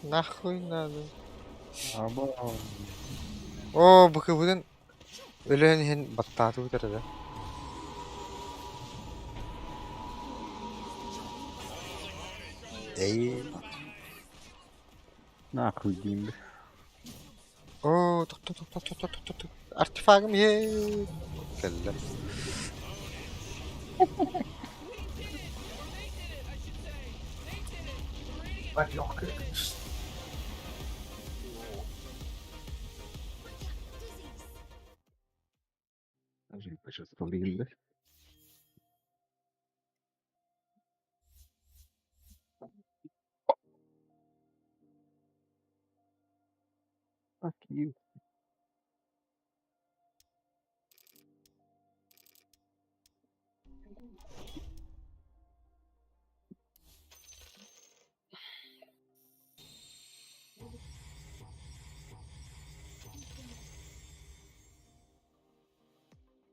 Нахуй надо. Або. О, букы өлөн иһин баттааты бүтэр да. Эй. Нахуй, Дим. О, тохто тохто тохто тохто тохто. Артефагым е. Кэллэ. Бать, легкая, конечно. Dizzies. Сейчас повредили, да? Fuck you.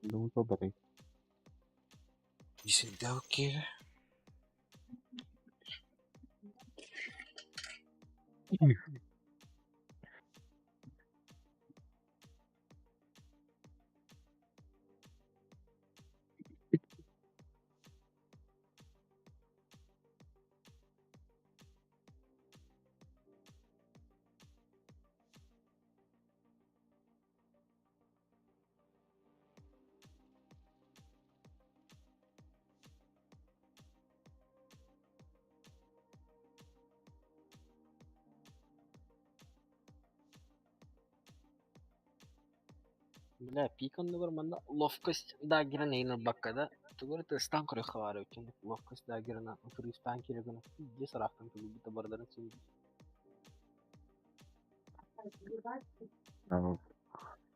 Думаю, поборы. Десятки. Бля, пик оннугар манна ловкость даггерын эйин ылбакка да, тугу эрэ тыстаан көрүөххэ баар эбит, ловкость даггерына фристаан киирэ гына пиздец ыраахтан тулуйбута барыларын син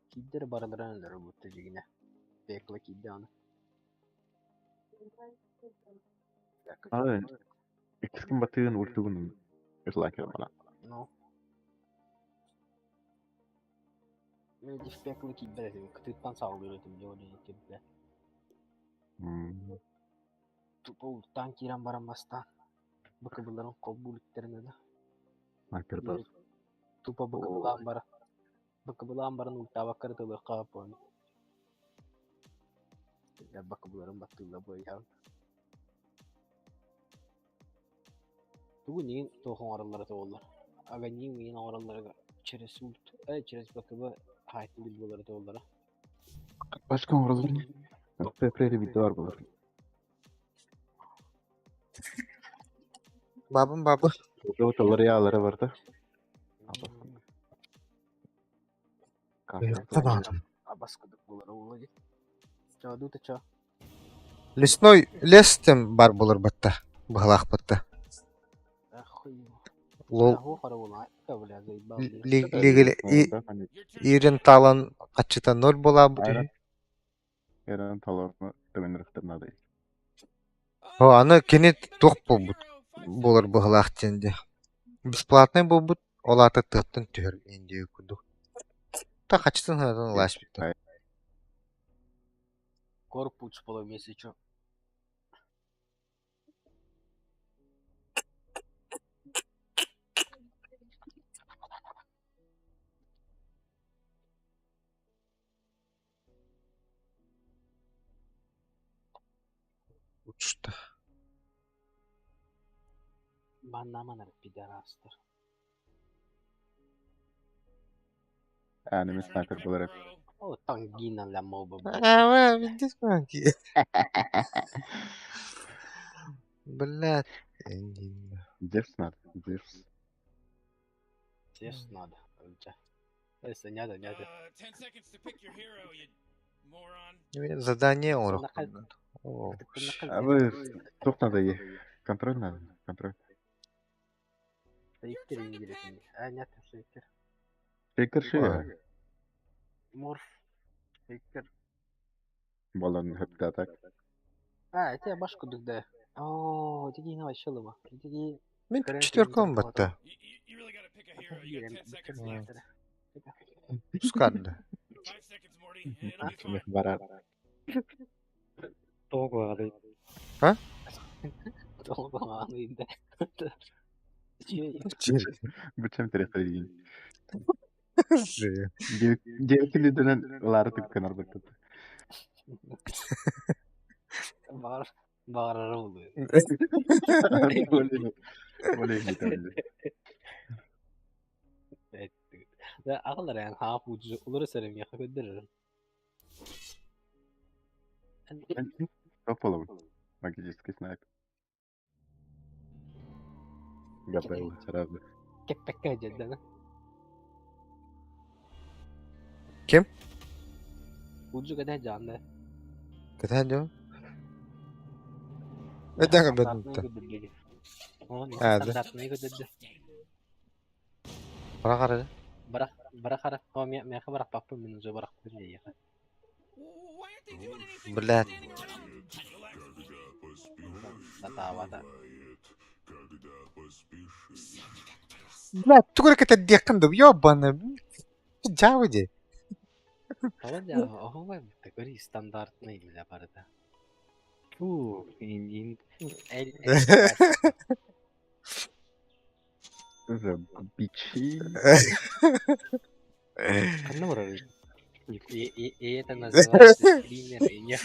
киирдэр барыларын өлөрөр бутта дьигинэ пекла киирдэ аны. А, иккискин батыгын ультугун ислакер бана. Ну. Мин ити пекла киирбэт этим, кытыттан саҕалыыр этим дьэ ол киирдэ. Тупо ультаан киирэн баран бастаан быкыбыларын холбуу иликтэрин да. Снайпер бар. Тупо быкыбылаан баран ультаабакка тылыахха буолан. Бакыбыларын баттыылла буойаан. Тугун иһин туох оҥороллоро буоллар? Аганьыым иһин оҥороллоругар через ульт, через БКБ хаайтын буолара буоллара. Başka оҥороллор Пепрери видео бар буолар. Бабым бабы. Оталары яалара барда. Табаатым. Абас кудук буолара буолла дии. Чоо дуу чоо. Лесной лес тем бар булар батта. Быһалаах батта. Лол Ирин талан хаччыта ноль буолаабыт үһү. Эрэн таларны төбөнөрөхтөр надо. О, аны кини туох буолбут буолар быһалаах диэн дии. Бесплатный буолбут, ол аата тыаттан түһэр диэн курдук. Та хаччытын сыанатын ылаачпыттар. Корпус полумесячу. Учта. Баннаман пидорастар. Аныме снайпер буолар. О, тангина ля моба. А, видишь, маки. Блядь. Зевс надо, Зевс. Зевс надо. Это не надо, не надо. Задание оҥоруох. А вы туох надо ей? Контроль надо, контроль. Шейкер интересный. А, нет, шейкер. Шейкер шея. Морф. Шейкер. Балан хөптө так. А, это башку да. О, тиги на вообще лыма. Тиги. Мин четверком батта. Пускарды. Барар. Тоҕу А? Тоҕу Бычам интересно Девятилиденен лары түккенер быттыт. Бар барары булdu. Ağlar yani ha bu olur serim ya gönderirim. Топ оламын. Магический снайпер. Габриэл сразу. Кеппекке дедden. Ким? Ucu kadar canlı. Кэтэн дьон. Эдэн бэдэнтэ. А, да. Стандартный көдөрдө. Бара қара. Бара бара қара. О, мен мен барақ баппын мен уже барақ бир Блядь. Татаавата. Блядь, тугу кэтэрдиэххин да, ёбаный. Дьаабы дии. Тоҕо оһуобай такой стандартный для барыта. Фу, индин. Эл Уже бичи. Ханна барар? И это называется стример. и не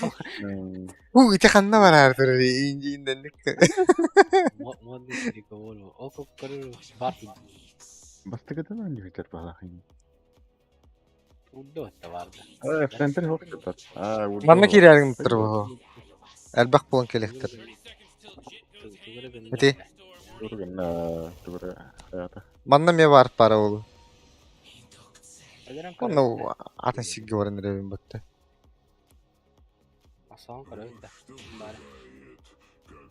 Уу, ити ханна бараар турар индииннэнник. Модный приговор. О, как бар Бастыгыдан ойнуутар балахын. Удо товарда. А, центр хоктор. А, Манна киирэрин тур бу. Элбэх буолан кэлиэхтэр. Ити. Турган, тугура. Манна ме бар пара ол. Онно атын сиргэ баран эрэбин батта. Асон көрөйдө. Бар.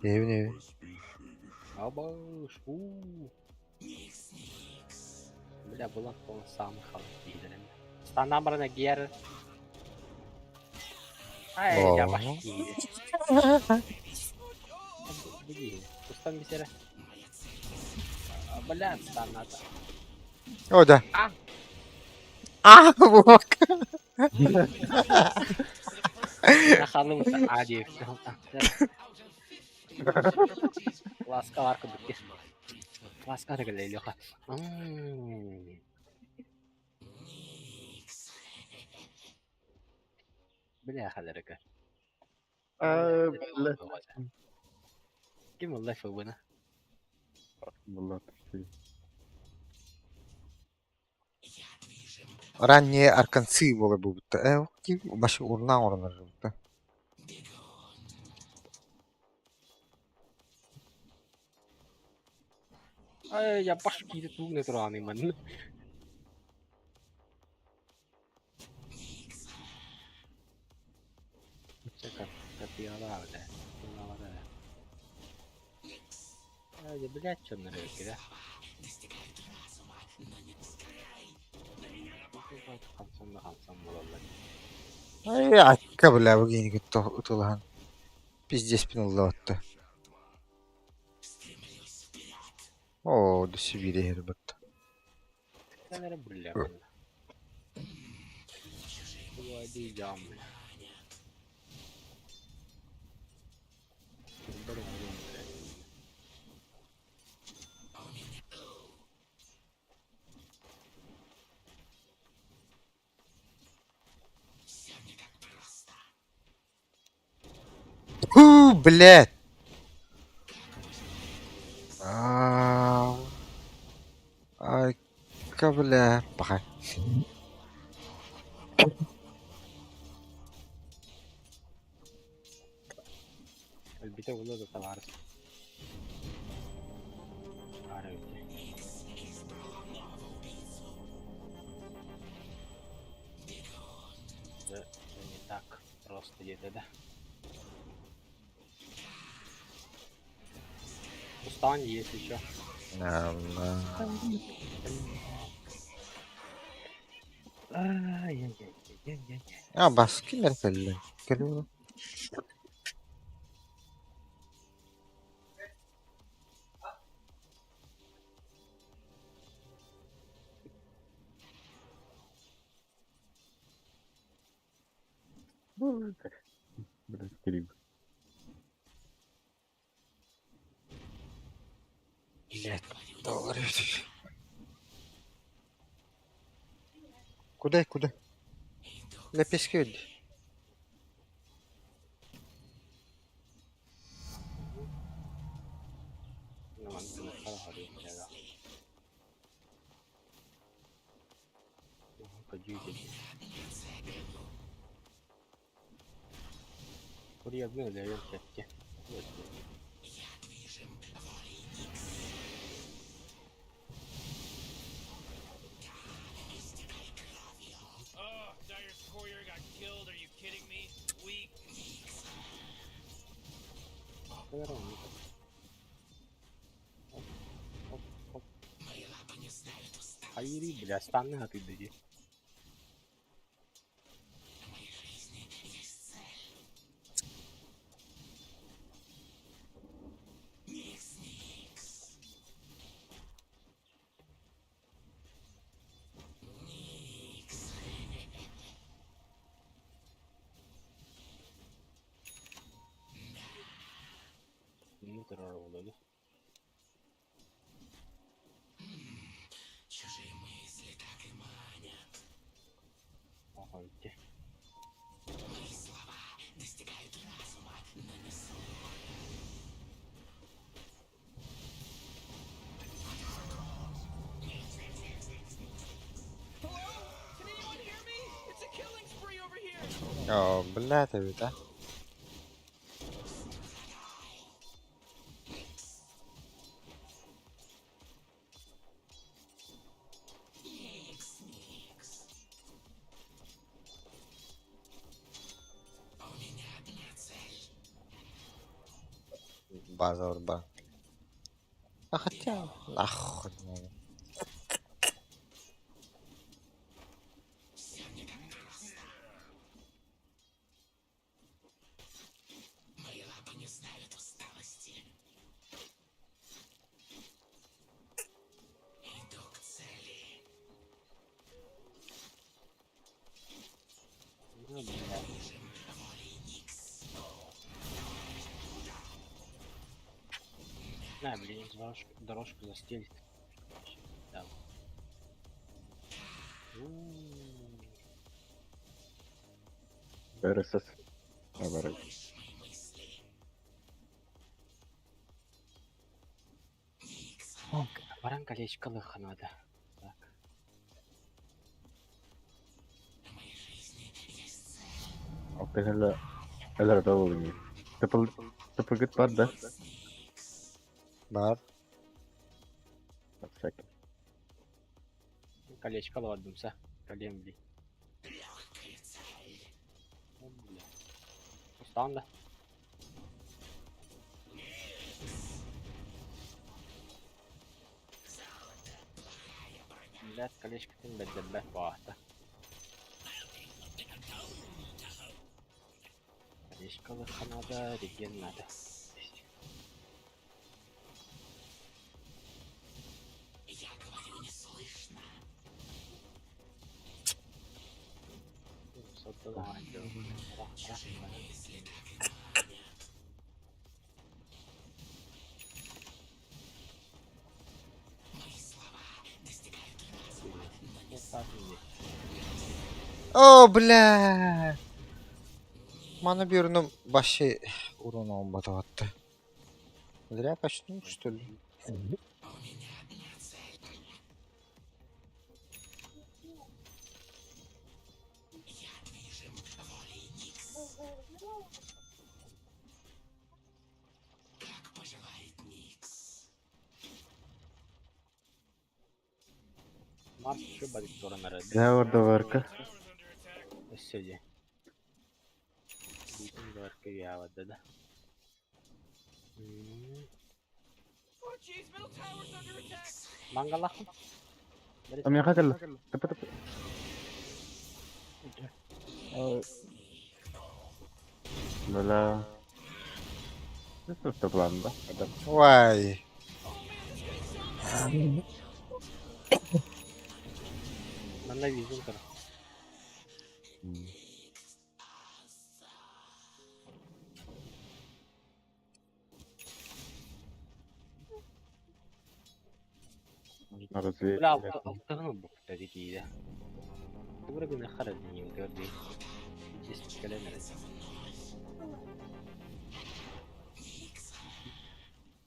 Эбин эбин. Абаш. У. Бля, была он самый холодный. Станам барана гер. Ай, я башки. Пустан бисере. Бля, станата. О, да. А. А, вот. Халым ади. Ласка ларка битке. Ласка дегеле Леха. Бля, халерка. А, бля. Ким Allah фабына. Была ты. Ранние арканцы буолар буолбуттар. Э, баш урнаан оронор буолбуттар. Ай, я баш киирэ тугун турааны манна. Копиялаа бля. Ай, блядь, чёрный рыки, да? Хамсан да хамсан буолаллар. Ай, акка бля, бу киһини кытта ытылаһан. Пиздеспин ыллабатта. Оо, до Сибири иһэр батта. Sen эрэ бля манна. Бля, дьаам бля. Бары оҥорон, бля. Фу, блядь! Аа, Айка, бля, пахай. Өлбүтэ буолуо да табаарыс. Аара өлдө. Да, это не так просто где-то, да? Устань есть еще. Ай-яй-яй-яй-яй. А, бас кимер кэллэ? Кэллэ. Блядь, гриб. Блядь, доллар. Куда, куда? Лепестки өлдө. Ну, манна хара Приятно для вертятки. Oh, Dire's courier got killed. Are you kidding me? Weak. Оп, оп, оп. Хайри, бля, станны ты Ну, террор буолуо. Ага, ити. Hello? Can anyone hear me? It's a killing spree over here. Оо, блядь, эбит, а. База урба. А хотя, нахуй. Не. Ну, бля. На, блин, дорожку, дорожку застелит. Да. У-у-у. РСС. Наоборот. Колечко ылыахха наада. Так. Алтыһыла өлөрдө буолуҥ. Тыпыл тыпыгыт бар да? Бар. Всякий. Колечко ылабардымса. Кэлиэм дии. Устаҕын да? Блядь, колечкатын бэрдэрбэт баҕаһыта. Колечко ылыахха наада, реген наада. О, бля! Маны биэрним вообще урон оҥорботоҕутта. Зря качнул, что ли? Марс еще барит туран эрэр. Дьэ ордоварка. Өссө дии. Биитин барка үйэҕэ да. Мангалахпын. Амиаха кэллэ. Тыпы тыпы. Бля. Это план, да? Вай. Манна визум көр. Нужно развеять. Бля, алтыгын ылбыт киирэ. Тугура гына харадиньин көрдүй. Здесь кэлэн эрэ.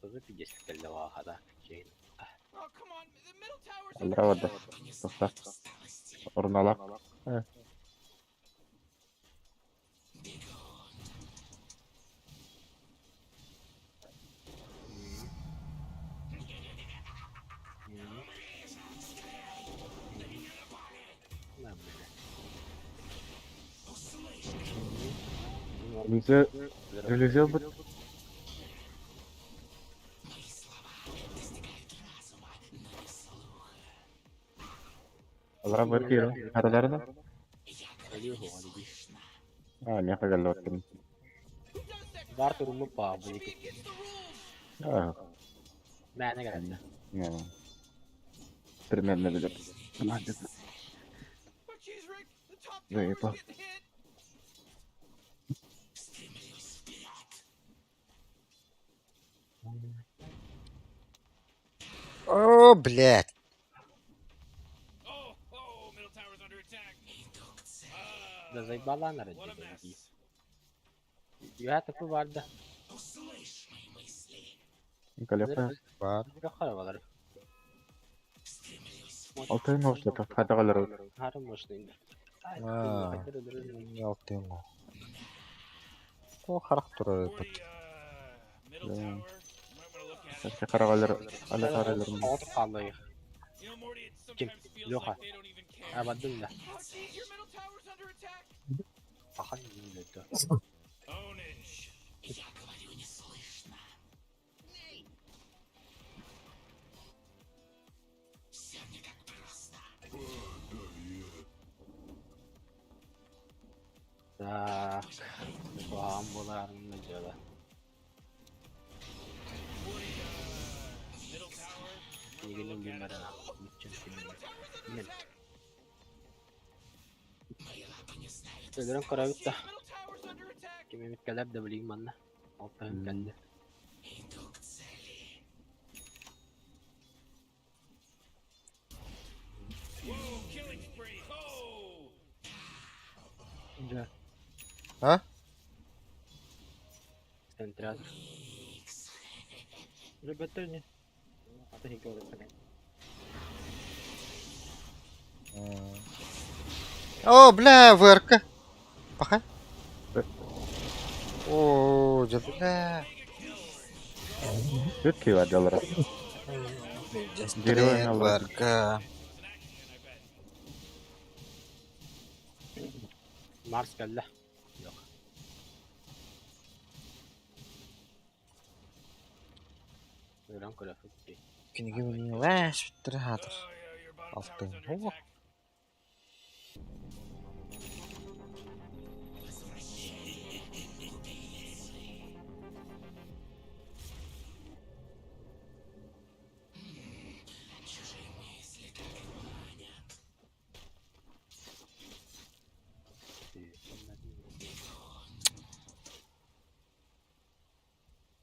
Тоже пиздец кэллэ хада. Алра барда. Тоқта. Орналақ. Иллюзия... Иллюзия бит. Алра бар киирэ. Хараларына? Аа, миэхэ кэллэ оттон. Бар туруммут баа булики. Аа. Мээнэ кэлэннэ. Не. Примерно билэр. Молодец. Заебал. О, блядь. Да заебала на дии. Үөһэ тупу бар да. Калепа. Бар. Хара балар. Алтын оғышлата. Қайда қалар? Хара мощный. Аа. Алтын. О, харах турар эбит. Қарағалар. Ала қаралар. Оҕото хааллайы. Ким? Леха. Абадын да. Ахан билбэт. Так. Куһаҕан буолаарына дьыала. Миигин билбэрэн мүччүн Мен. Өлөрөн көрөбүт да. Ким эмит кэлэр да билигин манна. Алтыһын кэллэ. Дьэ. А? Централ. Ребята не. Ата хикэ олорсон. О, бля, ВРК. Пока. О, да бля. Четкий отдел. Дерево Блин, на ВРК. Марс кэллэ. Yok. Өлөн көрөфүт дии. Киниги билин лэш бүттэр хатыр. Алтын. О,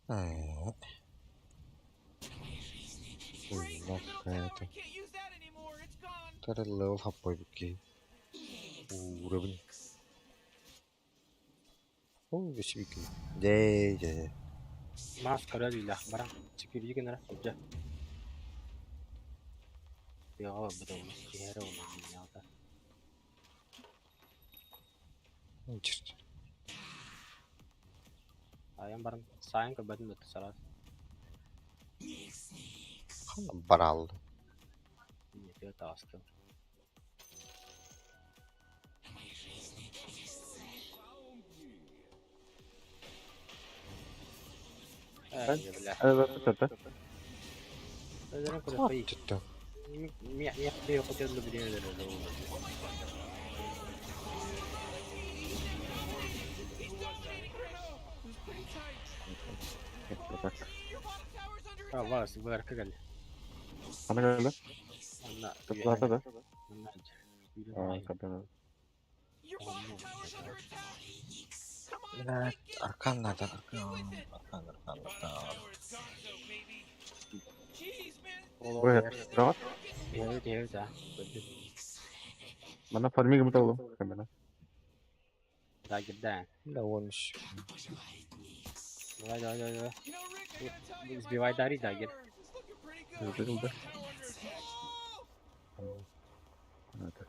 Э. Ой, какая-то. Левел хаппой букки. Уровень. О, весибики. Дей, дей. Марс көрө диилэх баран. Чикирии гынара. Дьэ. Тыаҕа барбыт олус киһи эрэ олорон Черт. Айан баран сайын көрбөтүн да сарас. Барал. Тыа таҕыстым. Ээ, бля. Өлөрөн көрөхөй. Түттү. Мия мия мия хотел билин өлөрөр. А, вас, ВРК кэллэ. Ана кэллэ. Анна. Кыплата да. Анна. Аа, кабина. Бля, аркан надо, аркан, аркан, аркан, аркан. Ой, давай. Evet, evet ha. Мана фармиг муталу. Камена. Да, кидаю. Бля, он еще. Давай, давай, давай, давай. Сбивай Дари, дагер. Жил, да? Это.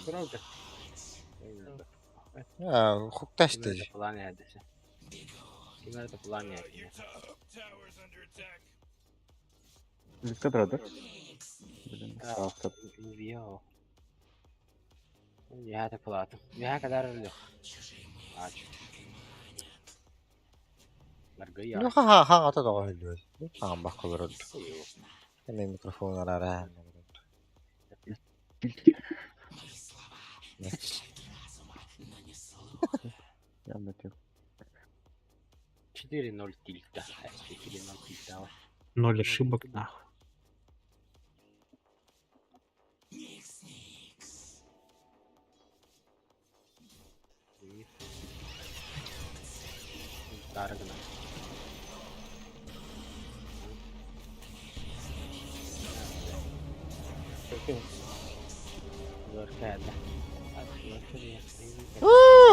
Правда? А, хукташ Ким это ты. план ядесе. Ким это план ядесе. Дискадра, да? Блин, автор. Йо. Я это плату. Я когда рылю. Ач. Маргая. Ну, ха-ха, ха, ата да ойлой. Ха, бак олород. Эме микрофон арара. Явно тех. 4-0 тильта. 4-0 тильта. Ноль ошибок, нахуй. Дарыгына.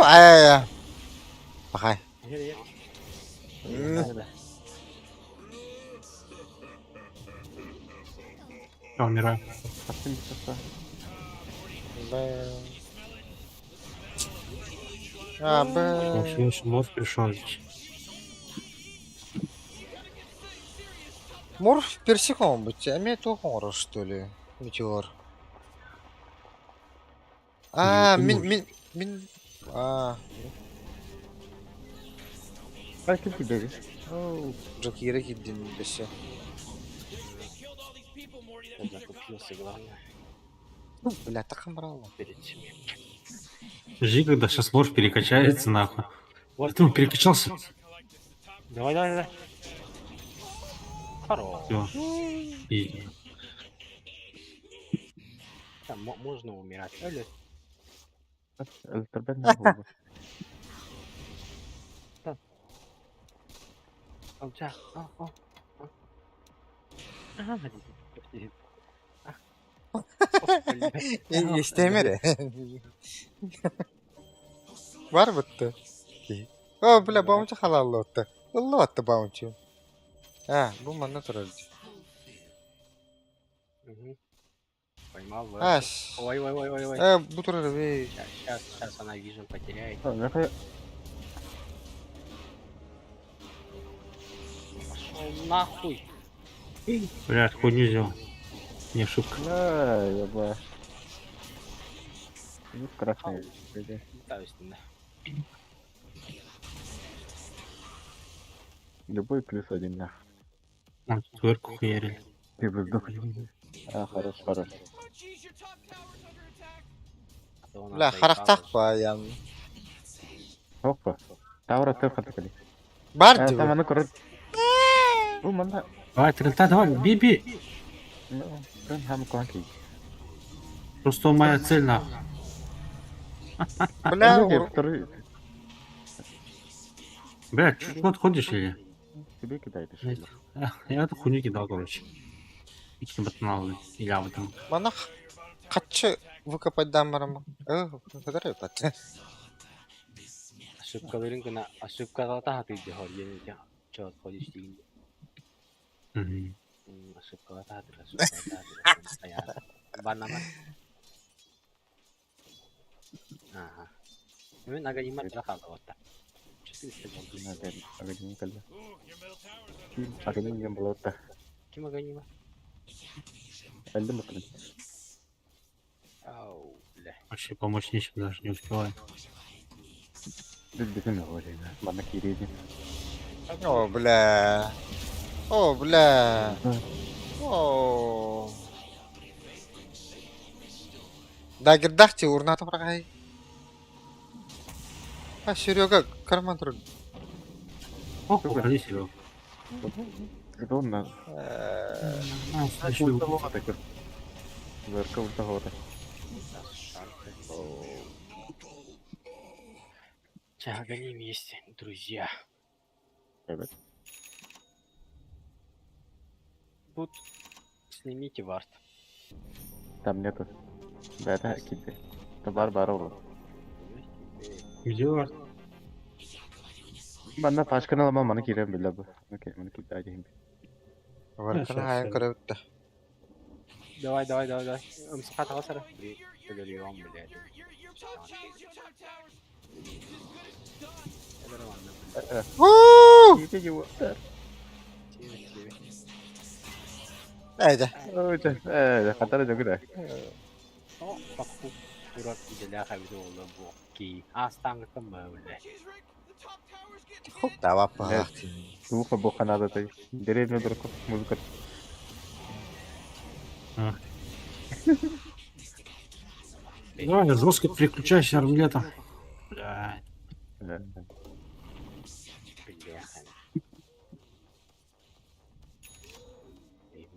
Ай-яй-яй. Пахай. Я умираю. Б. А, Б. Вообще, морф пришел. Морф персиком быть, а мне то хоррор, что ли? Метеор. А, мин, мин, мин, а. А, кем ты бегаешь? Оу, Джокира кидин бесе. Я закупился, главное. Ну, бля, так брала. Перед семьей. Жди, когда сейчас морф перекачается, нахуй. Вот он перекачался. Давай, давай, давай. Хорош. Все. И... Там можно умирать. Или... Истемери. Бар бытты. О, бля, бомжа халаллы отты. Ылла батта баунти. А, бу манна турар дии. Мгм. Поймал А, ВР. Ой, ой, ой, ой, ой. Бу турар эбит. Сейчас, сейчас, сейчас она vision потеряет. Пошел нахуй. Блядь, хуйню сделал. Не ошибка. Да, еба. Ну, красный. Пытаюсь, да. Любой плюс один, нах. Он тут верку хуярили. Ты бы сдох. А, хорош, хорош. А то она Бля, заебалась. харахтах баайан. Опа. Таура ты хатыкали. Бар А, дии. там она корот. Бу манна. Давай, трельта, давай, би-би. Ну, прям хам кванки. Просто моя цель нахуй. Бля, Ну, второй. Бля, чуть отходишь или? Тебе кидает еще. Блядь. Я эту хуйню кидал, короче. Икки батанал или об этом. Манна хаччы выкопать даммарым. Кадар бат. Ошибкаларын гына, ошибкалата хатыйды хор, я Чё, отходишь дигин. Мгм. Ошибкалата хатыр, ошибкалата хатыр. Банама. Ага. Мен аганима трахала вот так. 400 голды. Аганим калла. Аганим ем болота. Ким аганима? Әлде мыкын. Ау, бля. Вообще помочь нечем даже, не успеваю. Biz bizim öyle. Bana kireydi. О, бля. О, бля. О. Дагердахти урната прагай. А, Серега, карман турар. О, уходи, Серега. Это он на. А, следующий Ульта Верка ульта хота. Ча, аганим есть, друзья. Evet. Тут снимите вард. Там нету. Да, это киты. Это бар бар olur. Где вард? Bana başkan alamam bana kirem bile bu. Okey, bana kit daha Варкана хайан көрөбүт. Давай, давай, давай, давай. Мсхат хасара. Блин, блядь. Уу! Эйде. Э, хатара жогура. О, пакку. Урат иделя хабиде олы бу. Ки. Астаңгы мөүле. Хук дава пах. Суха боха надо ты. Деревню дураков музыка. Давай, жестко переключайся армлета. Бля. Бляха.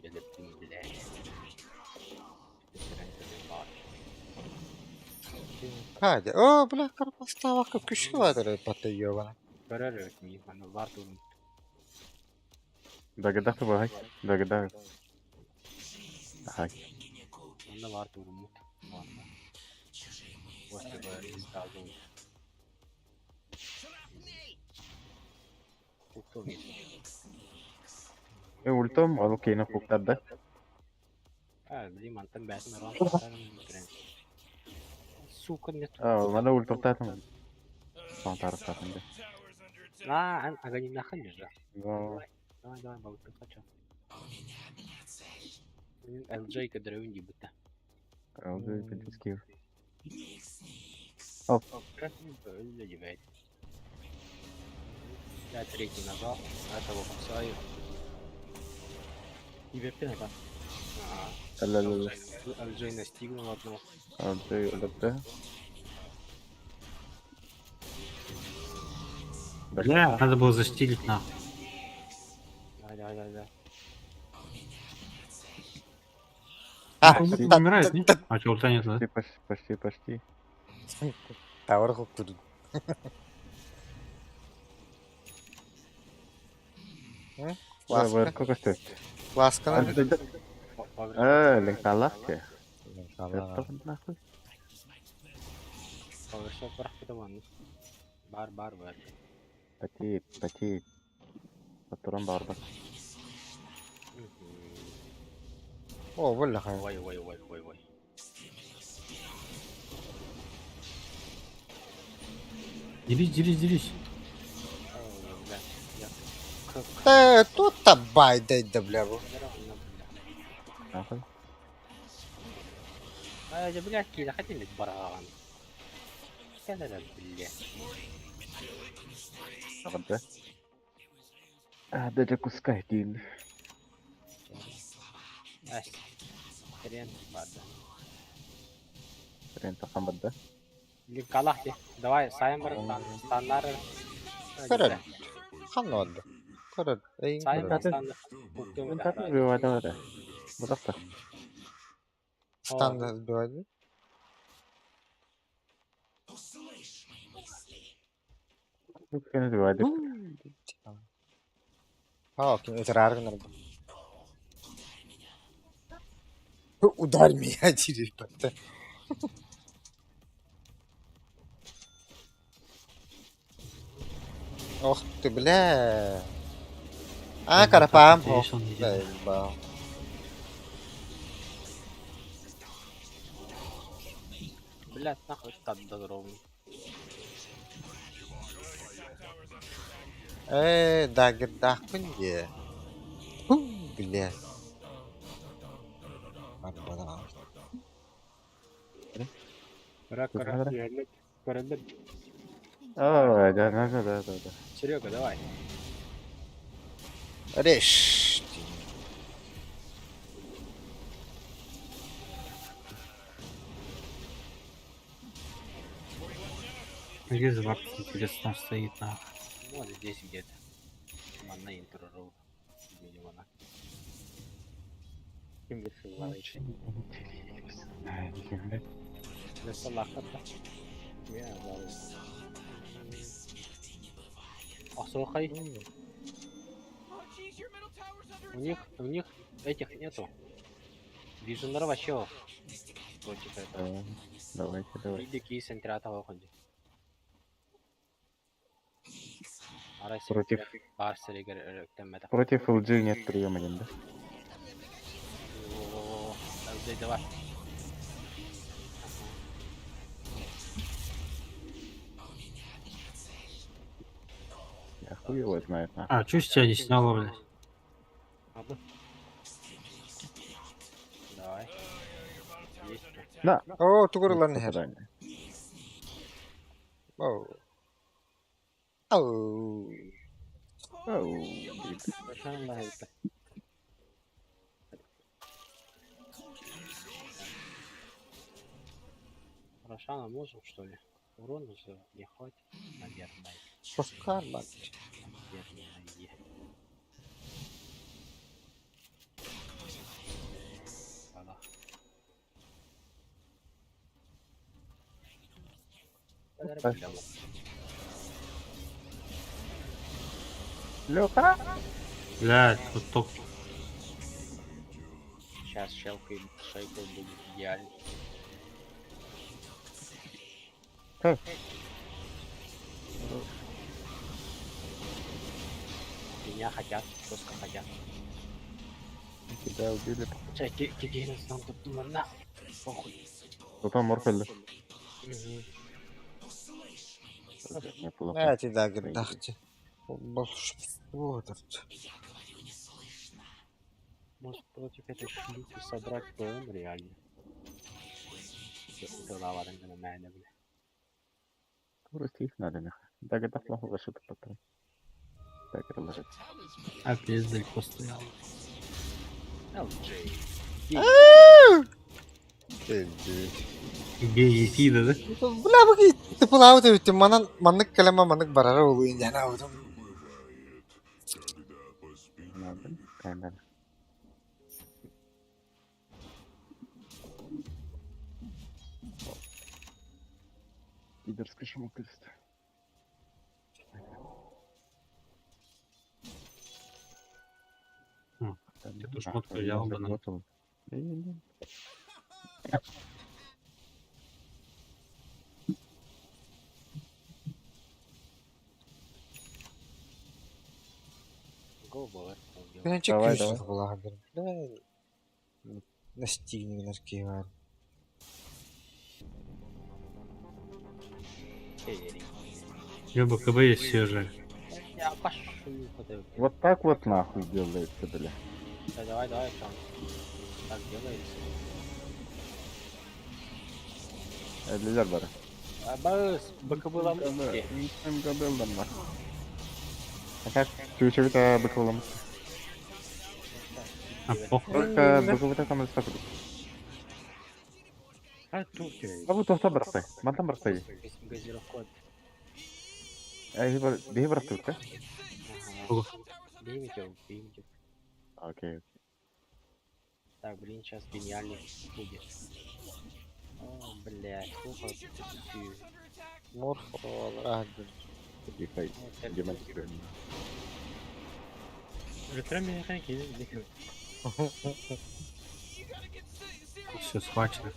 Бля, бля. Хадя. О, бля, карпастава күшкө баатыр бата ёбана. Көрөр өтмей, аны вард урун. Дагадах бахай. Дагадах. Хай. Аны вард урун. Ладно. После бы сразу. Кто Э, ультом, ал кейна хуктарда. А, блин, мантан бәсін ұран. Сука, мне тут. А, мана ультом татым. Сон тарaf татым. А, аганим нахуй же. Да. Давай, давай, бабы, хочу. LJ кадрыын дебіті. Алды пентискив. Оп. Я третий нажал, этого кусаю. И вепина. Ла-ла-ла. LJ настигнул одну. Алды алды. Бля, надо было застилить нахуй. Давай, давай, давай, давай. А, Умирает, не? А что, ульта нет, да? Почти, почти, почти. Тавар хук тур. Ласка. Сколько стоит? Ласка. Э, ленкалахте. Нахуй. Повершок барах куда вон. Бар, бар, бар. Потеет, потеет. Оттуран баарбат. О, бляха. Ой, ой, ой, ой, ой. Дерись, дерись, дерись. Ой, бля, я Тут табай дай да бля. бу. Нахуй. А, я, бля, киля, хотели баран. Кэлэрэ, бля. Аҕырда. А, да дьокускай диин. Ась. Хрен барды. Хрен тахан барда. Линкалах ти. Давай, сайын бар, станнар. Көрөр. Ханна барда. Көрөр. Эйин Сайын бар, көрөр. станнар. Мен татын убивада бара. Будақта. Стан сбивать. Кені убивады. А, окей, это раргнер. Ударь меня, ребята. Ох ты, бля. А, Блин, карапам. так Ох, видишь, он не делает. заебал. Блядь, нахуй стан ровный. Дагер дахпын де. Фу, бля. Барбара. Кара, кара, реально. Кара, А, да, да, да, да, да. Серега, давай. Режь. Где же вард, интересно, там стоит на. Вот здесь где-то. Манна интро ров. Видимо, на. Ким вышел А слухай. У них этих нету. Виженера вообще против этого. Давайте, давай. Иди кейс энтриата выходи. Против. Против LG нет приема один, да? LG давай. Я хуй его знает, нахуй. А, чё с тебя не сняло, блядь? Ладно. Давай. Есть. Да. О, тугурлан хер. Попадание. Оу. Оу. Оу. Рошана можем, что ли? Урона же не хватит, наверное. Пускай, блядь. Наверное. Ладно. Леха! Блядь, вот топ. Сейчас щелкай, шейкой будет идеально. Как? Меня хотят, жестко хотят. Тебя убили. Чай, кигейн нам тут на. Похуй. Потом морфели. Мгм. Неплохо. Эти дагер дахти. Вот. Может против этой шлюхи собрать ПМ реально? Бля. Просто их надо, нахуй. Так это плохо ложит потом. Так это ложит. А, пиздец, далеко стоял. LJ. Гей, Фида, да? Бля, бу тыпылаабыт эбит манан маннык кэлэмэ маннык барара улуин дьана аутум. Надо, камера. Пидорский шумокрест. Эту шмотку взял бы, на. Го бар. Тыһыынча Давай, күүс давай. булаһыгар. Настигнигинер киһи баар. У меня БКБ есть свежая. Я пошел. Вот так вот нахуй делается, бля. Да, давай, давай, там. Так делается. Эллилер бары. А бас, БКБ лампочки. МГБ бар. А как Чүчөбүт быкылым. А, похуй. Только БКБ там стакуду. А тут А бу тохта барсай. Мантан барсай. Газировку. Э, бихи барсай, да? Ага. Беймите, беймите. Окей. Так, блин, сейчас гениальный будет. О, блядь, плохо. Морф олар. Тихо, демон. Все схвачено.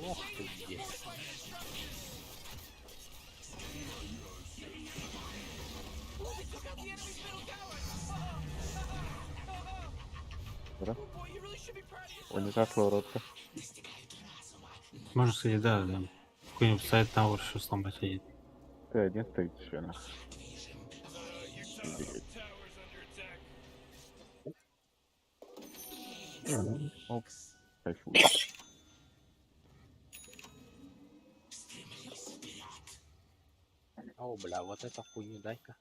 Ох ты где. Да? Унитаз лоротка. Можно, кстати, да, да. Какой-нибудь сайт там еще сломать один. Ты один стоит еще нахуй. Оп, кайфую. О, бля, вот это хуйню дай-ка.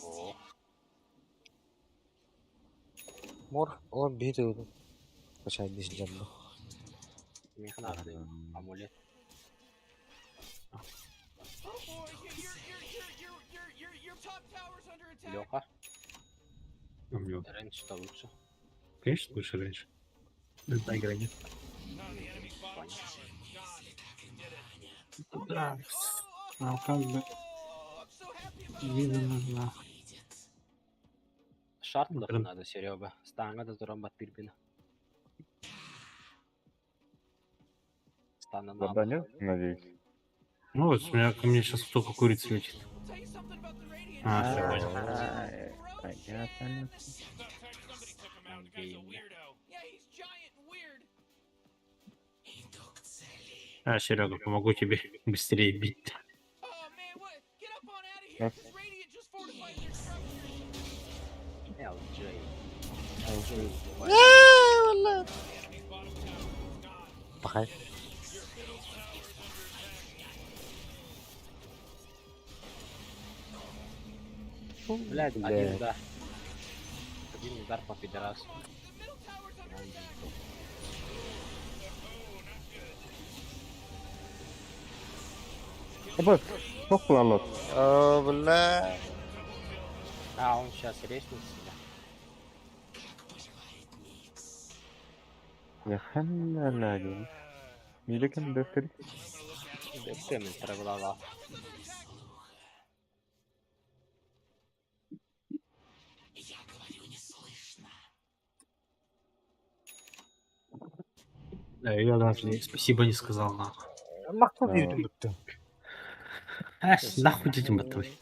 О, Морф ол биир Качай дизлерді. механатный амулет. Леха, раньше что лучше? Конечно, лучше раньше. Да, игра нет. Понятно. Да. А как бы... Виза нужна. Шарт Прям. надо, Серега. Станга да туран бирбин. Стана надо. Задание, надеюсь. Ну вот, у меня ко мне сейчас столько куриц летит. А, все, понял. Понятно. А, Серега, помогу тебе быстрее бить. Раз. LJ. Пахай. Блядь, один Блядь. удар. Один удар по пидорасу. Оба, похуй, алло. О, бля. А, он сейчас резнет себя. Я ханна Милекин дефтер. Дефтер правила. Да, я даже спасибо не сказал, нахуй. Мактал Да. биир бүтүн. А, нахуй детям батой.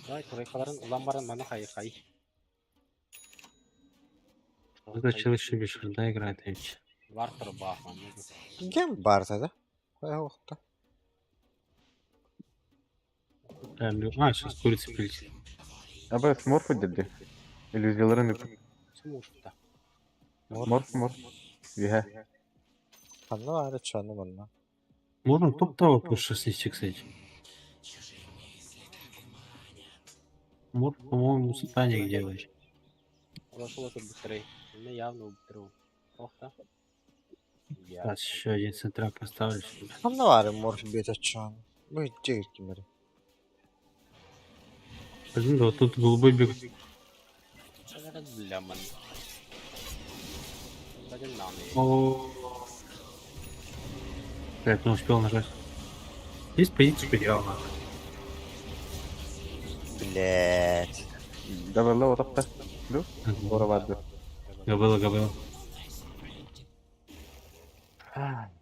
Давай, тройкаларын улан барын маны хай хай. Это человек еще без шарда играет, ведь. Var труба, маны. Кем бар да? Охта. Да, А, сейчас курица прилетит. Аба, сморф деди. Иллюзияларын Смушта. Морф, морф. Виха. Ханна ары чаны манна. Можно топ того лучше снести, кстати. Морф, по-моему, сатаник делает. Пошел это быстрее. Мне явно быстрее. Охта. Я. Так, еще один централ поставлю сюда. Ханна ары морф бит чаны. Бу жигит кимери. Блин, да вот тут голубой бег. Бля, ман. Один наны. О. Блядь, не успел нажать. Есть позицию потерял, нахуй. Блять. Давай, отапта. Ду? Ора барды. Габела, габела.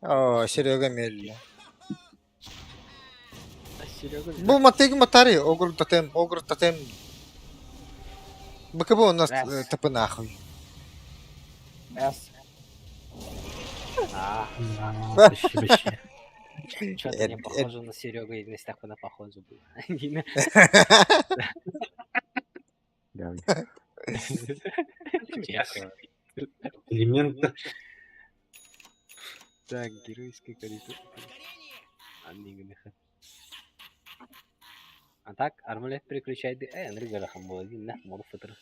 О, Серега мелли. А Серега Бу матыгы матари, огр тотем, огр тотем. БКБ у нас Раз. топы нахуй. Раз. А, Да, почти, почти. что-то не похоже на Серегу, и на на похоже было. Элемент. Так, геройский коридор. А так, армалет переключай. Андрей Гарахам был один, на, мол, футер.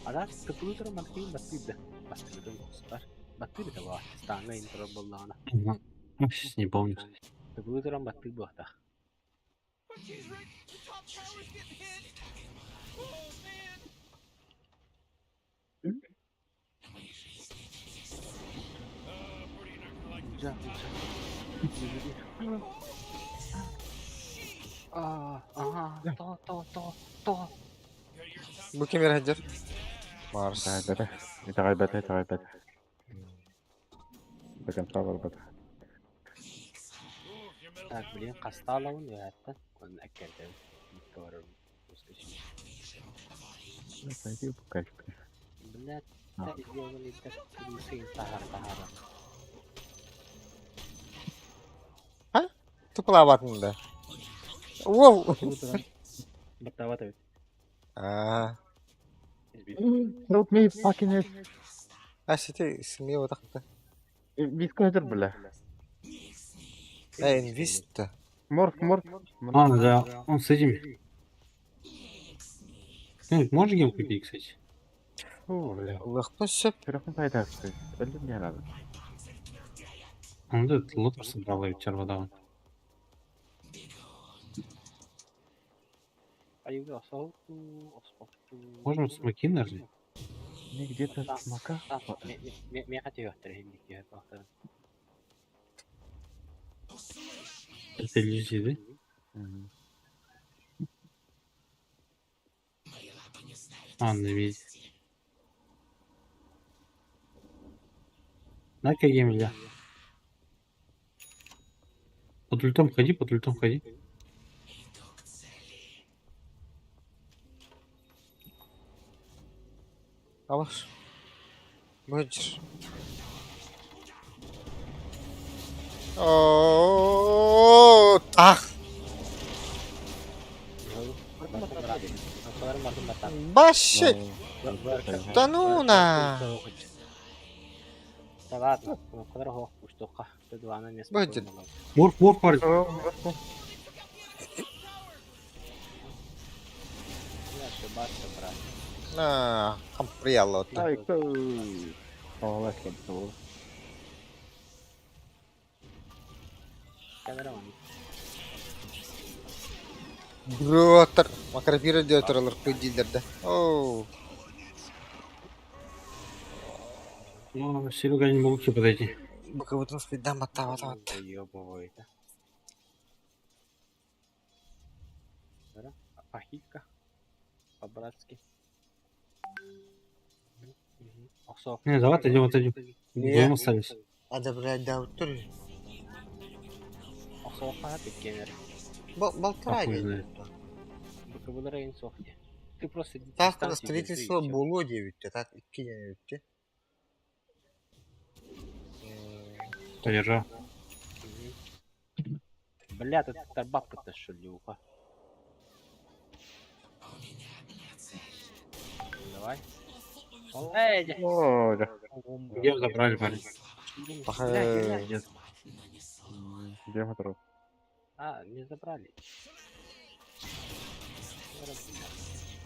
А так, компьютер матки батыда. Батыда, спар. Батыда была. Станга интро была она. Мгм. Ну, Сейчас не помню. Компьютером баты была. А, ага, то, то, то, то. Бу ким эрэ Марс. Итэҕэйбэтэ, итэҕэйбэтэ, итэҕэйбэтэ. До конца барбата. Так, блин, хастаалабын үөһэттэн уонна эккэрдэбин. Икки барар Пойди букашка. Блядь, ёбаный так крысы тахар тахара. А? Туплаватын да. Воу. Баттаабат эбит. А, Help me, fucking ass. а сити смело так-то. Вискайдер, бля. Эй, инвист-то. Морф, морф. А, да, он с этими. Ты можешь гем купить, кстати? Фу, бля. Легко сөп. Сүрэхпин пайдасы. Өлдüm диэн надо. Он вот этот лотер собрал и черводава. Аюга осооту, оспотту. Можем смоки нажать? Мне где-то смока. Миэхэ түһүөхтэр иһин дии бахтар. Это иллюзии, да? Мгм. А, на виде. На-ка гем, Илья. Под ультом ходи, под ультом ходи. Алаш. Будешь. О, ах. Башит. Да ну на. Да ладно, кынар уштуққа. Ты не Будет. Морф, морф, парень. Не ошибаться, брат. На, хамприяло. Ай, О, ласка, Камера вон. Броттар. Макропира диоторлар күйдилерде. Оу. Ну, Серега не могу к тебе подойти. Бакабутын спиддан баттабат. Ёбывает. Пахилька. По-братски. Охсоо. Не, давай отойдем, отойдем. Вдвоем остались. Ада блядь, да тур. Охсоо хаа биккенер. Балтара Хуй знает. Бакабулар сохти. Ты просто Так, дистанцию строительство держи, и всё. боло девятте, так икки девятте. Подержал. Мгм. Бля, ты тарбапка-то шлюха. Давай. Эй, О, да. Гем забрали, парень. Бля, бля. Нет. Где моторов? А, не забрали.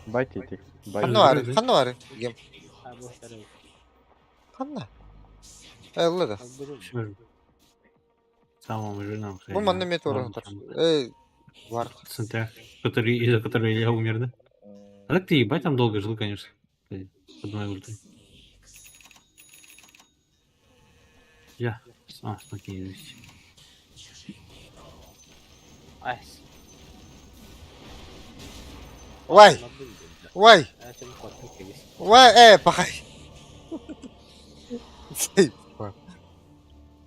Байте этих. Байте. Ханна ханна бар. Гем. А, bu второй. Ханна. Элла да. Всё. Самому жирному, кстати. Бу манна метеор. Эй, бар. Центр, который, из-за которого Илья умер, да? А так ты ебать там долго жил, конечно. Под моей ультой. Я. А, смоки не есть. Айс. Вай. Вай. Вай, пахай. Заебал.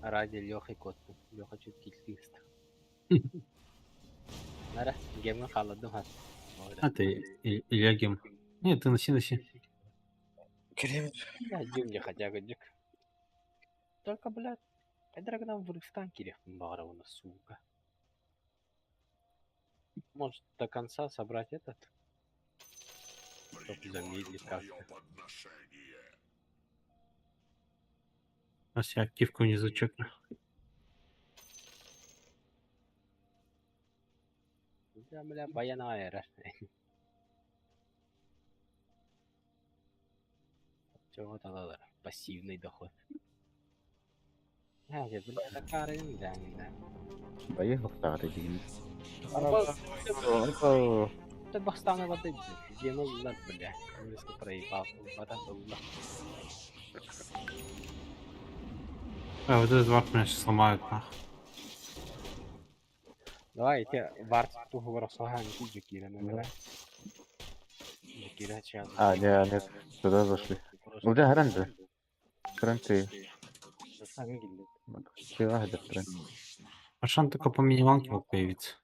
Ради Лехи куоттум. Леха чуть килтииста. Нара, гемҥэ хаалладым хат. А ты, Илья гем. Нет, ты носи, носи. Крем. Дюм хотя бы дюк. Только, блядь, Драгнам вырыстан кириэхпин баҕарабын, сука. Может, до конца собрать этот? Чтоб замедлить как-то. Сейчас я активку внизу чекну. Бля, бля, баяна эрэ. Чего тогда пассивный доход. А, я, бля, такая да, да. Байы хохтаҕа диин. Ты бахстана воды, гемол бля. Вырыска проебал, вода была. А, вот этот варп меня сейчас сломают, нах. Давай, я варп туһугар охсуһан Джекира, наверное. Джекира сейчас. А, не, нет, туда зашли. Уже гаранты. Гаранты. Ашан только по минималке мог появиться.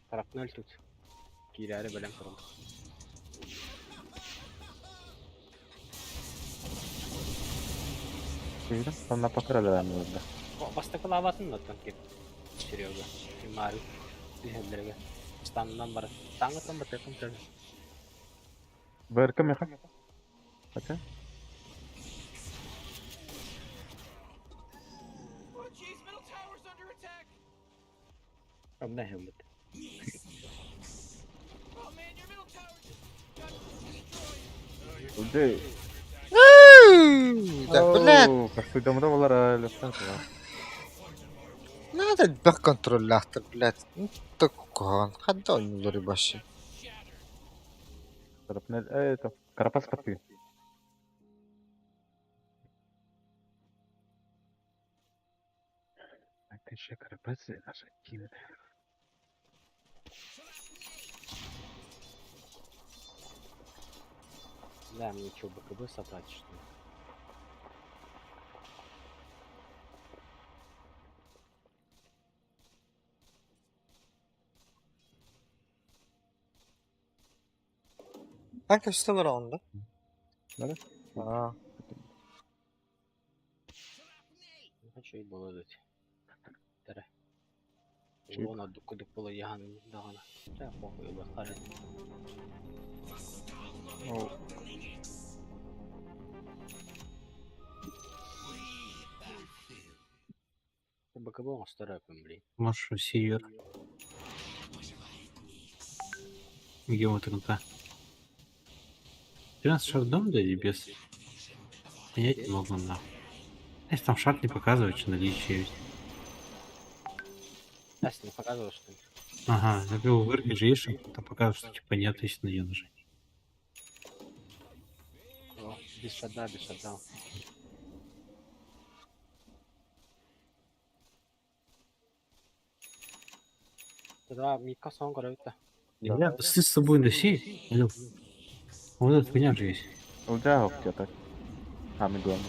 Шрапнель тут. Киирээри бэлэм туран. Киирэн, онно пакыралаан ылла. Бастакы лаабатын оттон кип. Серега. Мари. Түһэллэргэ. Станынан бар. Таңытан батыкын төр. БРК меха. Хотя? Oh, jeez, middle tower's under attack. Одна гембит. Oh man, your middle tower just got destroyed. Улдэ. Да, блядь. Какой балара лефтан. Надо элбэх контроллаахтар, блядь. Ну, так куһаҕан. Ханна оонньууллар вообще? Шрапнель, это Карапас капы. Это еще Карапас наша кин. Да, мне что, БКБ собрать, что ли? Kanka üstte var onda. Надо? Аа. Ну, хочу и было дать. Тара. Чип. Вон одну куду яхан дагана. Да, похуй, бахары. БКБ он старапим, блин. Можешь север. Гема ТНТ. 13 шардом, да или без? Понять не могу, нахуй. Если там шарт не показывает, что наличие есть. Ас, не показывал, что ли? Ага, забил в же есть, там показывает, что типа нет, если на нее нажать. О, без шада, без шада. Тогда Мика сон говорит-то. Бля, ты с собой носи. Алло. Вот этот хуйня же есть. Улдэ хохтя так. Самый главный.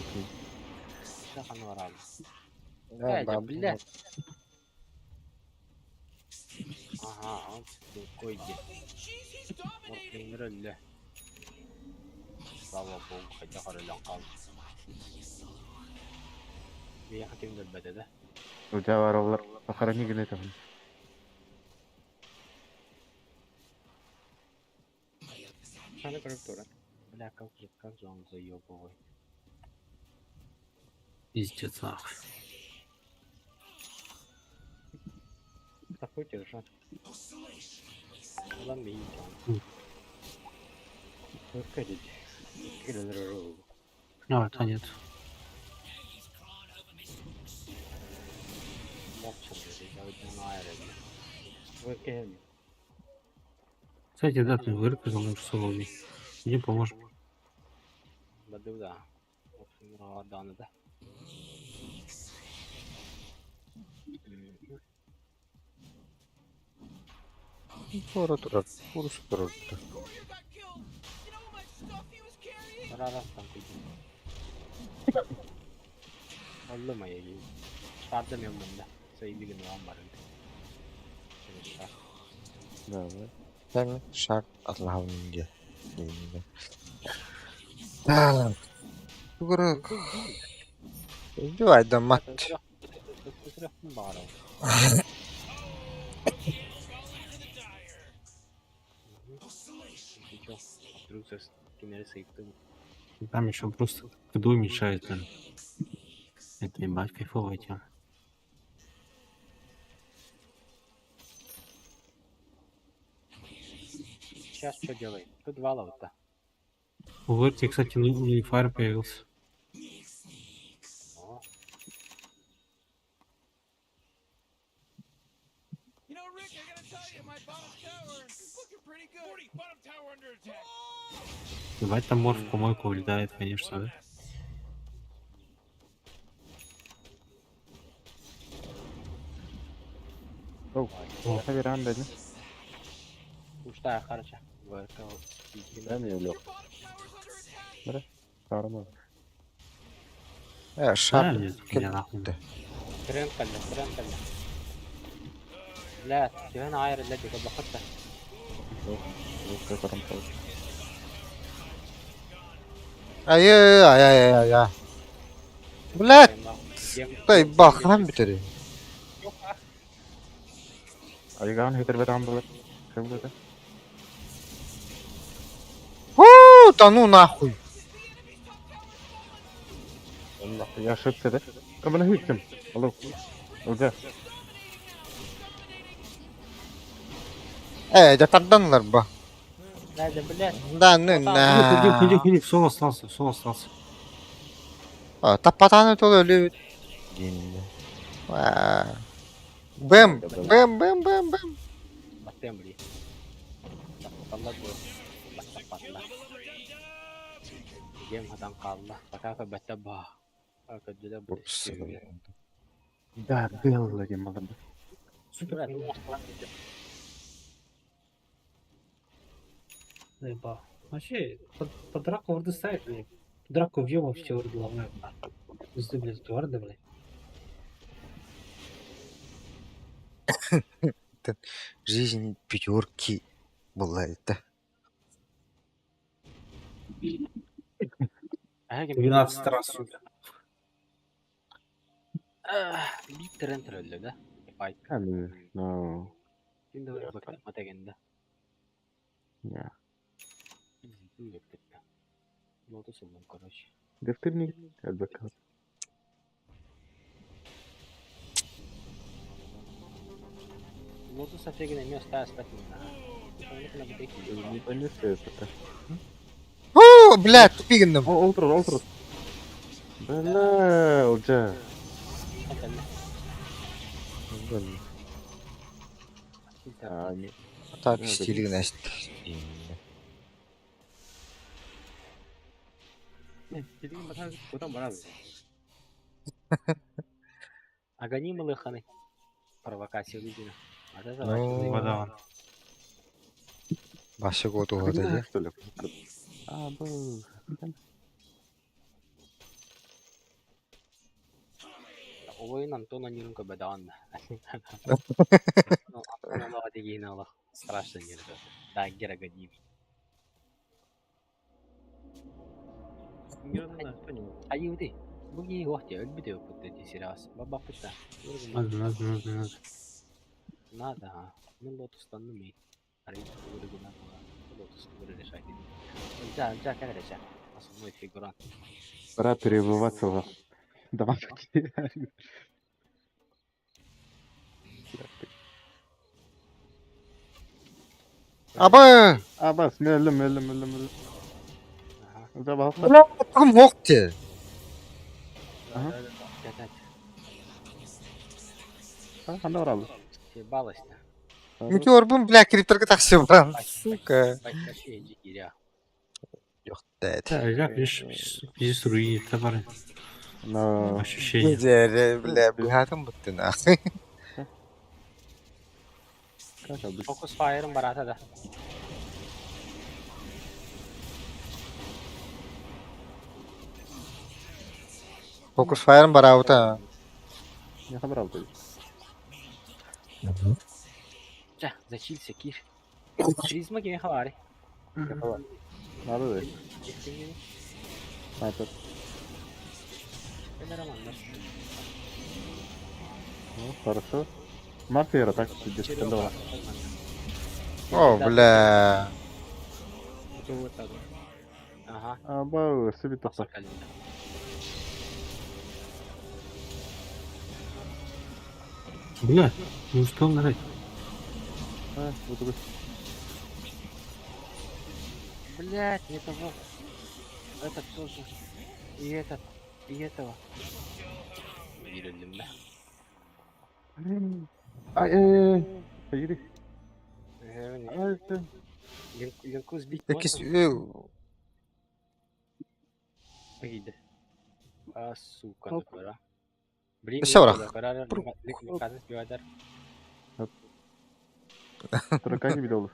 Сейчас оно рано. Да, Блядь, да, блядь. Ага, он такой где. Морфлингер Слава богу, хотя королем кал. Я хотим дать да? Улдэ варолар. Охрани гене там. Саны көріп тұра. Бля, как же, как же он заебывает. Пиздец, нахуй. Такой держа. Ладно, видите. А, это нет. Молча, блядь, я на аэре. Кстати, да, ты выркал на соломе. Иди поможем. Бадыда. Да, да. Туора турар, куурусса турар Араастан күйдүм. Оллум айыы. Шардым ыллым да. Сайдыгын ылан барым. Тэҥ шар атылаһабын диye. Так. Тугурук. Айдаммат. Баҕарабын. Ничего, вдруг кинери сыйыктым. Там еще просто КД уменьшает. наверное. Это ебать кайфовая тема. Сейчас что делаем? Тут два лаута. У Верти, кстати, Нулифайр появился. О, You know, Rick, I gotta tell you, my bottom tower is looking pretty good. 40, bottom tower under attack. Ебать там морф в помойку улетает, конечно, да? Оу, Хаверан деді. Ушта харча. Варка. Да, не лег. Бля, сарма. Э, шар. Да, нет, меня нахуй. Трен калла, трен калла. Бля, كمان عاير الذي قبل خدته. Ай, ай, ай, ай, ай. Блядь, طيب باخ هم بتري. Айган хитер бет Хебет. Фу, да ну нахуй. Allah я ошибся, да? Кабана хиттим. Алло. Уже. Э, да тарданлар ба. Да, да, блядь. Да, ну Иди, на. иди, иди, сол остался, сол остался. А, тапатаны толы өлі. Бэм, бэм, бэм, бэм, бэм. Батемли. Таппалла бу. Таппалла. Гем хадан қалла. Пока бәтті ба. Көдді бу. Да, Белла дем молодец. Супер. Заебал. Вообще, под драку орды ставит, блядь. Драку въебал, все орды ломают. Пизды, блядь, орды, блядь. Жизнь пятерки была это. 12 раз, сука. Bir трен трөллө да. Файт. No. Şimdi bakın matagenda. Yeah. Лотос улым, короче. Дефтерник адвокат. Лотос офигенно место спать не надо. Не понесет это. О, блядь, тупигнем. О, Олтер, Олтер. Бля, уже. А, не. Так, стилигнест. Агани малыханы. Провокация видно. А это Ну, Вода. Башы год уғады, Что ли? А, был. Ойын Антона Нирунка бадан. Ну, Антона Ладигина страшно не Да, Гера Гадиви. Айуды. Буги вахти, өлбүтэ өппүттэ ди сериас. Бабаппыта. Надо, надо, надо, надо. Надо, а. Мен лотустанны ми. Арый тугуры Лотус тугуры решать. Да, да, как решать? Основной фигурант. Пора перебываться в Давай. Аба! Абас, мөлім, мөлім, мөлім, мөлім. Бля, там мокте. Ага. Қандай оралды? Балость. Метеорбун, бля, крипторга таксы бран. Сука. Yok dedi. Да, я, видишь, пиздец руинит товары. Но... Ощущение. Бля, бля, бухатым буттun. Как обычно. Фокус фаерым бараата да. Фокус фаерым бараабыта. Не хабарал ты. Чэ, зачилься, кир. Призма кимиэхэ баарый? Надо да. Снайпер. Кэлэр манна. Ну, хорошо. Марфера так сидит. Давай. О, бля. Ага. А, ба, себе тохтор. Бля, не успел нажать. А, вот такой. Блять, не того. Этот тоже. И этот. И этого. Биир да. Ай, ай, ай. Поедешь? Ай, ты. Линку сбить Иккис можно? Погиди. А, сука, Оп. докора. Блин, Өссө барах. докора. Линканы сбивайдар. Таракани видел.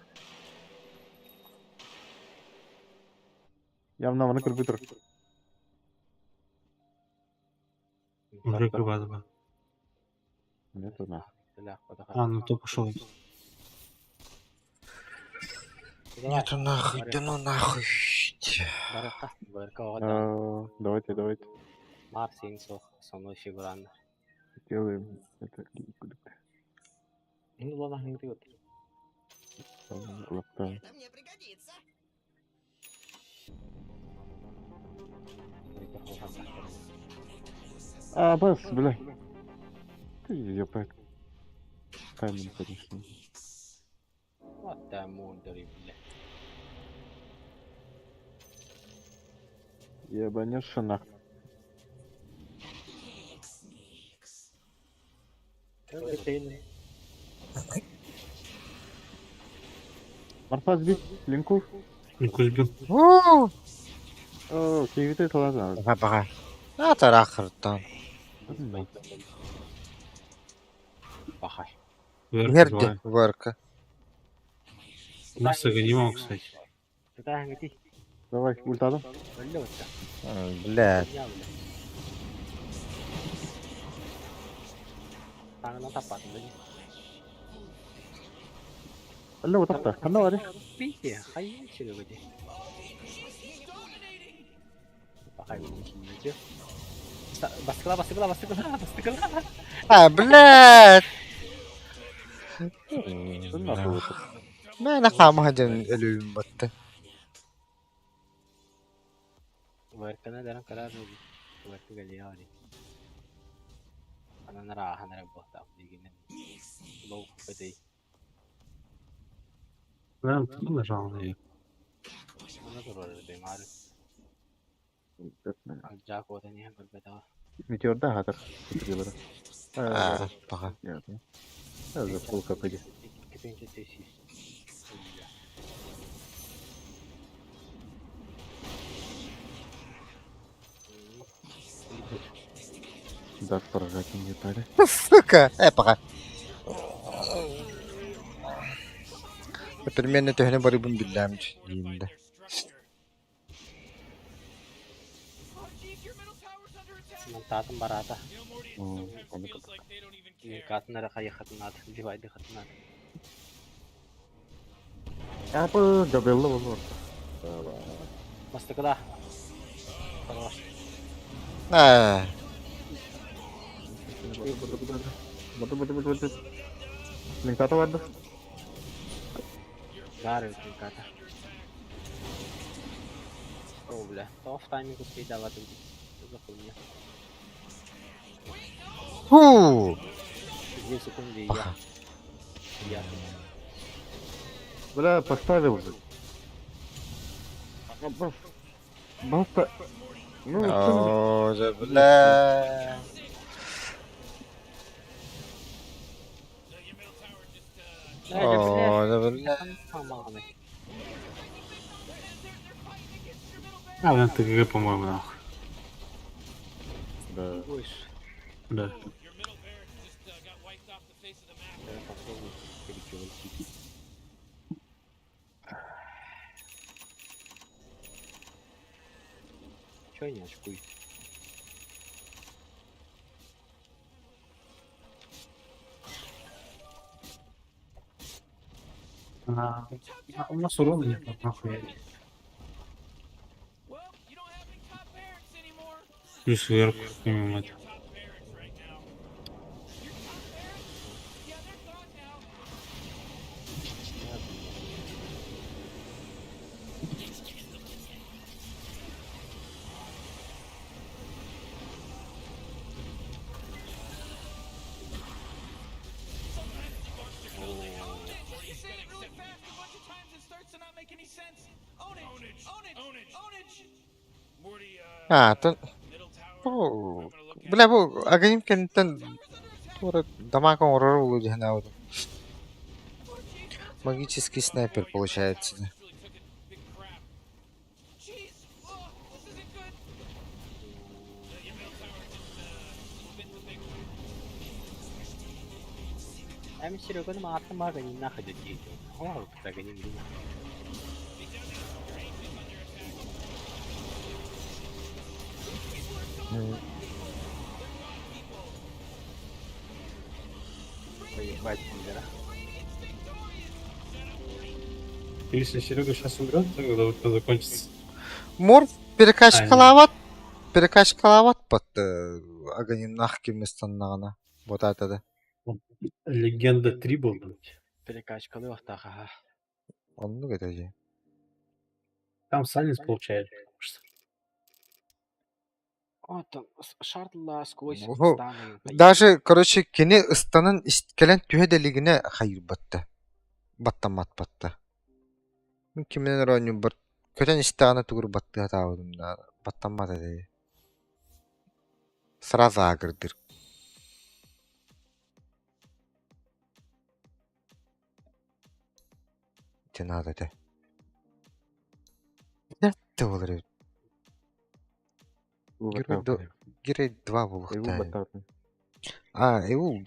Явно на компьютер. Уже крыбата. Нет, на. А, ну то пошел. Нету нахуй, да ну нахуй. Барака, барака, оҕо Давайте, давайте. Марсин суох, сонно фигураннар. Делаем это. Ну ладно, не ты. Лапта. Это мне пригодится. А, бас, бля. Ты ёпта. Камень, конечно. What the мундри, бля. Ебанешься нахуй. Марфа сбить, линку. Линку сбил. Уу. О, киви ладно. Баха баха. А тарахыртан. Бахай. Нерде варка. Нас не кстати. Давай, ультадом. Блядь. Алло, вот так-то. Ханна вари. Пите, хай чего Бахай, Бастыкла, бастыкла, бастыкла, бастыкла. А, блядь. Нахуй. Мэ хаама ден өлүүм батты. Варкана даран карар варка галия вари. Анан раахан работа дигинен. Лоу бедей. Да, ты нажал на нее. Ана турар бемар. Жак ота не көрбөтө. Метеор да хатыр. А, баха. За полка пойди. Да, поражать не ебали. Сука. Э, пока. Примерно төһөнө барыбын биллэм диимдэ. Мантатын барата. Катнара хайхатнат, дивайды хатнат. Апы, габелла болор. Бастыкла. Хорош. А, Баты, баты, баты, баты. Линката барды. Гары ката. О, бля. То в тайминг успей давать. За хуйня. Фу. 2 секунды и я. Я. Бля, поставил же. Баста. Ну, О, да, бля. О, да, бля. А, блин, ТГГ, по-моему, нахуй. Да. Да. Попробую перекинуть. Чего Чё они очкуют? А, у нас урона нет, нахуй. Плюс сверху, мать. А, то... Бу... Бля, бу Аганим кэнниттэн туора дамаг оҥорор буолуо дии санаабытым. Магический снайпер получается. Да. Эми Сереганы мааттан баар Ганимнаах дии Оҥорбута Ганим дии. Поебать, пидора. Если Серега сейчас умрет, тогда вот это закончится. Морф перекачкалаабат, перекачкалаабат бат Аганимнаах кимистаннаҕына вот это да. Легенда 3 был, блядь. Перекачкалыы охтаах Оннук этэ дии. Там Сайленс получает. потому что О, там шартла сквозь Оһо, станы. Даже, короче, кини ыстанан кэлэн түһэ да илигинэ хайыырбатта. Баттамматпатта. Мин киминэн эрэ оонньуурбар көтөн истэҕинэ тугу баттыы сатаабытым да баттаммат этэ. Сразу аагырдыр. Ити наада этэ. Да буолар эбит. Герой 2 буолуохтаах. А, Эул,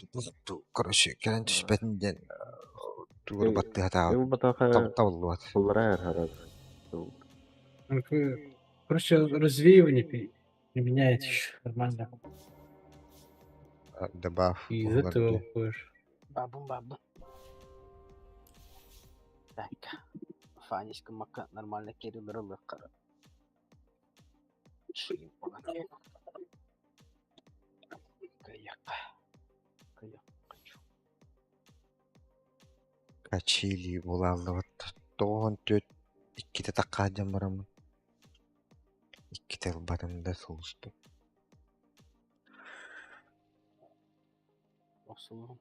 короче, кэлэн түспэтин диэн тугу баттыы сатаабыт. Табыллыбат. Короче, развеивание применяет еще нормально. Добав. И из этого выходишь. Бабум бабу. Так. Фанечка мака нормально кирилл Шиим Каяк. Каяк. Хочу. Качели булааллыбат. Тоҕон түөрт иккитэ таккаадьан бараммын. Иккитэ ылбатым да сулустум. Охсулугум.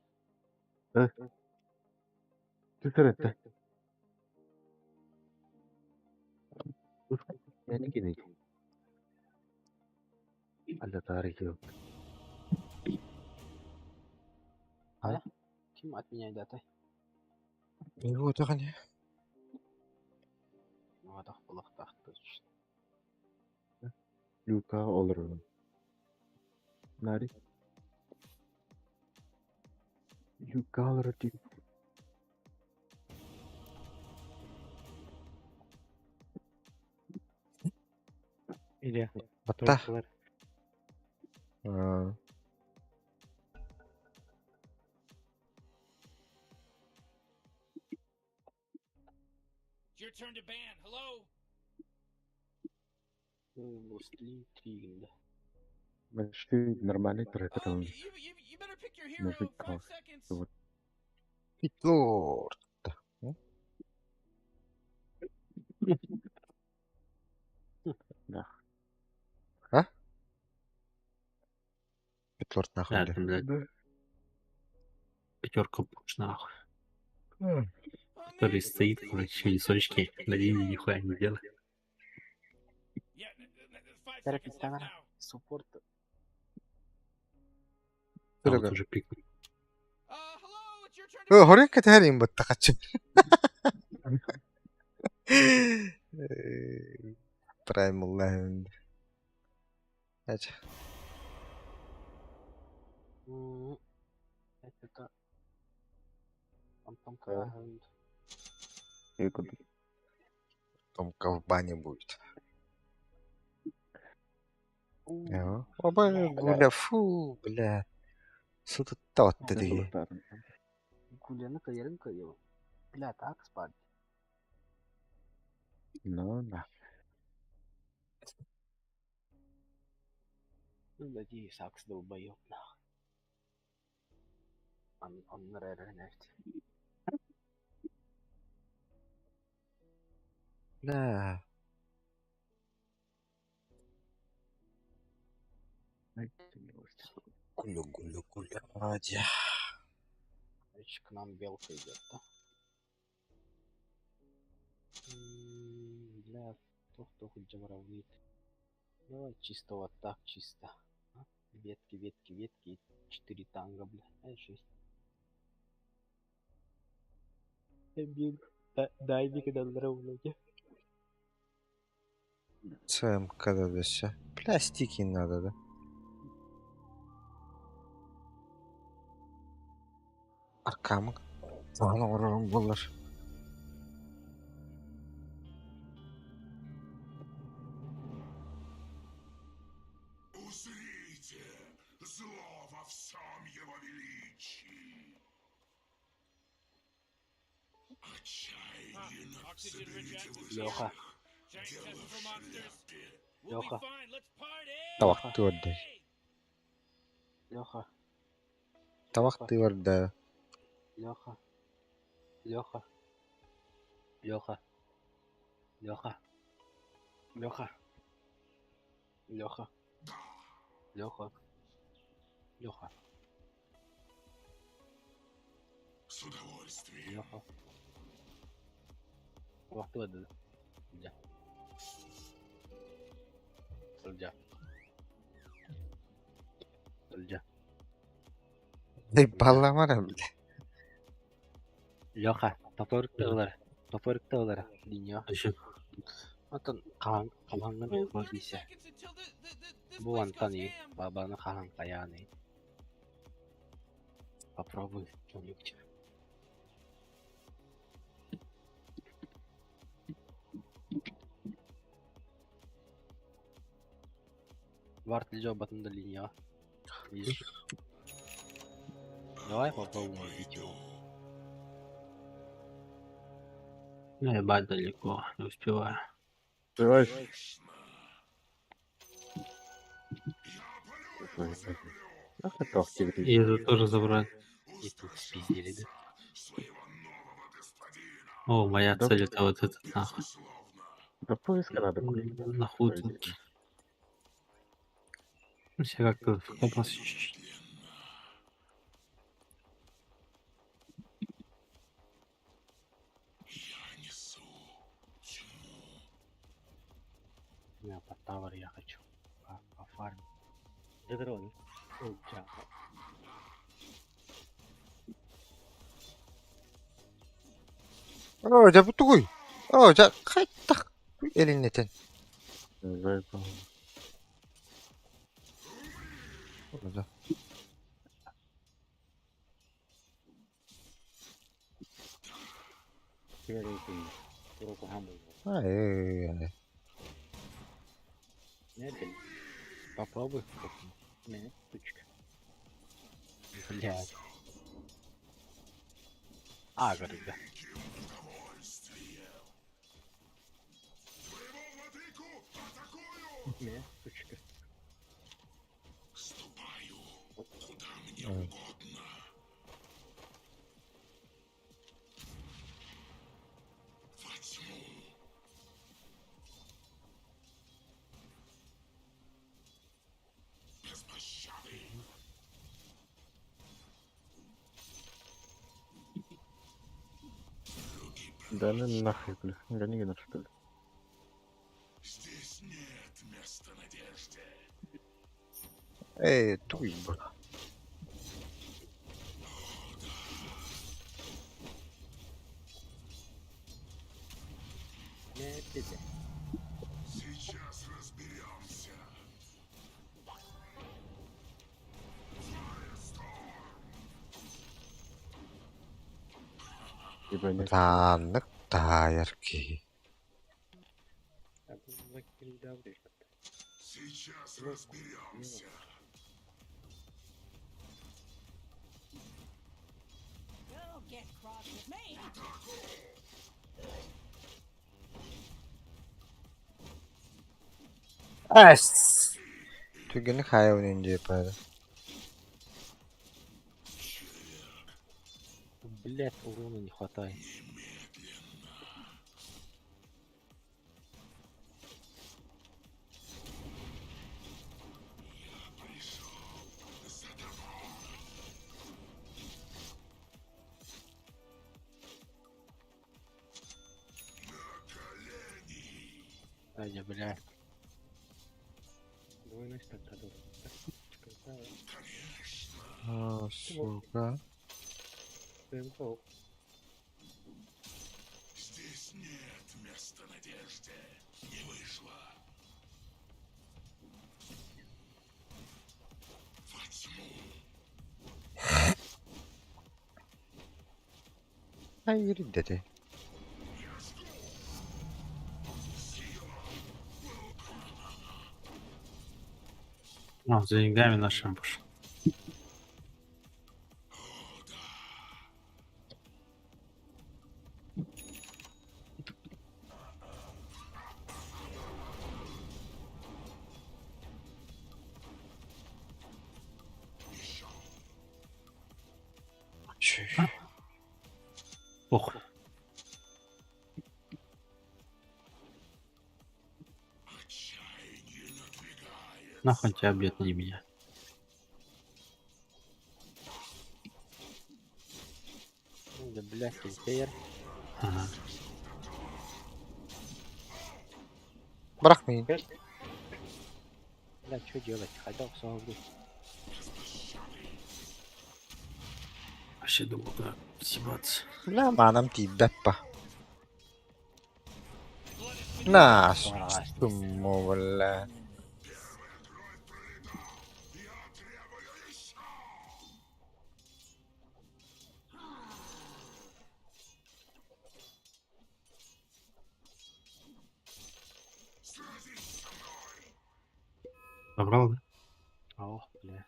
Түтөрөттө. Yani Alla tarihi yok. А? Ким отменяет даты? Иуотаҕын Уотах булахтаах точно. Luka olur. Nari. Luka olur diyor. Или Батта. Торкалар. It's your turn to ban. Hello? Мусли тригинда. Şu normali taraftarım. Müzik kal. Lord. Да. А? Питлорд нахуй. Да, там, блядь, пятерка пуш нахуй. Который стоит, короче, в лесочке, на линии нихуя не делает. Терапевт Суппорт. А вот уже пик. Хорин кэтэһэр баттахаччы. Праймуллаһын. Эч. Это... Онтон кыраһын Томка в бане будет. Оба Гуля, фу, бля. Сытытта дии. Гуляны кыайарын кыайабын. Бля, так спать. Ну да. Ну, надеюсь, Сакс долбоёб, нахуй. Он нравится. Да. Гуля, гуля, гуля, ради. Короче, к нам белка идет, да? Бля, тух-тух джамаравит. Давай чисто вот так, чисто. А? Ветки, ветки, ветки. и 4 танга, бля. Ай, 6. Биг. Дай биг да. ЦМК да все. Пластики надо, да? Аркамы. Аны оророн болар. Узрите зло во всем его величии. Отчаяние на Леха. Леха. Табак тыырды. Леха. Табак тыырды. Леха. Леха. Леха. Леха. Леха. Леха. Леха. Леха. С удовольствием. Леха. Табак тыырды. Бля. Бля. Бля. Эй, балламара, бля. Леха, топорик тылар. Топорик тылар. Линия. Антон хаһан хаһаҥҥын көрдүйсэ. Бу Антон и бабаны хаһан хайааны. Попробуй что-нибудь. Варт лежал батында линия. Видишь? Давай попробуем убить его. Ну, ебать, далеко, не успеваю. Успеваешь? Нахуй ты активный? И это тоже забрать. И тут спиздили, да? О, моя Да. цель это вот этот нахуй. Да поиска надо купить. На худенький. Ну, я как-то вкопался чуть-чуть. Не, по тавр я хочу. По фарме. Дрон. Ой, ча. О, дьэ бу тугуй? О, дьэ хайтах элиннетен. Заебал. Да. Ай, Попробуй. Не, сучка. Блядь. А, говорит, да. Не, сучка. ай. Да ну нахуй, бля. Гони генер, что ли. Здесь нет места надежде. Эй, тугуй бу. Не, пизде. Сейчас разберемся. Ебанет. Бытааннык таайар киһи Сейчас разберемся. Don't get cross with me. Эс! Түгэни хайа диye пары. Блять, урона не хватает. Ай, бля. А, сука. Здесь нет места надежде. Не вышло. Во тьму. Hayır dedi. А, за деньгами нашим пошел. Похуй. Нахуй тебя бьет, не меня. Да, блядь, контейнер. Ага. Bırakmayın. Бля, что делать? Хотел снова Вообще думал, куда съебаться. Бля, манам тиийбэт па. На, сумму, бля. Забрал, да? Ох, бля.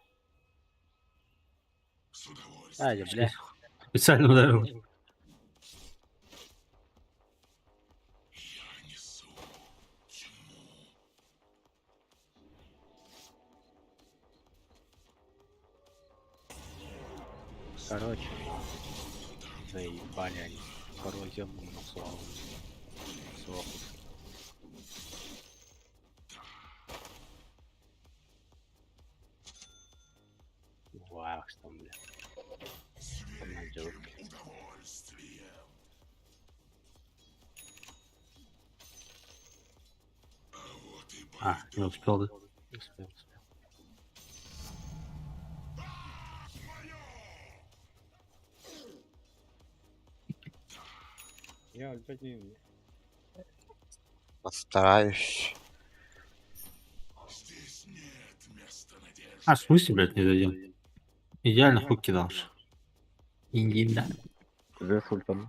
Ай, бля. Специально ударил. Короче, заебали они. Коррозия на славу. Вау, что там, бля. Надёрки. А, не успел, да? Успел, успел. Постараюсь. А, в смысле, блядь, не задел? Идеально хук кидал же. Индина. Уже султан.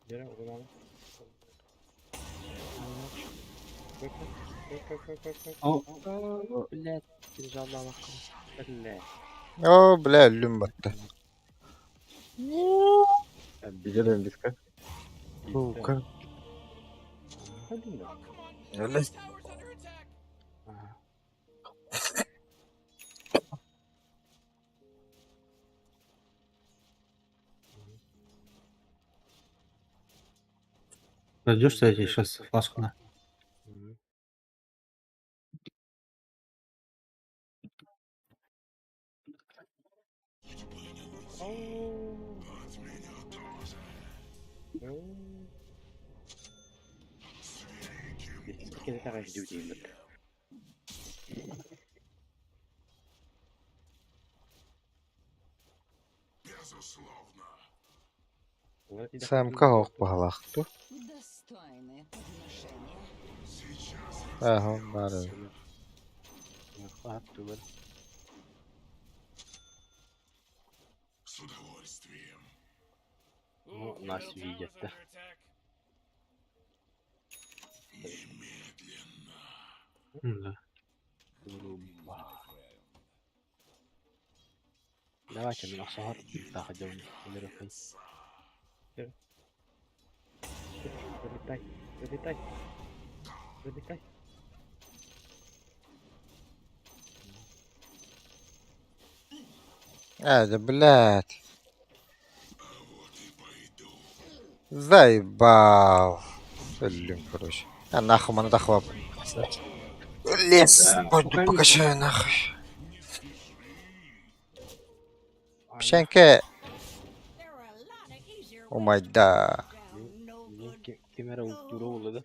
Здорово. О, блядь, кинжал на лавку. Бля. О, бля, өллүм батта. Делаем виска. Сука. Бля. Ага. Дойдешь, я тебе сейчас фласку на. Мгм. Самка ох баһалаахту. Достойное подношение. Ага, бары. А, түгел. С удовольствием. Нас видят, да? Да. Вруба. Давайте, мен охсоһор таха дьон өлөрөккүн. Вылетай, вылетай, вылетай. А, да блядь. Заебал. Блин, короче. А нахуй мана тахва. Лес, пойду покачаю нахуй. Пшенке. О май да. Ким эрэ ултуура буолла да?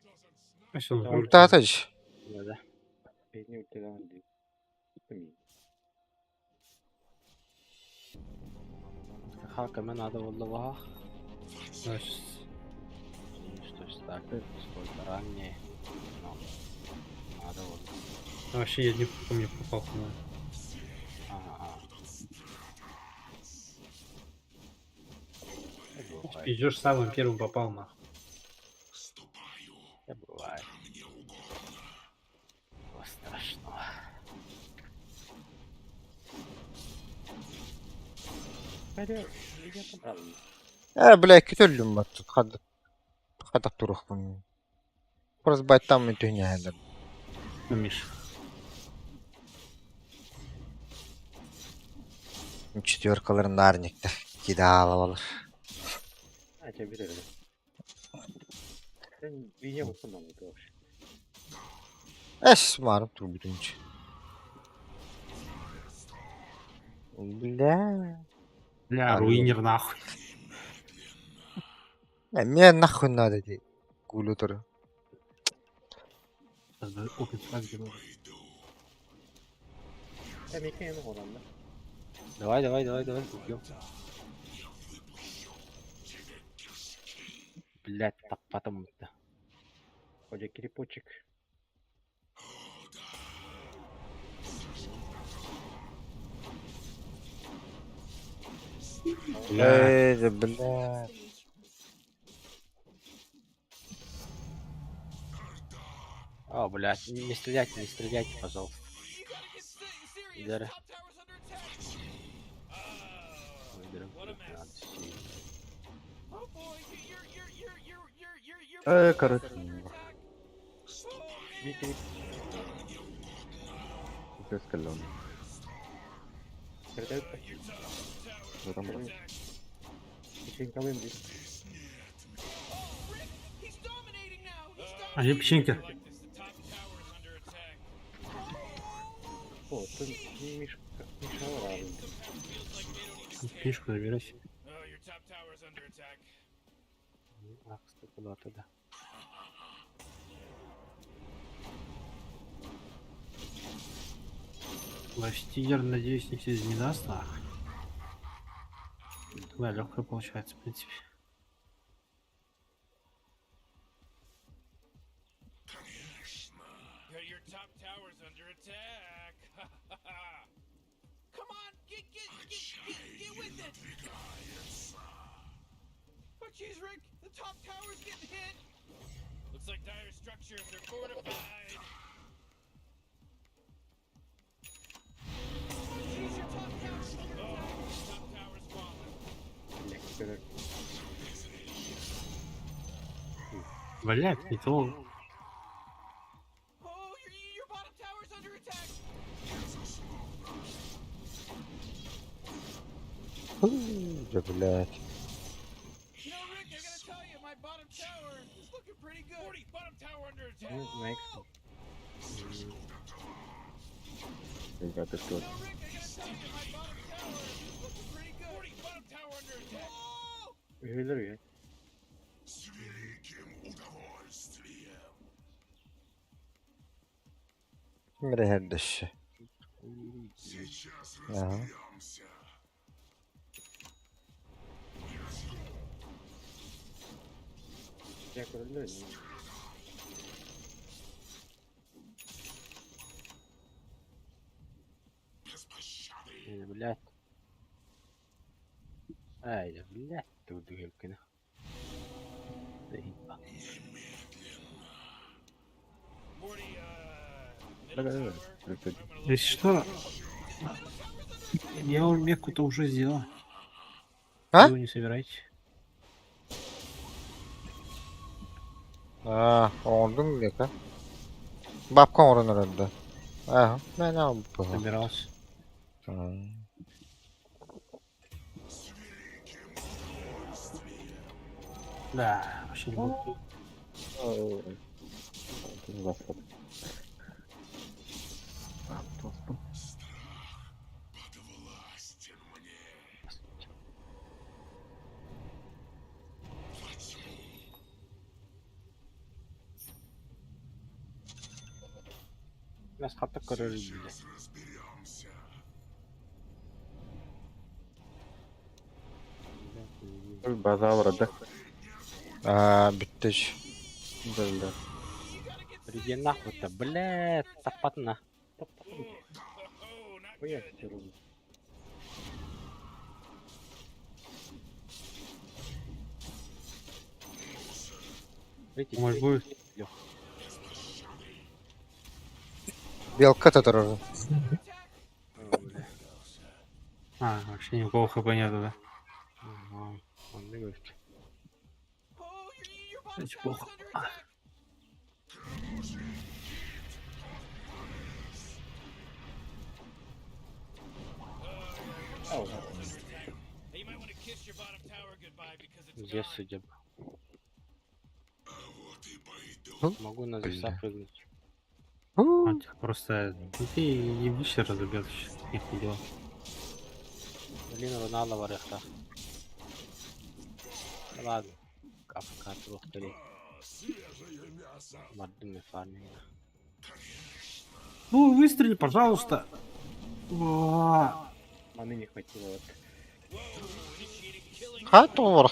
Ултаатыч. Да. Песни ултаан дии. Саха көмө наада буолла баһах. Да, щас. Что ж так, сколько ранее. Но надо вот. А Вообще я не помню, попал, по-моему. Ага. Бывает. Пиздешь самым первым попал, нахуй. Да бывает. Ничего страшного. Э, блядь, күтөллүм бат. Хадак хадак турухпун. Просто байтам мен түнәһәләр. Ну, Миш. Четверкалар нарниктер. Кидалалар. А, тебя бери. Меня в основном это вообще. Эс, марым турбутунч. Бля. Бля, А, руинер нахуй. Э, Мне нахуй надо эти гулюторы. Сейчас бы open flag делаю. Я Микки не могу, да? Давай, давай, давай, давай, убьем. Блять, так потом это. Хотя кирпочек. Бля. Эй, да бля. О, блядь, не стреляйте, не стреляйте, пожалуйста. Пидоры. Ой, дорогой, надо сильно. Короче, Микки без колен. передают. В А где печенька? О, ты Мишка, Миша рядом. Печку забирайся. Ах, куда туда? Ластигер, надеюсь, никто не даст, нахуй. Да, легкая получается, в принципе. Your top tower's under attack. Come on, get get get get get with it. Oh jeez, Rick, the top tower's getting hit. Looks like dire structures are fortified. Oh jeez, your top tower's under attack. Oh, top tower's fallen. Бля, короче. Блять, не то. Oh, your your bottom tower's under attack. Да, блядь. You know, Rick, I gotta tell you, my bottom tower is looking pretty good. 40, bottom tower under attack. Ну, на экспо. Ребята, что? You know, Rick, I gotta tell you, my bottom tower is looking pretty good. 40, bottom tower under attack. Oh! Үһүлэр үһү. Мирәһәрдэш. Ага. Я көрөлөр. Эй, блядь. Ай, да, блядь, ты удивил. Если что, я уже мекку-то уже сделал. А? Вы его не собирайте. Аа, оҥордуҥ диэка. Бабка оҥорон эрэр да. Аа, мэн аҕалбыт Собирался. Да, вообще не буду. Нас хата көрөр бile. База барда. Аа, бүттэ. Да. Реген нахуй-то, блядь, таппатына. Ой, Может будет? Белка татарар. А, вообще никакого хп нету, да? Ага, он не говорит. Очень плохо. Здесь судя. Могу на Бля. Зевса прыгнуть. А, тебя просто ну ты ебище разобьет сейчас таких дел. Блин, Роналдо варыхта. Ладно. Капка трохтали. Мардыми фарминг. Ну, выстрели, пожалуйста. О, Маны не хватило. Ха, тоҕо